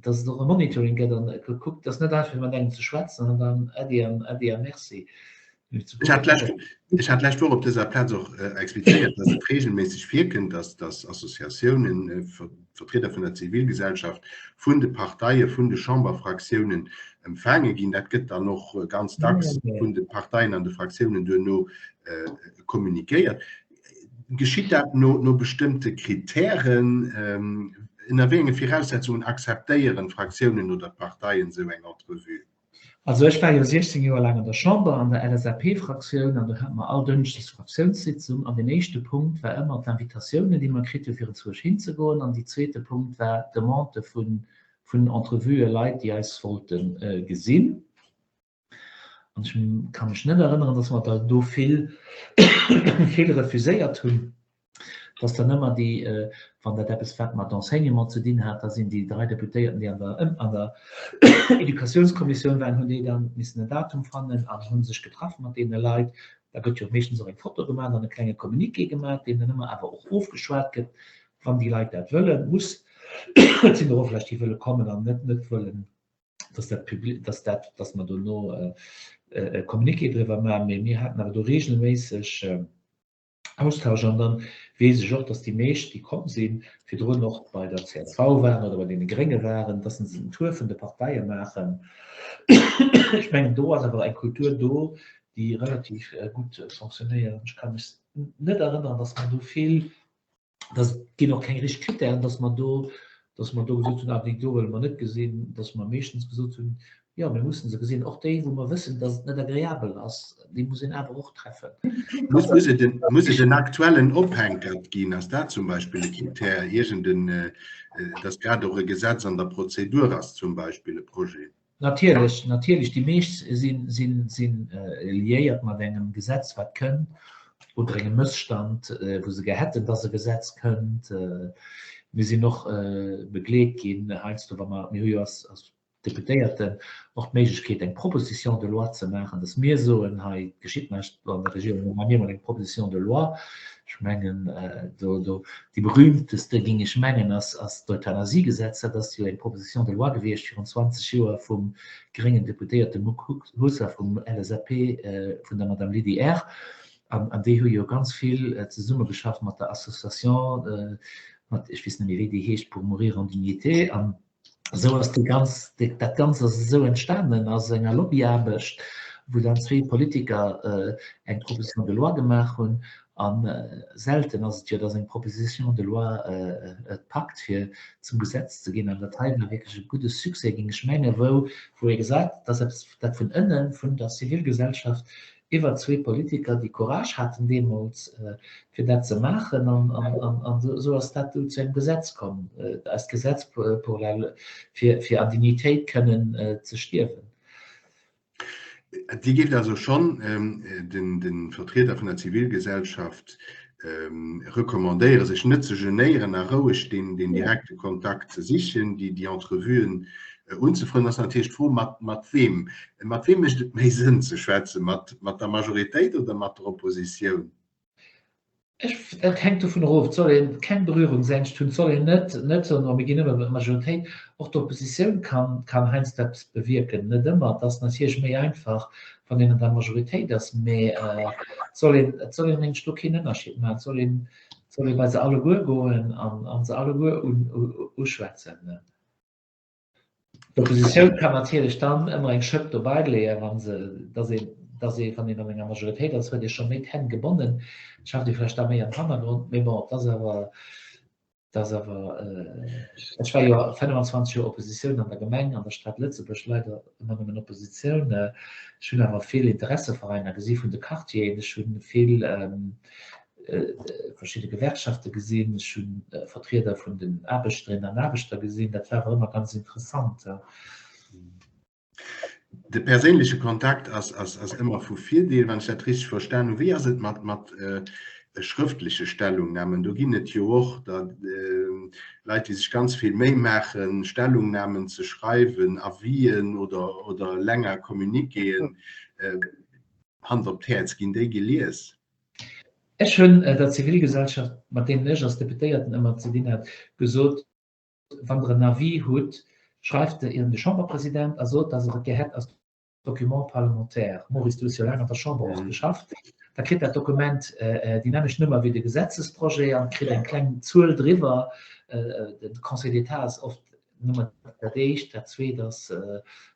dass et och e Monitoring gëtt an gekuckt, dass net einfach fir mat engem ze schwätzen an dann Äddi an Äddi a Merci. Ech hat d'lescht, ech hat d'lescht Woch op dëser Plaz och explizéiert, dass et regelméisseg virkënnt, dass, dass Associatiounen, Vertrieder vun der Zivilgesellschaft, vun de Parteien, vun de Chamberfraktiounen empfaange ginn. Dat gëtt dann och ganz dacks vun de Parteien an de Fraktiounen duerno kommunikéiert. Geschitt dat no, no bestëmmte Kritären? Ënner wéi enge Viraussetzungen akzeptéieren d'Fraktiounen oder d'Parteien esou eng Entrevue? Also ech war jo 16 Joer laang an der Chamber, an der LSAP-Fraktioun, an do hate mer all Dënschdes Fraktiounssitzung an deen éischte Punkt war ëmmer d'Invitatiounen, déi mer kritt hu fir enzwousch hinzegoen an déi zweete Punkt war d'Demande vun Entrevuë, Leit, déi eis wollte gesinn. An ech ka mech net erënneren, dass mer der do vill, vill refuséiert hunn. Dass dann ëmmer déi, wann dat eppes wat mat Enseignement ze dinn hat, da sinn déi drai Deputéierten, déi an der, an der Educatiounskommissioun waren, hunn déi dann missen en Datum fannen an hu sech getraff mat deene Leit. Da gëtt jo meeschtens och eng Foto gemaach an e klenge Communiqué gemaach, deen dann ëmmer awer och ofgeschwat gëtt, wann déi Leit dat wëllen. Muss, et sinn der och vläicht, déi wëlle kommen an net, net wëllen dass dat public, dass dat, dass mer dono e Communiqué driwwer maachen, mee mir haten awer do regelméisseg Austausch an dann weess ech och, dass déi meescht, déi komm sinn, virdrun och bei der csv waren oder bei deene Grénge waren, dass se den Tour vun de Parteie maachen. Ech mengen, do ass awer eng Kultur do, déi relativ gutt fonctionnéiert. Ech ka mech net erënneren, dass mer do vill dass et ginn och keng richteg Kritären, dass mer do, dass mer do gesot hunn, ah déi do wëlle mer net gesinn, dass mer meeschtens gesot hunn, jo mir mussen se gesinn, och déi wou mer wëssen, dass et net agreabel ass, déi muss een awer och treffen. Muss, muss et en, muss et en aktuellen Ophänkert ginn? Ass dat zum Beispill e Kritär, iergend en, dass grad och e Gesetz an der Prozedur ass zum Beispill, e Projet? Natierlech, natierlech, déi meescht sinn liéiert mat engem Gesetz, wat kënnt, oder engem Mësstand, wou se gär hätten, dass e Gesetz kënnt. Mir sinn och begleet ginn heiansdo, wa mer, mir hu jo als Deputéierten och d'Méiglechkeet, eng Proposition de loi ze maachen, dass mir soen, hei geschitt näischt an der Regierung, da maache mir emol eng Proposition de loi. Ech mengen, do, do, déi berühmteste, géing ech mengen, ass, ass d'Euthanasiegesetz. Dat ass jo eng Proposition de loi gewiescht virun 20 Joer vum gréngen Deputéierte Muck Huss a vum LSAP, vun der Madame Lydie Err. An, an déi hu jo ganz vill zesummegeschafft mat der Association, mat, ech weess net méi, wéi déi heescht, pour mourir en dignité. An Esou ass déi ganz, dat Ganzt ass esou entstanen aus enger Lobbyaarbecht, wou dann zwee Politiker eng Proposition de loi gemaach hunn. A selten ass et jo, datt eng Proposition de loi et packt, fir zum Gesetz ze ginn. An dat hei war wierklech e gudde Succès, géing ech mengen, wou wou ee gesat, datt eppes, dat vun ënnen, vun der Zivilgesellschaft iwwer zwee Politiker, déi Courage haten deemools, fir dat ze maachen, an esou ass dat du zu engem Gesetz komm, eist Gesetz pour la, fir, fir an Dignitéit kënnen ze stierwen. Dir géift also schonn de Vertrieder vun der Zivilgesellschaft recommandéieren, sech net ze genéieren a roueg deen direkte Kontakt ze sichen, déi Entrevuen unzefroen. Ass natierlech d'Fro, mat weem. Mat weem mécht et méi Sënn ze schwätzen, mat der Majoritéit oder mat der Oppositioun? Ech, et hänkt dovun erof. Et soll ee keng Berührungsängscht hunn. Et soll een net, net soen, oh mir ginn ëmmer mat der Majoritéit. Och d'Oppositioun kann, kann heiansdo eppes bewierken. Net ëmmer. Et ass natierlech méi einfach, wann een an der Majoritéit ass, mä et soll een, et soll een mengen ech do keen Ënnerscheed maachen. Et soll een, et soll ee bei se alleguer goen an, an se alleguer un, uschwätzen. D'Oppositioun kann natierlech dann ëmmer eng Schëpp dobäi leeën, wa se, dass een, dass ee, wann een an enger Majoritéit ass, huet ee scho méi d'Hänn gebonnen, schafft ee vläicht da méi am Hannergrond. Mee bon, et ass awer, et ass awer, ech war jo 25 Joer Oppositioun an der Gemeng, an der Stad Lëtzebuerg, leider ëmmer nëmmen Oppositioun. Ech hunn awer vill Interesseveräiner gesi vun de Quartieren, ech hu vill, verschidde Gewerkschafte gesinn, ech hu Vertrieder vun den Aarbechterinnen an Aarbechter gesinn. Dat war awer ëmmer ganz interessant. De perséinleche Kontakt ass, ass, ass ëmmer vu Virdeel, wann ech dat richteg verstan hunn. Wéi ass et mat, mat schrëftleche Stellungnamen? Do ginn et jo och da Leit, déi sech ganz vill Méi maachen, Stellungnamen ze schreiwen, Avisen oder, oder länger Communiquéen. Hand op d'Häerz, ginn déi gelies? Ech hunn der Zivilgesellschaft, mat deenen ech als Deputéierten ëmmer ze dinn hat, gesot, Wann Der en Avis hutt, schreift e un de Chamberpresident a sot, dass Der et gär hätt als Document parlementaire. Maurice, du hues jo laang an der Chamber och geschafft. Da kritt dat Dokument déi nämmlecht Nummer wéi de Gesetzesprojet an kritt eng kleng Zuel driwwer. De Conseil d'État ass oft Nëmmen dat éischt, dat zweet ass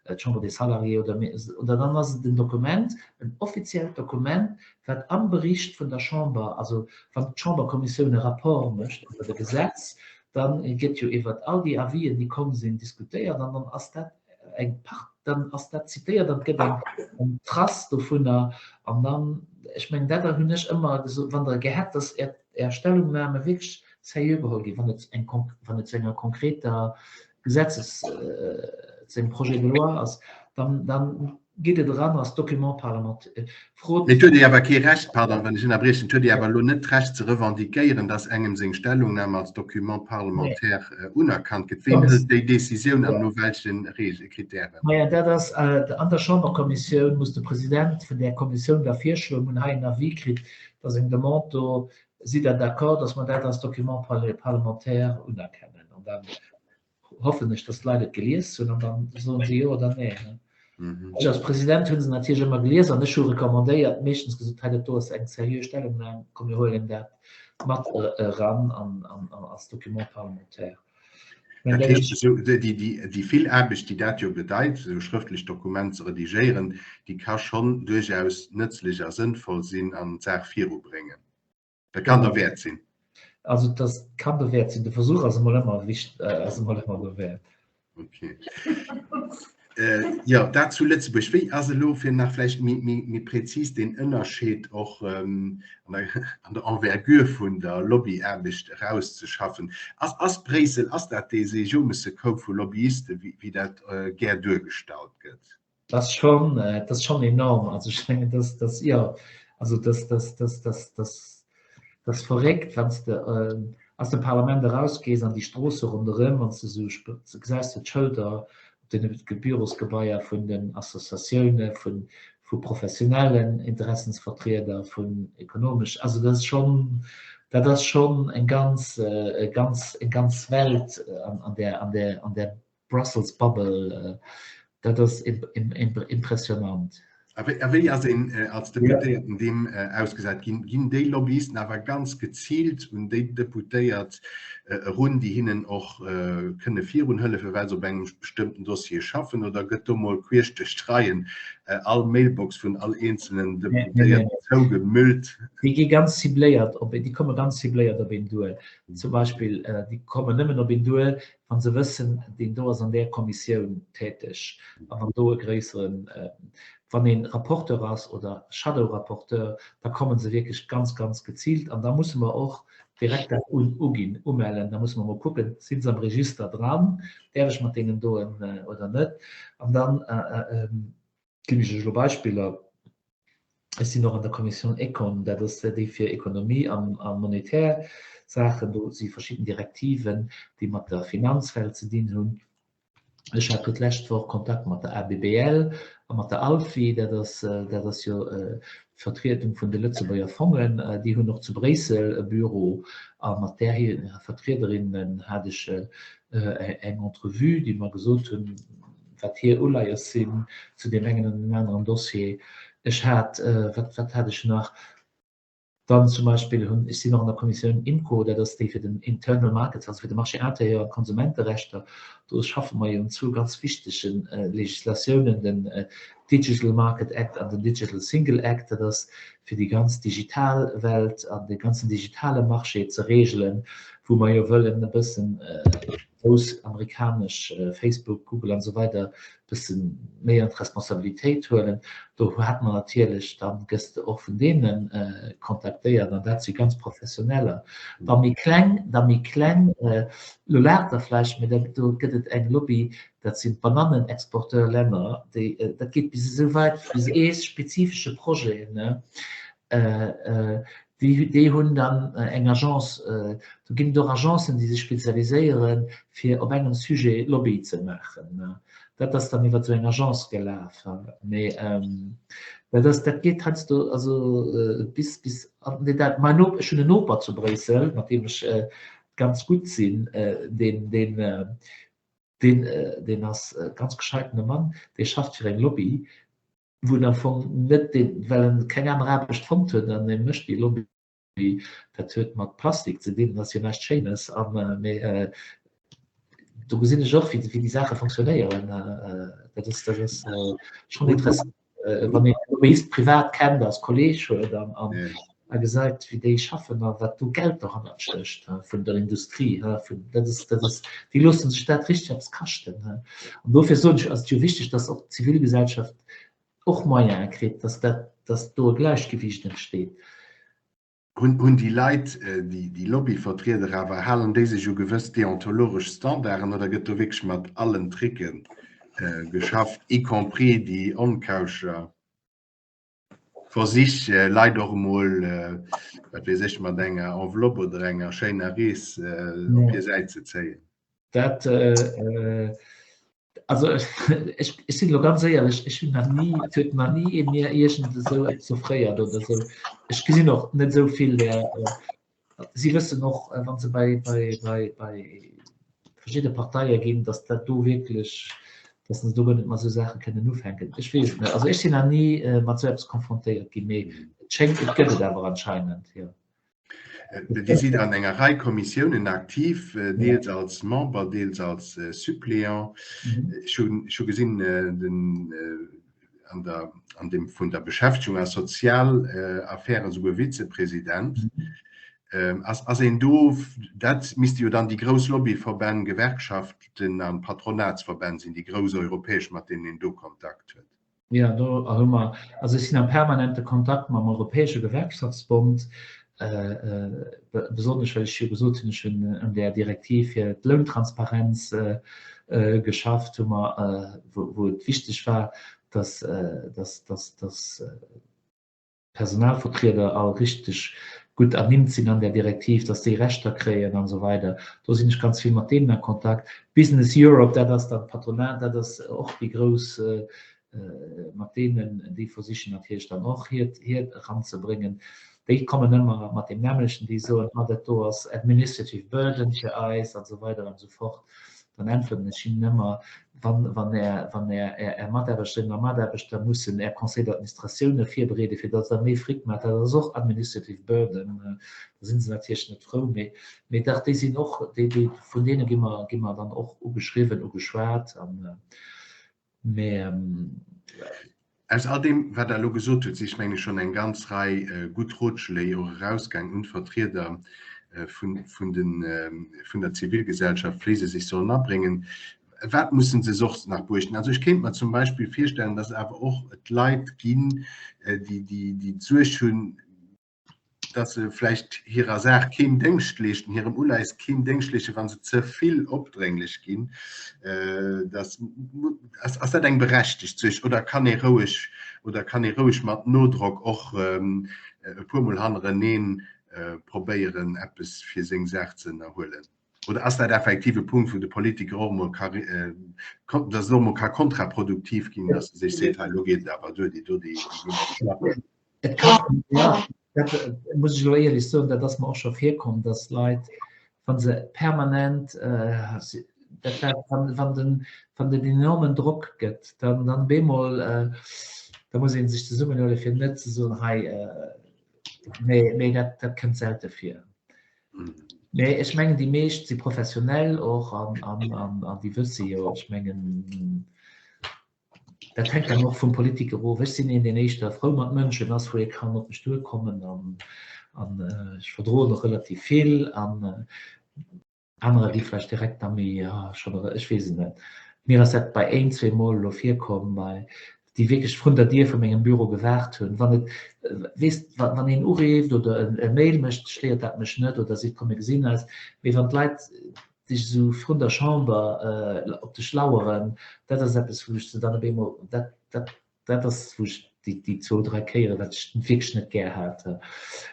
d'Chambre des Salariés oder oder dann ass et en Dokument, en offiziellt Dokument, wat am Bericht vun der Chamber, also wann d'Chamberkommissioun e Rapport mécht iwwer e Gesetz, Da gëtt jo iwwert all déi Avisen, déi komm sinn, diskutéiert an dann ass dat eng Part, dann ass dat zitéiert an et gëtt eng, eng Trace dovunner. An dann, ech mengen, dat hunn ech ëmmer gesot, wann Der gär hätt, dass Är, Är Stellungnahme wierklech seriö geholl ginn, wann et eng, wann et zu enger konkreter Gesetzes, zu engem Projet de loi ass, dann, dann gitt et eran als Document parlementaire. Frot. Mee et huet ee awer kee Recht, pardon, wann ech ënnerbriechen, et huet ee awer elo net d'Recht ze revendiquéieren, dass engem seng Stellungnahme als Document parlementaire unerkannt gëtt. Ween hëlt déi Décisioun an no welche Kritären? Maja, dat ass an der Chamberkommissioun, muss de President vun där Kommissioun da virschloen, Mir hunn hei en Avis kritt, dass eng Demande do, sidd Der d'accord, dass mer dat als Document parlementaire unerkennen? An dann hoffen ech, dass d'Leit et gelies hunn an dann soen se jo oder nee. Mhm. Ech als President hunn se natierlech ëmmer gelies an ech hu recommandéiert, meeschtens gesot, hei dat do ass eng seriö Stellungnahme, komm mir huelen dat mat eran an, an, an als Document parlementaire. Dat heescht, esou, déi, déi, déi vill Aarbecht, déi dat jo bedeit, esou e schrëftlecht Dokument ze redigéieren, déi ka schonn duerchaus nëtzlech a sënnvoll sinn an d'Saach virubréngen. Dat kann derwäert sinn. Also das kann derwäert sinn. De Versuch ass emol ëmmer wicht, äh, ass emol ëmmer derwäert. Okay. Äh, ja, dat zu Lëtzebuerg. Wéi ass elo fir nach vläicht méi, méi, méi präzis den Ënnerscheed och ähm, an der, an der Envergure vun der Lobbyaarbecht erauszeschaffen? Ass, ass Bréissel, ass dat dee Seejomesse-Koup vu Lobbyisten, wéi, wéi dat äh, gär duergestallt gëtt? Dat ass schonn, dat ass schonn enorm. Also ech mengen, dass, dass, jo, also dass, dass, dass, dass, dass, dass verréckt, wann s de aus dem Parlament erausgees an déi Stroosse ronderëm, wann s de esou gesäis de d'Schëlder op deene Bürosgebaier vun den Associatioune vun, vu professionellen Interessensvertrieder, vun ekonomesch, also dat ass schonn, dat ass schonn eng ganz, e ganz, eng ganz Welt an, an där, an där, an där Brussels Bubble, dat ass impressionant. A wéi ass een als Deputéierten deem ausgesat ginn? Ginn déi Lobbyisten awer ganz geziilt un déi Deputéiert erun, déi hinnen och kënne virun hëllefen, well se op engem bestëmmten Dossier schaffen, oder gëtt do mol queesch duerch d'Reien all Mailbox vun all eenzelnen Deputéierten zougemüllt? Déi gi ganz cibléiert op een, déi komme ganz cibléiert op een duer. Zum Beispill, déi kommen nëmmen op een duer, wa se wëssen, deen do ass an där Kommissioun täteg a wann do e gréisseren, wann ee Rapporteur ass oder Shadow-Rapporteur, da komme se wierklech ganz, ganz geziilt an da musse mer och direkt dat uginn, umellen. Da musse mer emol kucken, si se am Register dran, däerf ech mat deenen doen oder net. An dann Ginn ech lech elo Beispiller, Ech sinn och an der Kommissioun Econ, dat ass déi fir Ekonomie a monetär Saachen. Do si verschidden Direktiven, déi mat der Finanzwelt ze dinn hunn. Ech hat do d'lescht Woch Kontakt mat der ABBL a mat der ALFI, dat ass, dat ass jo d'Vertriedung vun de Lëtzebuerger Fongen. Déi hunn och zu Bréissel e Büro a mat där hirer Vertriederinnen hat ech eng Entrevue, déi mer gesot hunn, wat hir Uleies sinn zu deem engen an deem aneren Dossier. Ech hat, wat, wat hat ech nach? Dann zum Beispill hunn, ech sinn och an der Kommissioun IMCO, dat ass déi fir den Internal Market, also fir de Marché intérieur an d'Konsumenterechter. Do schaffe mer jo un zwou ganz wichtege Legislatiounen, den Digital Market Act an den Digital Single Act. Dat ass fir déi ganz digital Welt an de ganzen digitale Marché ze regelen, wou mer jo wëllen e bëssen, grouss amerikanesch Facebook, Google an esou weider bësse méi an d'Responsabilitéit huelen. Do hat mer natierlech dann gëss de och vun deene kontaktéiert an dat si ganz Professioneller. Da méi kleng, da méi kleng, elo laacht Der vläicht, mee dat do gëtt et eng Lobby, dat sinn d'Banannenexporteurlänner, déi, dat geet bis esou wäit, bis ee spezifesche Projet, ne, Déi, déi hunn dann eng Agence, do ginn et och Agencen, déi sech spezialiséieren, fir op engem Sujet Lobby ze maachen. Dat ass dann iwwer esou eng Agence gelaf. Mee dat ass, dat geet heiansdo also bis, bis an den Detail. Mäin Noper, ech hunn en Noper zu Bréissel, mat deem ech ganz gutt sinn, deen, deen, deen, deen ass e ganz gescheitene Mann, dee schafft fir eng Lobby, wou en am Fong net deen, well en keng aner Aarbecht fonnt huet an e mécht déi Lobby, dat huet mat Plastik ze dinn, dat ass jo näischt Schéines an mee do gesinn ech och wéi déi Saache fonctionnéieren. Dat ass dat ass schonn interessant, wann een e Lobbyist privat kennt, als Kolleeg huet an an. A gesäit, wéi déi schaffen a wat do Geld dohannert stécht vun der Industrie. Vun, dat ass, dat ass, déi loosse sech dat richteg eppes kaschten. An dofir soen ech, ass et jo wichteg, dass och d'Zivilgesellschaft och Moyene kritt, dass dat, dass do e Gläichgewiicht entsteet. Hunn, hunn déi Leit, déi, déi Lobbyvertrieder awer, halen déi sech u gewëss deontologesch Standarden oder gëtt do wierklech mat allen Tricke geschafft, y compris déi onkauscher Versich, Leit och emol, wat weess ech, mat enger Enveloppe oder enger schéiner Rees op hir Säit ze zéien? Dat, also ech, ech sinn elo ganz éierlech, ech hunn nach ni, et huet nach ni ee mir iergend esou eppes offréiert oder esou. Ech gesinn och net esou vill där, si wëssen och, wa se bei, bei, bei, bei verschidde Parteie ginn, datt dat do wierklech, datt se do guer net mat esou Saache kënnen ufänken. Ech weess et net. Also ech sinn nach ni mat esou eppes konfrontéiert ginn, mee et schéngt, et gëtt et awer anscheinend, jo. Dir sidd an enger Rei Kommissiounen aktiv, deels als Member, deels als Suppléant. Ech hu gesinn, an der, an dem vun der Beschäftegung a Sozialaffären esouguer Vizepresident. Ass, ass een do, dat misste jo dann déi grouss Lobbyverbänn, Gewerkschaften an Patronatsverbänn sinn, déi grouss europäesch, mat deenen een do Kontakt huet. Jo, do hu mer, also ech sinn am permanente Kontakt mam Europäesche Gewerkschaftsbond, besonnesch well ech jo gesot hunn, ech hunn un där Direktiv fir d'Lountransparenz geschafft, hu mer, wou et wichteg war, dass, dass, dass, dass, Personalvertrieder all richteg gutt ernimmt sinn an där Direktiv, dass déi Rechter kréien an esou weider. Do sinn ech ganz vill mat deenen a Kontakt. Business Europe, dat ass dann d'Patronat, dat ass och déi grouss, mat deenen, déi versichen natierlech dann och hiert hiert eranzebréngen. Déi kommen ëmmer mat deem nämmlechten, déi soen, ah dat do ass administrative burden fir eis an esou weider an esou fort. Dann äntweren ech hinnen ëmmer, wann, wann Är, wann Är, Är, Är Mataarbechterinnen a Mataarbechter mussen Är Conseil d'administratioune virbereeden, fir datt Der méi Fric maacht, dat ass och administrative burden, da si se natierlech net frou. Mee, mee dach, déi sinn och, déi, déi, vun deene gi mer, gi mer dann och ugeschriwwen, ugeschwat. An, mee. Aus all deem, wat Der elo gesot hutt, si ech menge schonn eng ganz Rei gutt Rotschléi och erausgaang un d'Vertrieder vun der Zivilgesellschaft, wéi se sech sollen abréngen. Wat mussen se soss nach beuechten? Also ech kéint mer zum Beispill virstellen, dass awer och et Leit ginn, déi d'Suerg hunn, dass se vläicht hirer Saach keen Déngscht leeschten, hirem Uleies keen Déngscht leeschten, wa se ze vill opdrénglech ginn. Dass, ass, ass dat eng berechtegt Suerg oder kann ee roueg, oder kann ee roueg mat Nodrock och e puermol hannereneen probéieren, eppes fir seng Saach ze ënnerhuelen? Oder ass dat effektiv e Punkt, wou de Politiker och emol ka, dass et och emol ka kontraproduktiv ginn, dass e sech seet, hei elo geet et awer duer, déi do, déi ginn op d'Schlapp? Et kann, ja, dat muss ech elo éierlech soen, dat ass mer och scho virkomm, dass Leit, wa se permanent, dat war, wann, wann den, wann den enormen Drock gëtt, dann, dann bemol, da muss ee sech zesummenhuelen, fir net ze soen, hei, mee, mee dat, dat kënnt selte vir. Mee ech mengen, déi meescht si professionell och an, an, an, an déi wësse jo, ech mengen, Dat hänkt dann och vum Politiker of. Ech sinn een, deen éischter frou mat Mënschen ass, wou ee kann op mech duerkommen an an ech verdroen och relativ vill an anerer gi vläicht direkt da méi, ja, schonn erëm, ech weess et net. Mir ass dat bei een, zweemol elo virkomm, bei déi wierklech vrun der Dier vu mengem Büro gewaart hunn. Wann et, weess, wann een ureeft oder e Mail mécht, stéiert dat mech net oder seet, komm mir gesinn eis. Mee wann d'Leit dech esou vrun der Chamber op dech laueren, dat ass eppes, wou ech se dann op eemol, dat, dat, dat ass, wou ech déi, déi zwou, dräi Kéieren, wat ech wierklech net gär hat.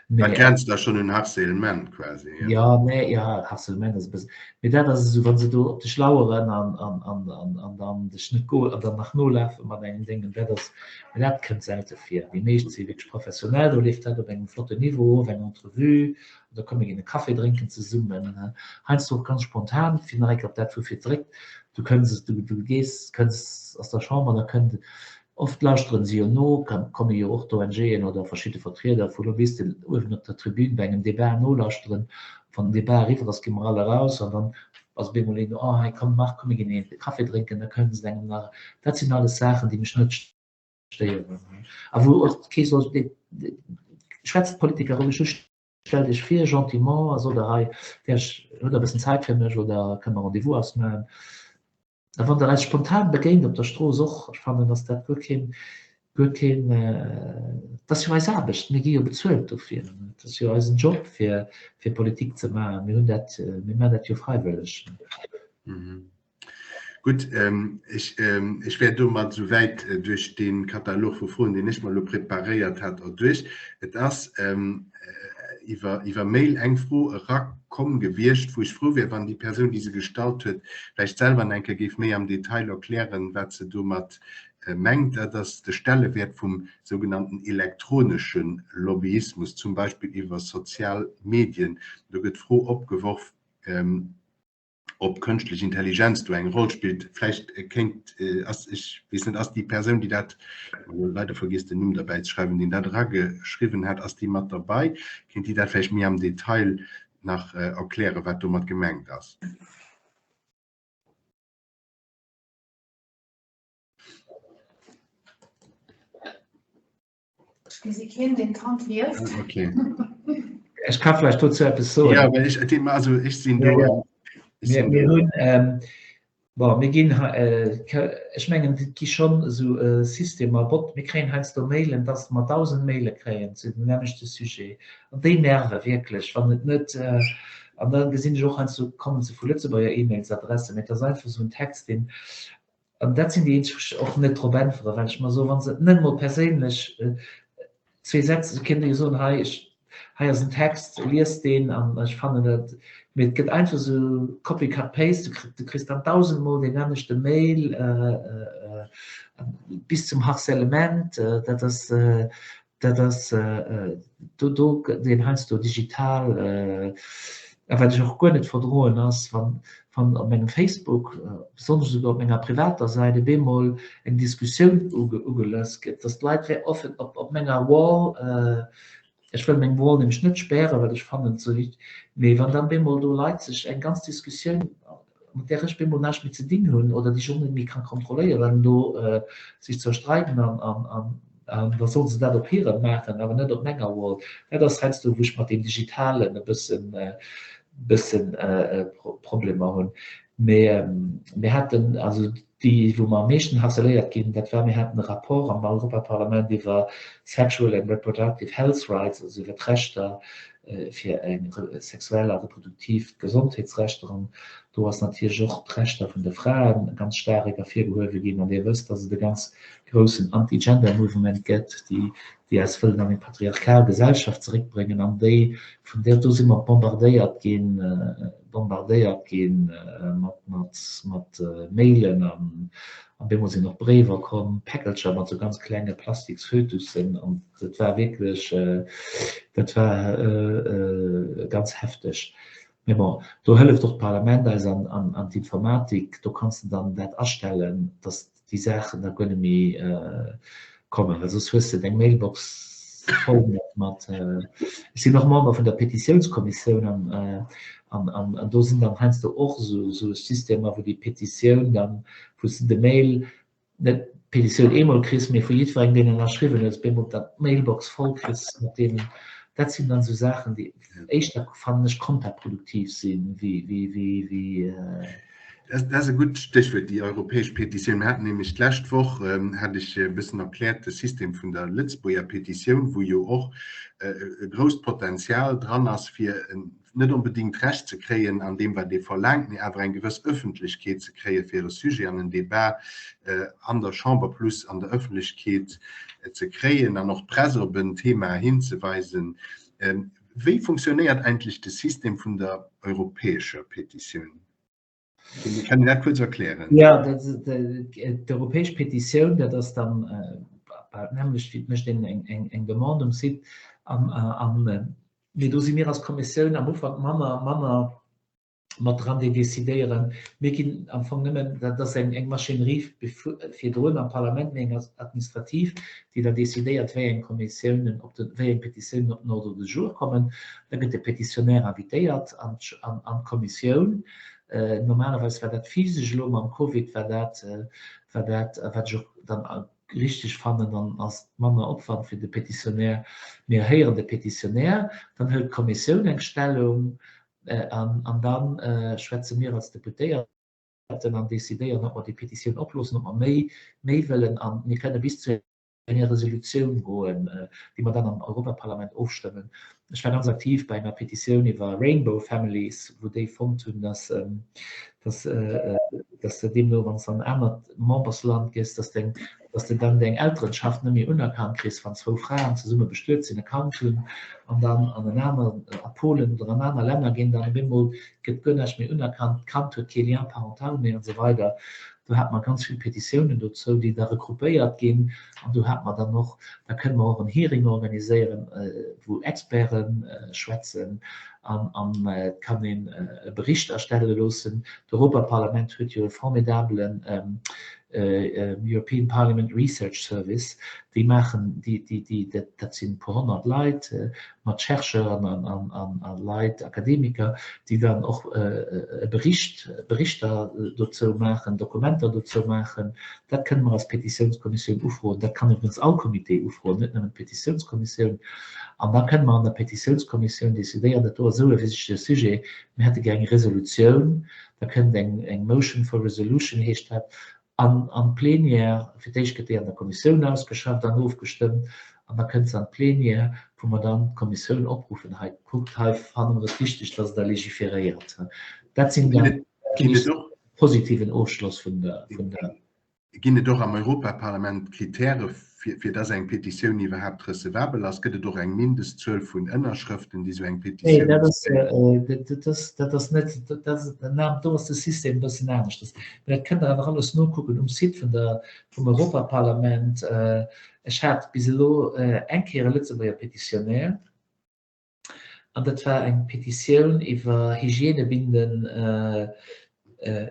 Mee, Dat grenzt da schonn un Harcèlement quasi, jo? Ja, nee, ja, Harcèlement ass e bëssen, mee dat ass esou, wa se do op dech laueren an, an, an, an, an dann dech net go, an dann nach nolafe mat engem Déngen, dat ass, mee dat kënnt selte vir. Déi meescht si wierklech professionell, do leeft dat op engem flotten Niveau of, eng Entrevue, Oder komm mir ginn e Café drénken zesummen. Heiansdo och ganz spontan, fir nach eng Kéier op dat vu vir zréck. Du kënns, du, du gees, kënns aus der Chamber, da kënnt, oft lauschteren se jo no, komme jo och d'ONGen oder verschidde Vertrieder vu Lobbyisten uewen op der Tribün bei engem Debat nolauschteren. Wann den Debat eriwwer ass, gi mer all eraus an dann ass op eemol een do, oh hei komm Marc, komm mir ginn een Café drénken, da kënnen se engem nach, dat sinn alles Saachen, déi mech net stéieren a wou och kee soll. Schwätzt d'Politiker roueg u, stellt Iech vir gentiment a sot der hei, Här, hutt Der e bëssen Zäit fir mech oder kënne mer Rendez-vous ausmaachen? A wann Der eis spontan begéint op der Strooss och, ech fannen, dass dat guer keen, guer keen, dat ass jo eis Aarbecht, mir gi jo bezuelt dofir, et ass jo eisen Job fir, fir Politik ze maachen, mir hunn dat, mir maachen dat jo fräiwëlleg. Gutt, ech, ech wär domat esouwäit duerch dee Katalog vu Froen, deen ech mer elo preparéiert hat, erduerch. Et ass iwwer, iwwer Mail eng Fro erakomm gewiescht, wou ech frou wär, wann déi Persoun, déi se gestallt huet, vläicht selwer nach eng Kéier géif méi am Detail erklären, wat se domat mengt. Dat ass de Stellewäert vum sougenannten elektronesche Lobbyismus, zum Beispill iwwer sozial Medien. Do gëtt d'Fro opgeworf, ob kënschtlech Intelligenz do eng Roll spillt. Vläicht kéint, ass, ech weess net, ass déi Persoun, déi dat, elo leider vergiess den Numm derbäi ze schreiwen, deen dat erageschriwwen hat, ass déi mat derbei? Kéint déi dat vläicht méi am Detail nach erklären, wat domat gemengt ass? Ech gesi keen, deen d'Hand hieft. Ah, okay. Ech ka vläicht dozou eppes soen. Ja, well ech, dem, also ech sinn do. Ja, ja. Mir, mir hunn, ähm, bon, mir ginn, äh, ech mengen, et gi schonn esou äh, Systemer, Bot, mir kréien heiansdo Mailen, dass mer 1.000 Maile kréien zu dem nämmlechte Sujet. An déi nerve wierklech, wann et net, äh, an da gesinn ech och heiansdo kommen se vu Lëtzebuerger E-Mails-Adressen, mee et ass einfach esou en Text, deen, An dat sinn déi eenzeg, wou ech och net drop äntweren, well ech mer soen, wa se et net emol perséinlech zwee Sätz, se kéinte jo soen, hei, ech, hei ass en Text, liest deen an ech fannen dat, mee et gëtt einfach esou copy, cut, paste, du, du kriss dann dausendmol deen nämmlechte Mail bis zum Harcèlement, dat ass, Dat ass do, do deen heiansdo digital, a wat ech och guer net verdroen ass, wann, wann op mengem Facebook, besonnesch esouguer op menger privater Säit, op eemol eng Diskussioun ugelöst gëtt, dass d'Leit wéi offen op, op menger Wall, ech wëll meng Wall nämlech net spären, well ech fannen et esou wichteg, mee wann dann op eemol do Leit sech eng ganz Diskussioun, mat där ech bemol näischt méi ze dinn hunn oder déi ech och net méi kann kontrolléieren, do sech zerstreiden an, an, an, an da solle se dat op hirem maachen, awer net op menger Wall. Dat ass heiansdo, wou ech mat deem Digitalen e bëssen, bëssen Problemer hunn. Mee mir haten, also déi, wou mer am meeschten harceléiert ginn, dat war, mir haten e Rapport am Europaparlament iwwer Sexual and Reproductive Health Rights, also iwwer d'Rechter fir eng sexuell a reproduktiv Gesondheetsrechter. An do ass natierlech och d'Rechter vun de Frae ganz staark ervirgehuewe ginn. An Dir wësst, dass et e ganz groussen Anti-Gender-Movement gëtt, déi, déi eis wëllen an eng patriarchal Gesellschaft zeréckbréngen. An déi, vun där, do si mer bombardéiert ginn, bombardéiert gi mat, mat, mat Mailen an op eemol sinn och Bréiwer komm, Päckelcher mat sou ganz klenge Plastiksfötussen. An dat war wierklech, dat war ganz hefteg. Mee bon, do hëlleft och d'Parlament eis an, an d'Informatik, do kanns de dann dat astellen, dass déi Saachen da guer net méi kommen, well soss hues de deng Mailbox voll mat, ech sinn och Member vun der Petitiounskommissioun an, an, an do sinn dann heiansdo och esou Systemer, wou déi Petitioun dann, wou s de de Mail net d'Petitioun eemol kriss, mee vu jiddwerengem, deen ënnerschriwwen huet, op eemol dann d'Mailbox voll kriss mat deenen. Dat sinn dann esou Saachen, déi éischter, fannen ech, kontraproduktiv sinn, wéi, wéi, wéi, wéi. Dat ass e gutt Stéchwuert, déi europäesch Petitioun. Mir haten nämlech d'lescht Woch, hat ech e bëssen erkläert, de System vun der Lëtzebuerger Petitioun, wou jo och e grousst Potenzial dran ass, fir net onbedéngt Recht ze kréien an deem, wat ee verlaangt, mee awer eng gewëss Öffentlechkeet ze kréie fir e Sujet an en Débat an der Chamber plus an der Öffentlechkeet ze kréien an och d'Press op en Thema hinzeweisen. Wéi funktionéiert eigentlech de System vun der europäescher Petitioun? Kann Dir dat kuerz erklären? Jo, d'europäesch Petitioun, dat ass dann bal d'nämmlecht wéi et mécht een eng Demande um Site an Mee do si mir als Kommissioun am Ufank manner, manner mat dran, déi decidéieren. Mir ginn am Fong nëmmen, dat ass eng, eng Machinerie virdrun am Parlament, mee eng administrativ, déi da decidéiert, wéi eng Kommissiounen op den, wéi eng Petitiounen op den Ordre du jour kommen. Da gëtt de Pétitionnaire invitéiert an, an, an d'Kommissioun. Normalerweis war dat physesch, elo mam Covid war dat, war dat, wat ech och dann. richteg fannen, dann ass et manner Opwand fir de Pétitionnaire. Mir héieren de Pétitionnaire, dann hëlt d'Kommissioun eng Stellung an da schwätze mir als Deputéierten an decidéieren, ob mer déi Pétitioun oploossen, ob mer méi méi wëllen. A mir kënne bis zu enger Resolutioun goen, déi mer dann am Europaparlament ofstëmmen. Ech war ganz aktiv bei enger Petitioun iwwer Rainbow Families, wou déi fonnt hunn, dass, dass, dass de deemno, wann s de an en anert Membersland gees, dass deng, dass de dann deng Elterenschaft net méi unerkannt kriss, wann zwou Fraen zesumme bestuet sinn, e Kand hunn an dann an en aner, a Polen oder an aner Länner ginn, dann op eemol gëtt guer näischt méi unerkannt, d'Kand huet kee Lien parental méi an esou weider. Do hate mer ganz vill Petitiounen dozou, déi da regroupéiert ginn. An do hate mer dann och, da kënne mer och en Hearing organiséieren, wou Experte schwätzen an et kann een e Bericht erstelle loossen. D'Europaparlament huet jo e formidabelen European Parliament Research Service. Déi maachen, déi, déi, dat sinn e puer 100 Leit mat Chercheuren a Leit, Akademiker, déi dann och e Bericht, Berichter dozou maachen, Dokumenter dozou maachen. Dat kënne mer als Petitiounskommissioun ufroen. Dat kann iwwregens all Comité ufroen, net nëmmen d'Petitiounskommissioun. An da kënne mer an der Petitiounskommissioun decidéieren, dat do ass esou e wichtige Sujet, mir hätte gär eng Resolutioun. Da kënnt eng Motion for Resolution, heescht dat, An an d'Plenière, fir d'éischt gëtt déi an der Kommissioun ausgeschafft an ofgestëmmt, an da kënnt se an d'Plenière, wou mer dann d'Kommissioun opruffen, hei kuckt, hei fanne mer et wichteg, dass Der legiferéiert. Dat sinn dann positiven Ofschloss vun der, vun der. Ginn et och am Europaparlament Kritäre, fir dass eng Petitioun iwwerhaapt recevabel ass? Gëtt et och eng Mindestzuel vun Ënnerschrëften, déi sou eng Petitioun. Nee, dat ass, dat ass net, dat ass, do ass de System e bëssen aneschters. Mä dat kënnt Der awer alles nokucken um Site vun der, vum Europaparlament. Ech hat bis elo eng Kéier e Lëtzebuerger Petitionär. An dat war eng Petitioun iwwer Hygiènebinden,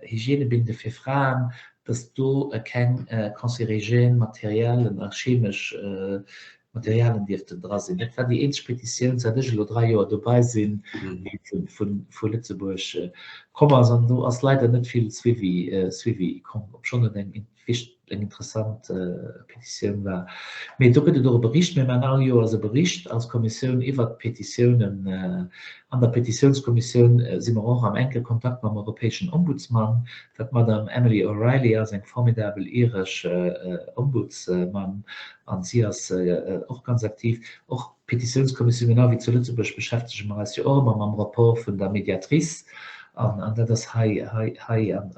Hygiènebinde fir Fraen, dass do keng cancérigène Materialen a chemesch Materialen dierften dra sinn. Dat war déi eenzeg Petitioun, säit ech elo 3 Joer dobei sinn, déi vu Lëtzebuerg komm ass. An do ass leider net vill Suivi, Suivi komm, obschonn et eng eng interessant Petitioun war. Mee do gëtt et och e Bericht. Mir maachen all Joers e Bericht als Kommissioun iwwert d'Petitiounen. An der Petitiounskommissioun si mer och am enke Kontakt mam europäeschen Ombudsmann. Dat d'Madame Emily O'Reilly ass eng formidabel iresch Ombudsmann an si ass och ganz aktiv. Och d'Petitiounskommissioun, genau wéi zu Lëtzebuerg, beschäftege mer eis jo och ëmmer mam Rapport vun der Mediatrice an dat ass hei, hei, hei an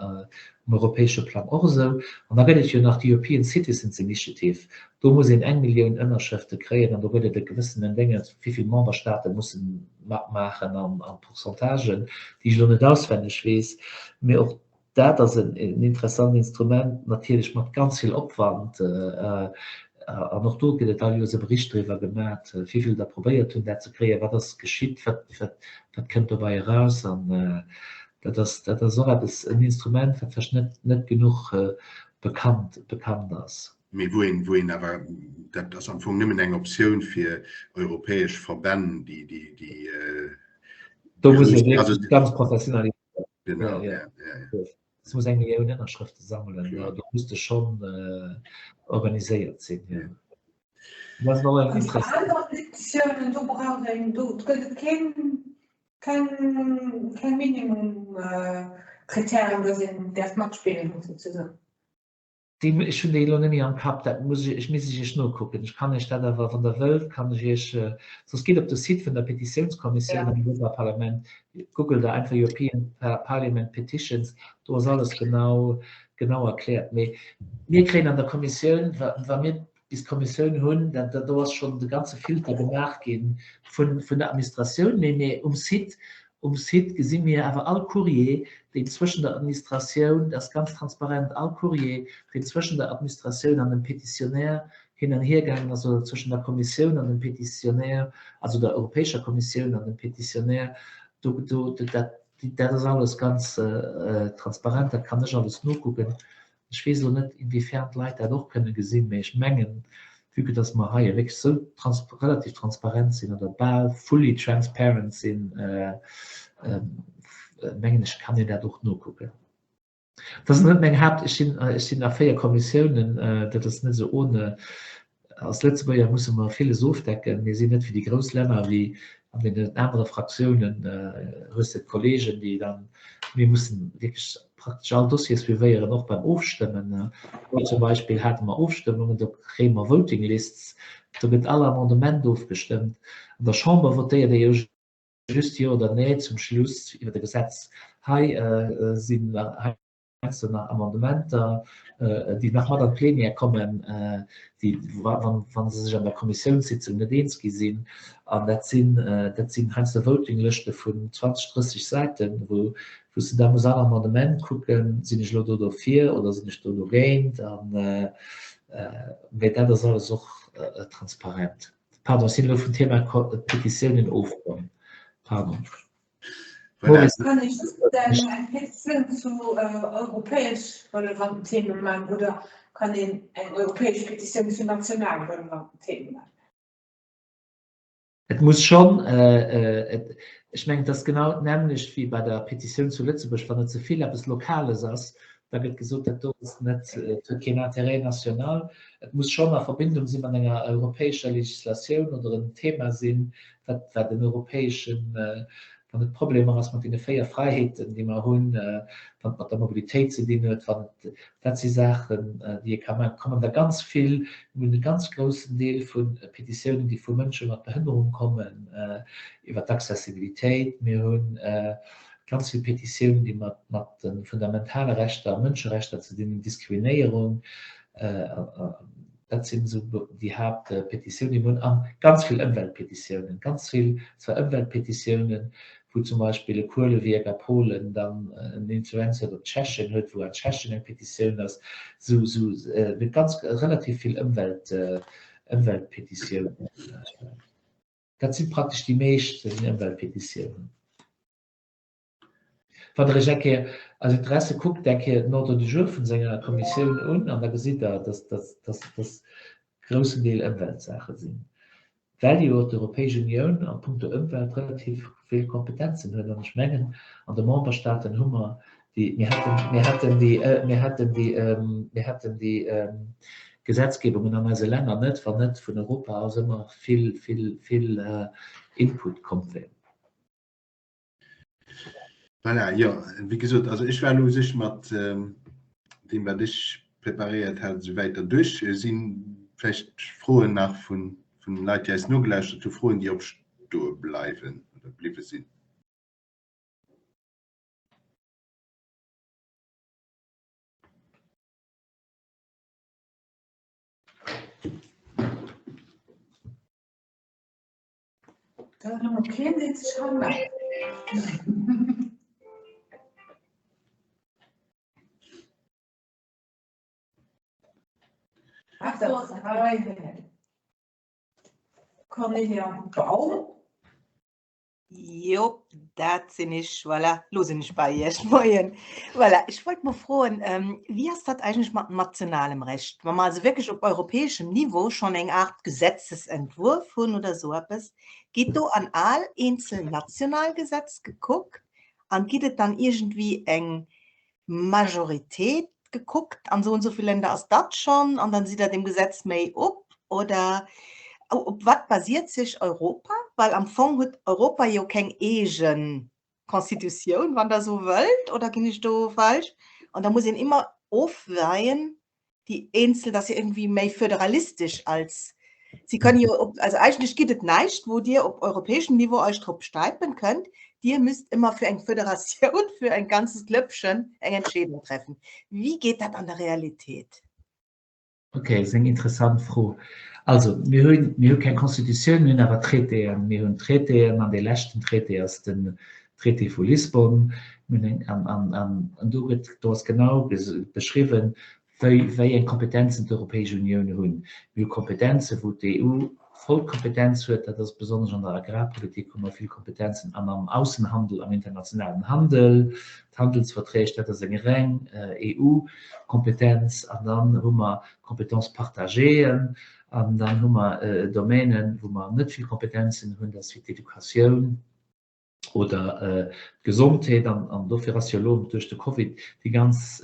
um europäesche Plang och esou. An da gëtt et jo nach d'European Citizens Initiative. Do muss een eng Millioun Ënnerschrëfte kréien an do gëtt et e gewëssenen Dénge, wéi vill Memberstaate mussen matmaachen an Pourcentagen, déi ech elo net auswenneg weess. Mee och dat ass en interessant Instrument, natierlech mat ganz vill Opwand. An och do gëtt et all Joers e Bericht driwwer gemat, wéi vill der probéiert hunn, dat ze kréien, wat ass geschitt, wat, wat, wat kënnt dobäi eraus. An Dat ass, dat ass och eppes, en Instrument, wat vläicht net, net genuch bekannt, bekannt ass. Mee wou een, wou een awer, dat ass am Fong nëmmen eng Optioun fir europäesch Verbänn, déi, déi, déi. Do muss ee wierklech ganz professionaliséiert. Genau, ja, ja, ja. Du muss eng Millioun Ënnerschrëfte sammelen, do muss de schonn organiséiert sinn, jo. Dat ass och eng interessant. An aner Petitiounen, do brauch een, do gëtt et keen Keng, keng Minimum-Kritären, dass een däerf matspillen, souzesoen. Déi, ech hunn déi elo net méi am Kapp, dat muss ech, misst ech Iech nokucken. Ech kann Iech dat awer, wann Der wëllt, kann ech Iech, soss gitt op de Site vun der Petitiounskommissioun am Europaparlament, googelt Der einfach European Parliament Petitions, do ass alles genau, genau erkläert. Mee mir kréien an der Kommissioun, wa, wa mir bis d'Kommissioun hunn, dat do ass schonn de ganze Filter gemaach gi vun der Administratioun, mee mir um Site, um Site gesi mir awer all Courrier, deen zwëschen der Administratioun, dat ass ganz transparent, all Courrier, deen zwëschen der Administratioun an dem Pétitionnaire hin an hier gaangen ass oder zwëschen der Kommissioun an dem Pétitionnaire, also der Europäescher Kommissioun an dem Pétitionnaire, do, do, dat, dat ass alles ganz transparent, dat kann ech alles nokucken. Ech weess elo net, inwiefern d'Leit dat och kënne gesinn, mä ech mengen, vue que dass mer hei wierklech esou trans-, relativ transparent sinn oder bal fully transparent sinn, mengen ech, kann een dat och nokucken. Dat ass net meng Haapt, ech sinn, ech sinn a 4 Kommissiounen, dat ass net esou ohne. Als Lëtzebuerger musse mer villes ofdecken. Mir sinn net wéi déi grouss Länner, wéi an deenen anere Fraktiounen hues de d'Kollegen, déi dann, mir mussen wierklech praktesch all Dossier suivéieren, och beim Ofstëmmen. Haut zum Beispill hate mer Ofstëmmungen, do kréie mer Voting Lists, do gëtt all Amendement ofgestëmmt. An der Chamber votéiert ee jo just Jo oder Nee zum Schluss iwwer e Gesetz. Hei sinn heiansdo nach Amendementer, déi nach mat an d'Plenière kommen, déi, wa se sech an der Kommissiounssitzung net eens gi sinn. An dat sinn, dat sinn heiansdo Votinglëschte vun 20, 30 Säiten, wou s de da muss all Amendement kucken, Sinn ech elo do dofir oder sinn ech do dogéint? Mä dat ass alles och transparent. Pardon, ech sinn elo vum Thema Petitiounen ofkomm. Pardon. Voilà. Kann ech just eng Petitioun zu europäesch relevanten Themen maachen oder kann een eng europäesch Petitioun zu national relevanten Themen maachen? Et muss schonn, ech mengen, et ass genau d'nämmlecht wéi bei der Petitioun zu Lëtzebuerg, wann et ze vill eppes Lokales ass, da gëtt gesot, dat do ass net, et huet keen Intérêt national. Et muss schonn a Verbindung si mat enger europäescher Legislatioun oder en Thema sinn, wat, wat en europäeschen, wann et Problemer ass mat deene 4 Fräiheeten, déi mer hunn, wann et mat der Mobilitéit ze dinn huet, wann et, dat si Saachen, déi ee ka maachen. Et kommen der ganz vill, mir hunn e ganz groussen Deel vu Petitiounen, déi vu Mënsche mat Behënnerung kommen, iwwer d'Accessibilitéit. Mir hunn Ganz vill Petitiounen, déi mat mat de fundamentale Rechter a Mënscherechter ze dinn hunn, Diskriminéierung, dat sinn esou déi Haaptpetitiounen, déi mir hunn. A ganz vill Ëmweltpetitiounen, ganz vill zwar Ëmweltpetitiounen, wou zum Beispill e Kuelewierk a Polen dann en Influenz huet op Tschechien huet, wou an Tschechien eng Petitioun ass, esou esou ganz relativ vill Ëmwelt Ëmweltpetitiounen. Dat si praktesch déi meescht, dat sinn Ëmweltpetitiounen. Wann Der Iech eng Kéier aus Interesse kuckt eng Kéier den Ordre du jour vun senger Kommissioun un an da gesitt Der, dass dass dass groussen Deel Ëmweltsaache sinn, well jo d'Europäesch Unioun a puncto Ëmwelt relativ vill Kompetenzen huet. An ech mengen, an de Memberstaaten hu mer déi, mir hätten, mir hätten déi, mir hätten déi, mir hätten déi Gesetzgebungen an eise Länner net, wann net vun Europa aus ëmmer vill, vill, vill Input komm wär. Voilà, jo, wéi gesot, also ech war elo u sech mat deem, wat ech preparéiert hat, esouwäit derduerch. Et si vläicht Froen nach vun Leit, déi eis nogelauschtert hu, Froen, déi opstoe bleiwen oder bliwwe sinn. Dann hu mer keen, deen sech hei mellt. Ach, da ass hei. Cornelia Baum. Jo, dat sinn ech. Voilà, lo sinn ech bei Iech. Moien. Voilà, ech wollt mol froen, wéi ass dat eigentlech mat nationalem Recht? Wa mer also wierklech op europäeschem Niveau schonn eng Aart Gesetzesentwurf hunn oder esou eppes, geet do an al eenzel national Gesetz gekuckt an gitt et dann iergendwéi eng Majoritéit gekuckt an esou an esou vill Länder ass dat schonn an dann sidd der dem Gesetz méi op oder op wat basiert sech Europa? Well am Fong huet Europa jo keng eege Constitutioun, wann der esou wëllt, oder ginn ech do falsch? An da muss een ëmmer ofweien, déi eenzel, dass se irgendwie méi föderalistesch als Sie können jo op, also eigentlech gibt et näischt, wou Dir op europäeschem Niveau euch drop stäipen könnt. Dir müsst immer für eng Föderatioun, für ein ganzes Klöppchen eng Entscheedung treffen. Wie geht dat an der Realität? Okay, dat ass eng interessant Fro. Also, mir hunn, mir hu keng Constitutioun, mir hunn awer Traitéen. Mir hunn Traitéen an dee leschten Traité ass den Traité vu Lissbon. Mir hunn eng, an, an, an, an do gëtt, do ass genau beschriwwen, wéi, wéi eng Kompetenzen d'Europäesch Unioun hunn. Mir hu Kompetenzen, wou d'EU voll Kompetenz huet, dat ass besonnesch an der Agrarpolitik hu mer vill Kompetenzen an am Aussenhandel, am internationalen Handel, d'Handelsverträg, dat ass eng reng EU-Kompetenz. An dann hu mer Compétences partagéeën an dann hu mer Domänen, wou mer net vill Kompetenzen hunn, dat ass wéi d'Educatioun. Oder d'Gesondheet, an dofir ass jo elo duerch de Covid déi ganz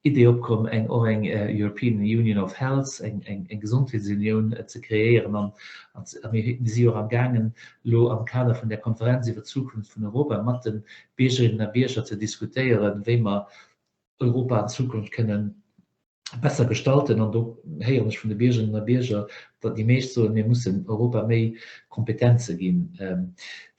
Idee opkomm, eng och eng European Union of Health, eng Gesondheetsunioun ze kreéieren. An mir si jo och amgaangen, elo am Kader vun där Konferenz iwwer d'Zukunft vun Europa mat de Biergerinnen a Bierger ze diskutéieren, wéi mer Europa an Zukunft kënnen besser gestalten. An do héieren ech vun de Biergerinnen a Bierger, datt déi meescht soen, mir mussen Europa méi Kompetenze ginn.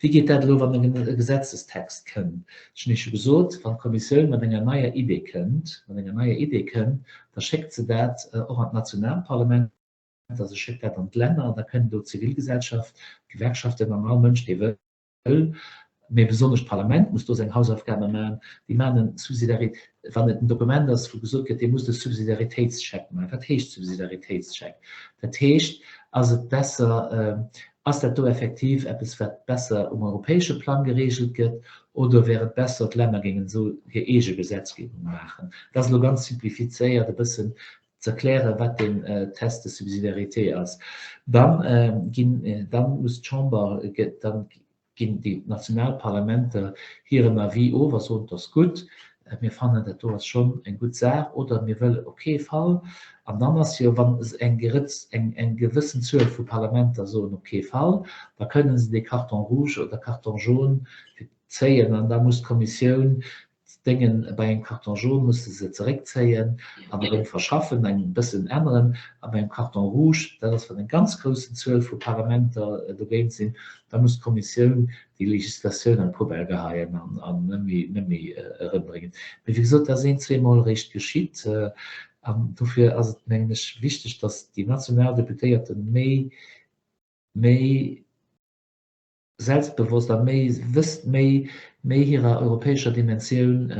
Wéi geet dat elo, wann e Gesetzestext kënnt? Ech hunn Iech jo gesot, wann d'Kommissioun mat enger neier Idee kënnt, mat enger neier Idee kënnt, da schéckt se dat och an d'Nationalparlamenter, se schéckt dat an d'Länner, da kënnen do d'Zivilgesellschaft, d'Gewerkschaften an all Mënsch, dee wëll, Mee besonnesch d'Parlament muss do seng Hausaufgabe maachen. Déi maachen en Subsidiarit-, wann et en Dokument ass, wou gesot gëtt, dir musst e Subsidiaritéitscheck maachen. Wat heescht Subsidiaritéitscheck? Dat heescht, ass et besser, ass dat do effektiv eppes, wat besser um europäesche Plang geregelt gëtt, oder wär et besser, d'Länner géingen esou hir eege Gesetzgebung maachen? Dat ass elo ganz simplifizéiert e bëssen z'erklären, wat den Test de subsidiarité ass. Dann ginn, dann muss d'Chamber, dann ginn déi national Parlamenter hiren Avis of a soen, et ass gutt, mir fannen dat do ass schonn eng gutt Saach oder mir wëllen op kee Fall. An dann ass jo, wann eng Gerëtz, eng, eng gewëssen Zuel vu Parlamenter soen op kee Fall, da kënnen se dee Carton rouge oder Carton jaune fir zéien an da muss d'Kommissioun Déngen, bei engem Carton jaune musse se zeréckzéien an erëm verschaffen, eng bëssen änneren, a bei engem Carton rouge, dat ass wann eng ganz groussen Zuel vu Parlamenter dogéint sinn, da muss d'Kommissioun déi Legislatioun an d'Poubelle geheien an net méi, net méi erëmbréngen. Mee wéi gesot, dat ass een, zweemol eréischt geschitt an dofir ass et, mengen ech, wichteg, datt déi national Deputéierte méi, méi, selbstbewosst a méi wësst, méi, méi hirer europäescher Dimensioun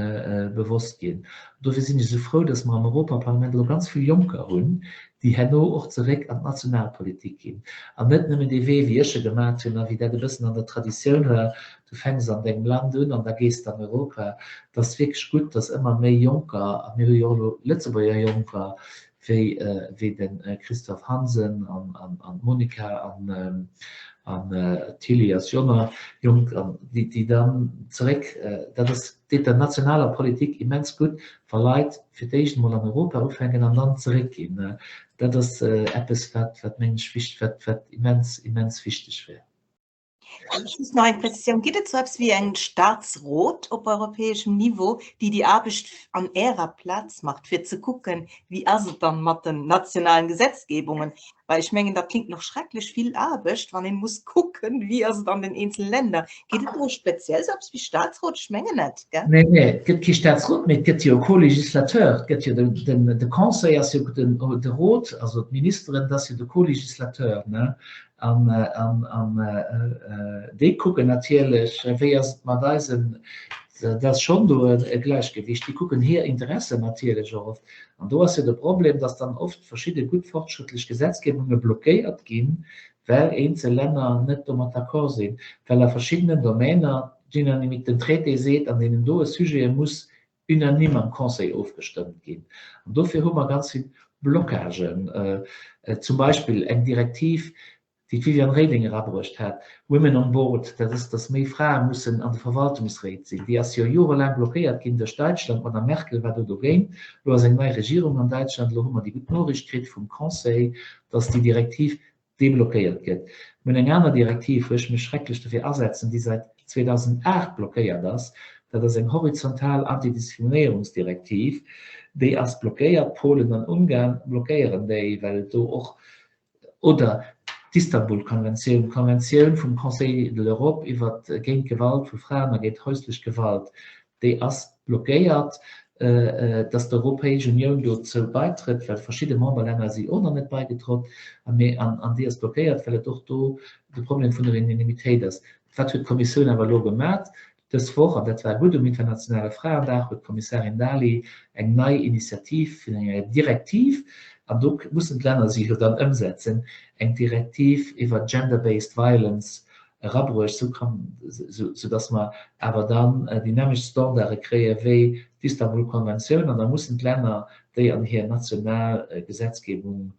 bewosst ginn. Dofir sinn ech esou frou, datt mer am Europaparlament elo ganz vill Jonker hunn, déi herno och zeréck an d'Nationalpolitik ginn an net nëmmen dee Wee, wéi ech e gemat hunn a wéi dat e bëssen an der Traditioun war, du fänks an dengem Land un an da gees de an Europa. Et ass wierklech gutt, datt ëmmer méi Jonker, a mir hu jo och elo Lëtzebuerger Jonker, wéi wéi de Christophe Hansen an an d'Monica an an d'Tilly ass jo nach jonk an déi déi dann zeréck, dat ass deet der nationaler Politik immens gutt, wa Leit fir d'éischt emol an Europa ufänken an dann zeréck ginn. Dat ass eppes wat wat mengen ech wicht wat wat immens immens wichteg wär. Just nach eng Präzisioun, Gëtt et sou eppes wéi eng Staatsrot op europäeschem Niveau, déi déi Aarbecht an Ärer Plaz macht, fir ze kucken, wéi ass et dann mat den nationalen Gesetzgebungen? Well ech mengen, dat klingt noch schrecklech vill Aarbecht, wann een muss kucken, wéi ass et an den eenzelen Länder. Gëtt et do speziell sou eppes wéi Staatsrot? Ech mengen net, gell? Nee, nee, et gëtt kee Staatsrot, mee et gëtt jo e Co-Législateur. Et gëtt jo den, den, de Conseil ass jo den, de Rot, also d'Ministeren, dat ass jo de Co-Législateur, ne? An déi kucken natierlech, wéi ass et mat eisem, dat ass schonn do e Gläichgewicht, déi kucken hir Interessen natierlech och oft. An do ass jo de Problem, datt dann oft verschidde gutt fortschrëttlech Gesetzgebunge blockéiert ginn, well eenzel Länner net domat d'accord sinn, well a verschiddenen Domainer d'Unanimité, den Traité seet, an deenen doe Sujete muss unanime am Conseil ofgestëmmt ginn. An dofir hu mer ganz vill Blockagen, zum Beispill eng Direktiv, déi d'Viviane Reding erabruecht hat, Women on Board, dat ass, datt méi Frae mussen an de Verwaltungsréit sinn. Déi ass jo jorelaang blockéiert ginn duerch Däitschland, d'Madame Merkel war do dogéint. Elo ass eng nei Regierung an Däitschland, elo hu mer déi gutt Noriicht kritt vum Conseil, datt déi Direktiv deblockéiert gëtt. Mir hunn eng aner Direktiv, wou ech mech schrecklech dofir asetzen, déi säit 2008 blockéiert ass. Dat ass eng horizontal Antidiskriminéierungsdirektiv. Déi ass blockéiert. Polen an Ungarn blockéieren déi, well et do och, oder d'Istanbul-Konventioun, d'Konventioun vum Conseil de l'Europe iwwert géint d'Gewalt vu Fraen a géint häuslech Gewalt, déi ass blockéiert, datt d'Europäesch Unioun dozou baitrëtt, well verschidde Memberlänner si och nach net baigetrott, mee an déi ass blockéiert, well et och do de Problem vun der Unanimitéit ass. Wat huet d'Kommissioun awer elo gemat dës Woch, an dat war gutt, um internationale Fraendag huet d'Kommissarin Dalli eng nei Initiativ vun enger Direktiv, an do mussen d'Länner se jo dann ëmsetzen, eng Direktiv iwwer gender-based violence erabruecht, sou kann, sou dass mer awer dann déi nämmlecht Standarde kréie wéi d'Istanbul-Konventioun, an da mussen d'Länner déi an hir national Gesetzgebung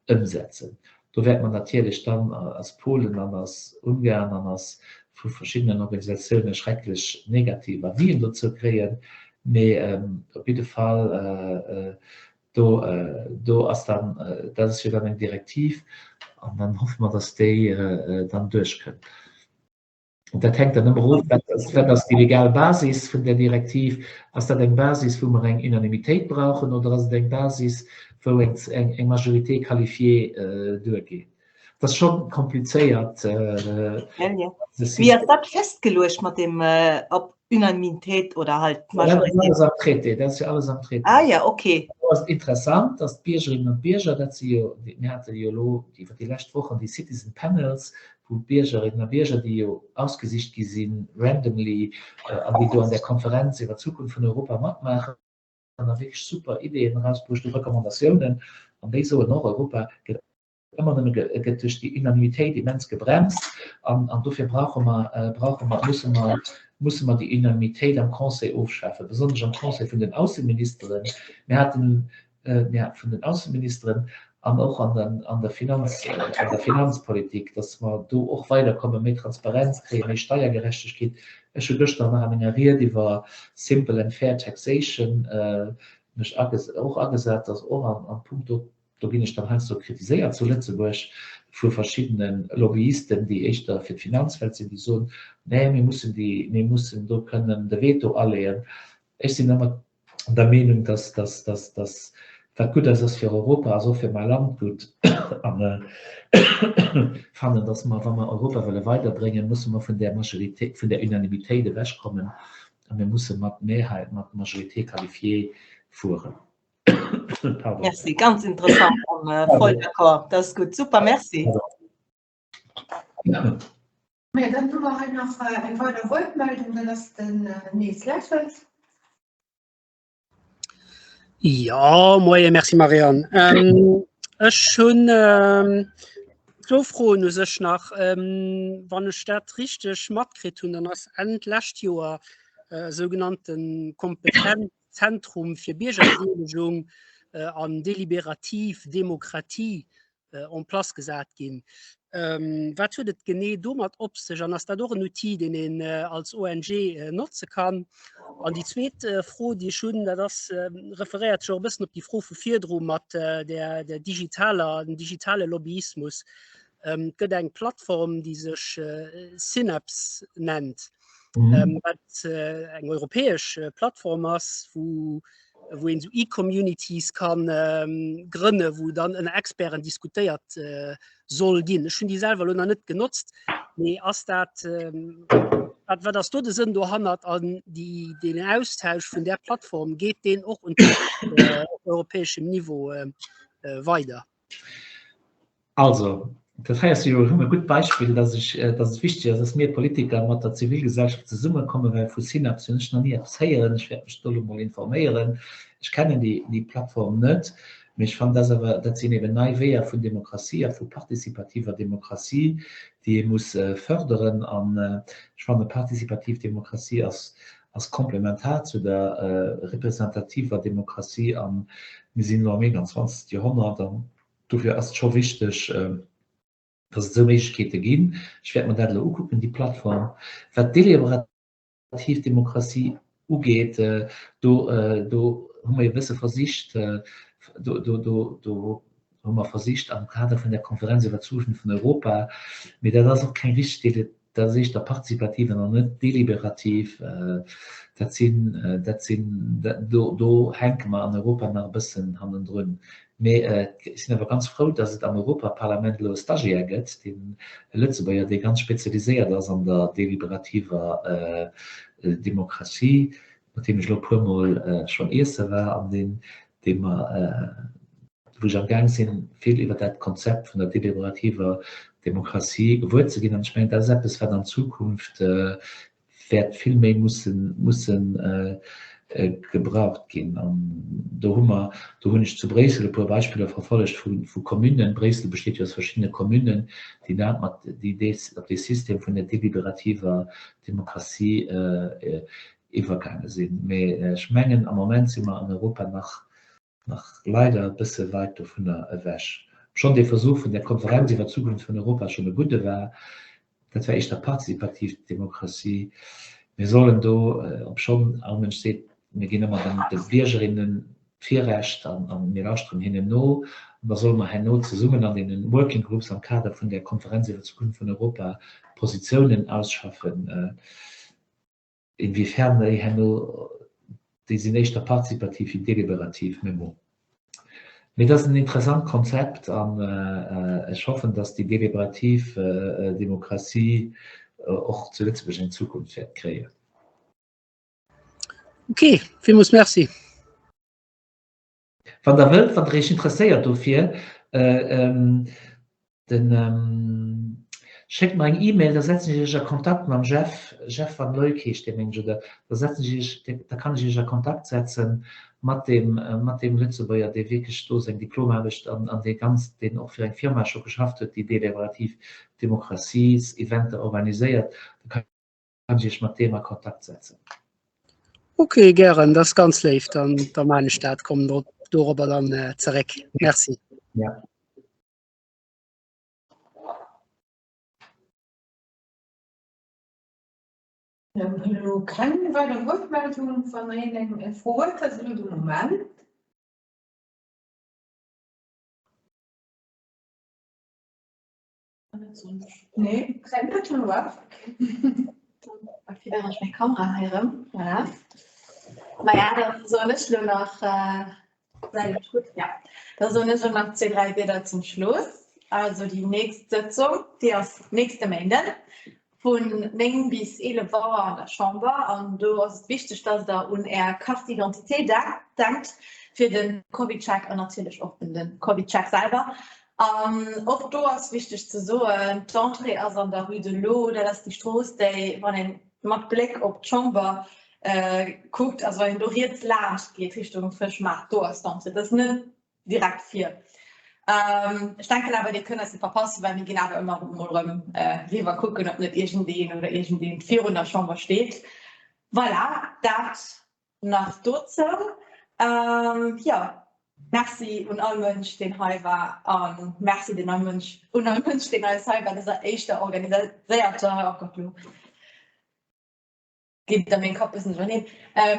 ëmsetzen. Do wäerte mer natierlech dann als Polen an als Ungarn an als. vu verschiddenen Organisatioune schrecklech negativ Avisen dozou kréien. Mee op jidde Fall, do, do ass dann, dat ass jo dann eng Direktiv an dann hoffe mer, datt déi dann duerchkënnt. Dat hänkt dann ëmmer of, wat ass, wat ass déi legal Basis vun där Direktiv? Ass dat eng Basis, wou mer eng Unanimitéit brauchen, oder ass et eng Basis, wou eng, eng, eng Majorité qualifiée duergeet? Dat ass scho komplizéiert. Wéi ass dat festgeluecht mat dem op Unanimitéit oder halt Majoritéit? Dat ass alles am Traité, dat ass jo alles am Traité. Ah ja, okay. Do ass et interessant, datt d'Biergerinnen an d'Bierger, dat si jo, mir hate jo elo iwwer déi lescht Wochen déi Citizen Panels, wou d'Biergerinnen a Bierger, déi jo ausgesicht gi sinn, randomly, an déi do an där Konferenz iwwer d'Zukunft vun Europa matmaachen, a wierklech super Ideeën erausbruecht hu, Recommandatiounen, an déi soen och, Europa gëtt ëmmer nëmme gëtt duerch déi Unanimitéit immens gebremst an an dofir brauche mer, brauche mer, musse mer, musse mer déi Unanimitéit am Conseil ofschafen, besonnesch am Conseil vun den Ausseministeren. Mir haten, mir vun den Ausseministeren an och an den, an der Finanz, an der Finanzpolitik, dass mer do och weiderkommen, méi Transparenz kréien, méi Steiergerechtegkeet. Ech hu gëschter nach a menger Ried iwwer simple and fair taxation mech och agesat, dass och an, an puncto Do ginn ech dann heiansdo kritiséiert zu Lëtzebuerg vu verschiddene Lobbyisten, déi éischter fir d'Finanzwelt sinn, déi soen, nee, mir mussen déi, mir mussen do kënnen de Veto aleeën. Ech sinn ëmmer der Meenung, dass, dass, dass, dass wat gutt ass, ass fir Europa, ass och fir mäi Land gutt. An fannen, dass mer, wa mer Europa wëlle weiderbréngen, musse mer vun där Majorité, vun där Unanimitéit ewechkommen a mir musse mat Mehrheit, mat Majorité qualifiée fueren. Merci, ganz interessant an äh, voll d'accord. Das ist gut. Super, merci. Ja, dann hu mer hei nach äh, eng weider Wuertmeldung, dat ass den äh, Nils Leffels. Ja, moie, merci Marianne. Ähm, ech hunn ähm, zwou Froen u sech nach. Ähm, wann ech dat richteg matkritt hunn, dann ass Enn d'lescht Joer äh, sougenannten Kompetenz Zentrum fir Biergerbedeelegung an deliberativ Demokratie en place gesat ginn. Wat huet et genee domat op sech an ass dat och en Outil, deen een als ONG notze kann? An déi zweet Fro, déi ech hunn, dat ass, referéiert sech och e bëssen op déi Fro vu virdru mat der digitaler, dem digitale Lobbyismus. Et gëtt eng Plattform, déi sech Synapse nennt. Mhm. Wat eng europäesch Plattform ass, wou wou een sou E-Communities kann grënne, wou dann ënner Experten diskutéiert soll ginn. Ech hunn déi selwer elo nach net genotzt, mee ass dat wat wat ass do de Sënn dohannert an déi deen Austausch vun där Plattform, geet deen och un op europäeschem Niveau weider? Also, dat hei ass jo erëm e gutt Beispill, dass ech, dass et wichteg ass, dass mir Politiker mat der Zivilgesellschaft zesummekommen, well vu Synapse hunn ech nach ni eppes héieren. Ech wäert mech do elo mol informéieren. Ech kennen déi, déi Plattform net, mee ech fannen, dat ass awer, dat sinn eben nei Weeër vun Demokratie a vu participativer Demokratie, déi ee muss förderen. An ech fannen, participativ Demokratie ass, ass komplementar zu der representativer Demokratie. A mir sinn elo am 21. Joerhonnert an Dofir ass et scho wichteg, dass et esou Méiglechkeete ginn. Ech wäert mer dat elo ukucken, déi Plattform. Wat d'deliberativ Demokratie ugeet, do, do hu mer jo e bësse versicht, do, do, do, do hu mer versicht am Kader vun där Konferenz iwwer d'Zukunft vun Europa, mee dat ass och keng richteg Dat ass éischter partizipativ an net deliberativ. Dat sinn, dat sinn, do, do hänke mer an Europa nach e bëssen hannendrun. Mee ech sinn awer ganz frou, dass et am Europaparlament elo e Stagiaire gëtt, deen, e Lëtzebuerger, dee ganz spezialiséiert ass an der deliberativer Demokratie, mat deem ech elo e puermol schonn iesse war an deen, dee mer, wou ech amgaang sinn, vill iwwer dat Konzept vun der deliberativer Demokratie gewuer ze ginn. An ech mengen, dat ass eppes, wat an Zukunft wäert vill méi mussen, mussen gebraucht ginn. An do hu mer, do hunn ech zu Bréissel e puer Beispiller verfollegt vu, vu Communen. Bréissel besteet jo aus verschiddene Communen, déi dat mat, déi dee, op dee System vun der deliberativer Demokratie iwwergaange sinn. Mee ech mengen, am Moment si mer an Europa nach, nach leider e bësse weit dovunner ewech. Obschonn dee Versuch vun där Konferenz iwwer d'Zukunft vun Europa schonn e gudde war. Dat war éischter participativ Demokratie. Mir sollen do, obschonn all Mënsch seet, mir ginn ëmmer den de Biergerinnen d'Virrecht an a mir lauschteren hinnen no, an da solle mer herno zesummen an deenen Working Groups am Kader vun där Konferenz iwwer d'Zukunft vun Europa Positiounen ausschaffen. Inwiefern déi herno, déi sinn éischter partizipativ wéi deliberativ, mee bon. Mee et ass en interessant Konzept an ech hoffen, datt déi deliberativ Demokratie och zu Lëtzebuerg eng Zukunft wäert kréien. Ok, villmools Merci. Wann der wëllt, wann der iech interesséiert dofir, den schéckt mer eng E-Mail, da setzen ech iech a Kontakt mam Jeff, Jeff van Luyk heescht dee mengen ech, oder da setzen ech iech, da kann ech iech a Kontakt setze mat deem, mat deem Lëtzebuerger, dee wierklech do seng Diplomaarbecht an an dee ganz, deen och fir eng Firma scho geschafft huet, déi deliberativ Demokraties-Eventer organiséiert. Da kann kann ech iech mat deem a Kontakt setzen. Ok, gären, dat ass ganz léif, dann da maan ech dat, kommen drop dorobber dann äh, zeréck. Merci. Ja. Mir hunn elo keng weider Wuertmeldung. Wann een eng Fro huet, dat ass elo de Moment. Nee, gesäit net schon af. Aktivéieren ech meng Kamera hei erëm. Voilà. Maja, dann soen ech lo nach, äh, säit et gutt? Ja. Da soen ech lo nach zwee, dräi Wierder zum Schluss. Also déi nächst Sëtzung, déi ass nächste Méinden vun 9 bis 11 Auer an der Chamber. An do ass et wichteg, dass der un Är Carte d'identité denkt fir de CovidCheck an natierlech och un de CovidCheck selwer. An och do ass wichteg ze soen, d'Entrée ass an der Rue de l'Eau, dat ass déi Strooss, déi, wann ee mat Bléck op d'Chamber kuckt, also wann een do riets laanscht geet Richtung Fëschmaart, do ass d'Entrée. Dat ass net direkt vir. Ech denken awer, dir kënnt eis net verpassen, well mir ginn awer ëmmer emol erëm riwwer kucken, ob net iergendeen oder iergendeent virun der Chamber steet. Voilà, dat nach dozou. Jo, Merci un all Mënsch, deen hei war a Merci den all Mënsch, un all Mënsch, deen eis hei bei dëser éischter organiséierter, oh Gott, lo geet da meng Kapp bëssen duercherneen,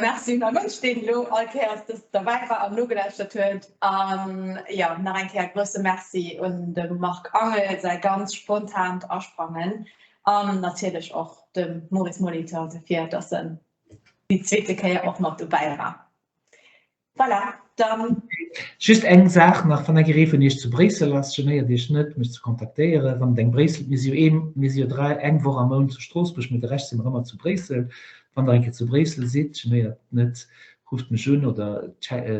Merci un all Mënsch, deen elo all Kéiers dës derbäi war an nogelauschtert huet. An jo, nach eng Kéier grousse Merci un de Marc Angel, säi ganz spontant Asprangen an natierlech och dem Maurice Molitor dofir, dass en déi zweete Kéier och mat dobäi war. Voilà, dann. Just eng Saach nach, wann eng Ree vun Iech zu Bréissel ass, genéiert Iech net, mech ze kontaktéieren. Wann et eng Bréissel, mir si jo ee, mir si jo 3, eng Woch am Mount zu Stroossbuerg, mee de Rescht si mer ëmmer zu Bréissel. Wann Der eng Kéier zu Bréissel sidd, genéiert net, rufft mech un oder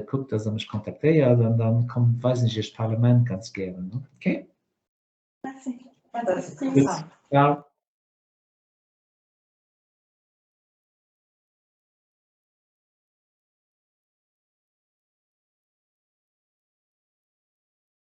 kuckt, dass Der mech kontaktéiert an dann komm, weisen ech Iech d'Parlament ganz gären. Okay? Merci. Gutt, ciao.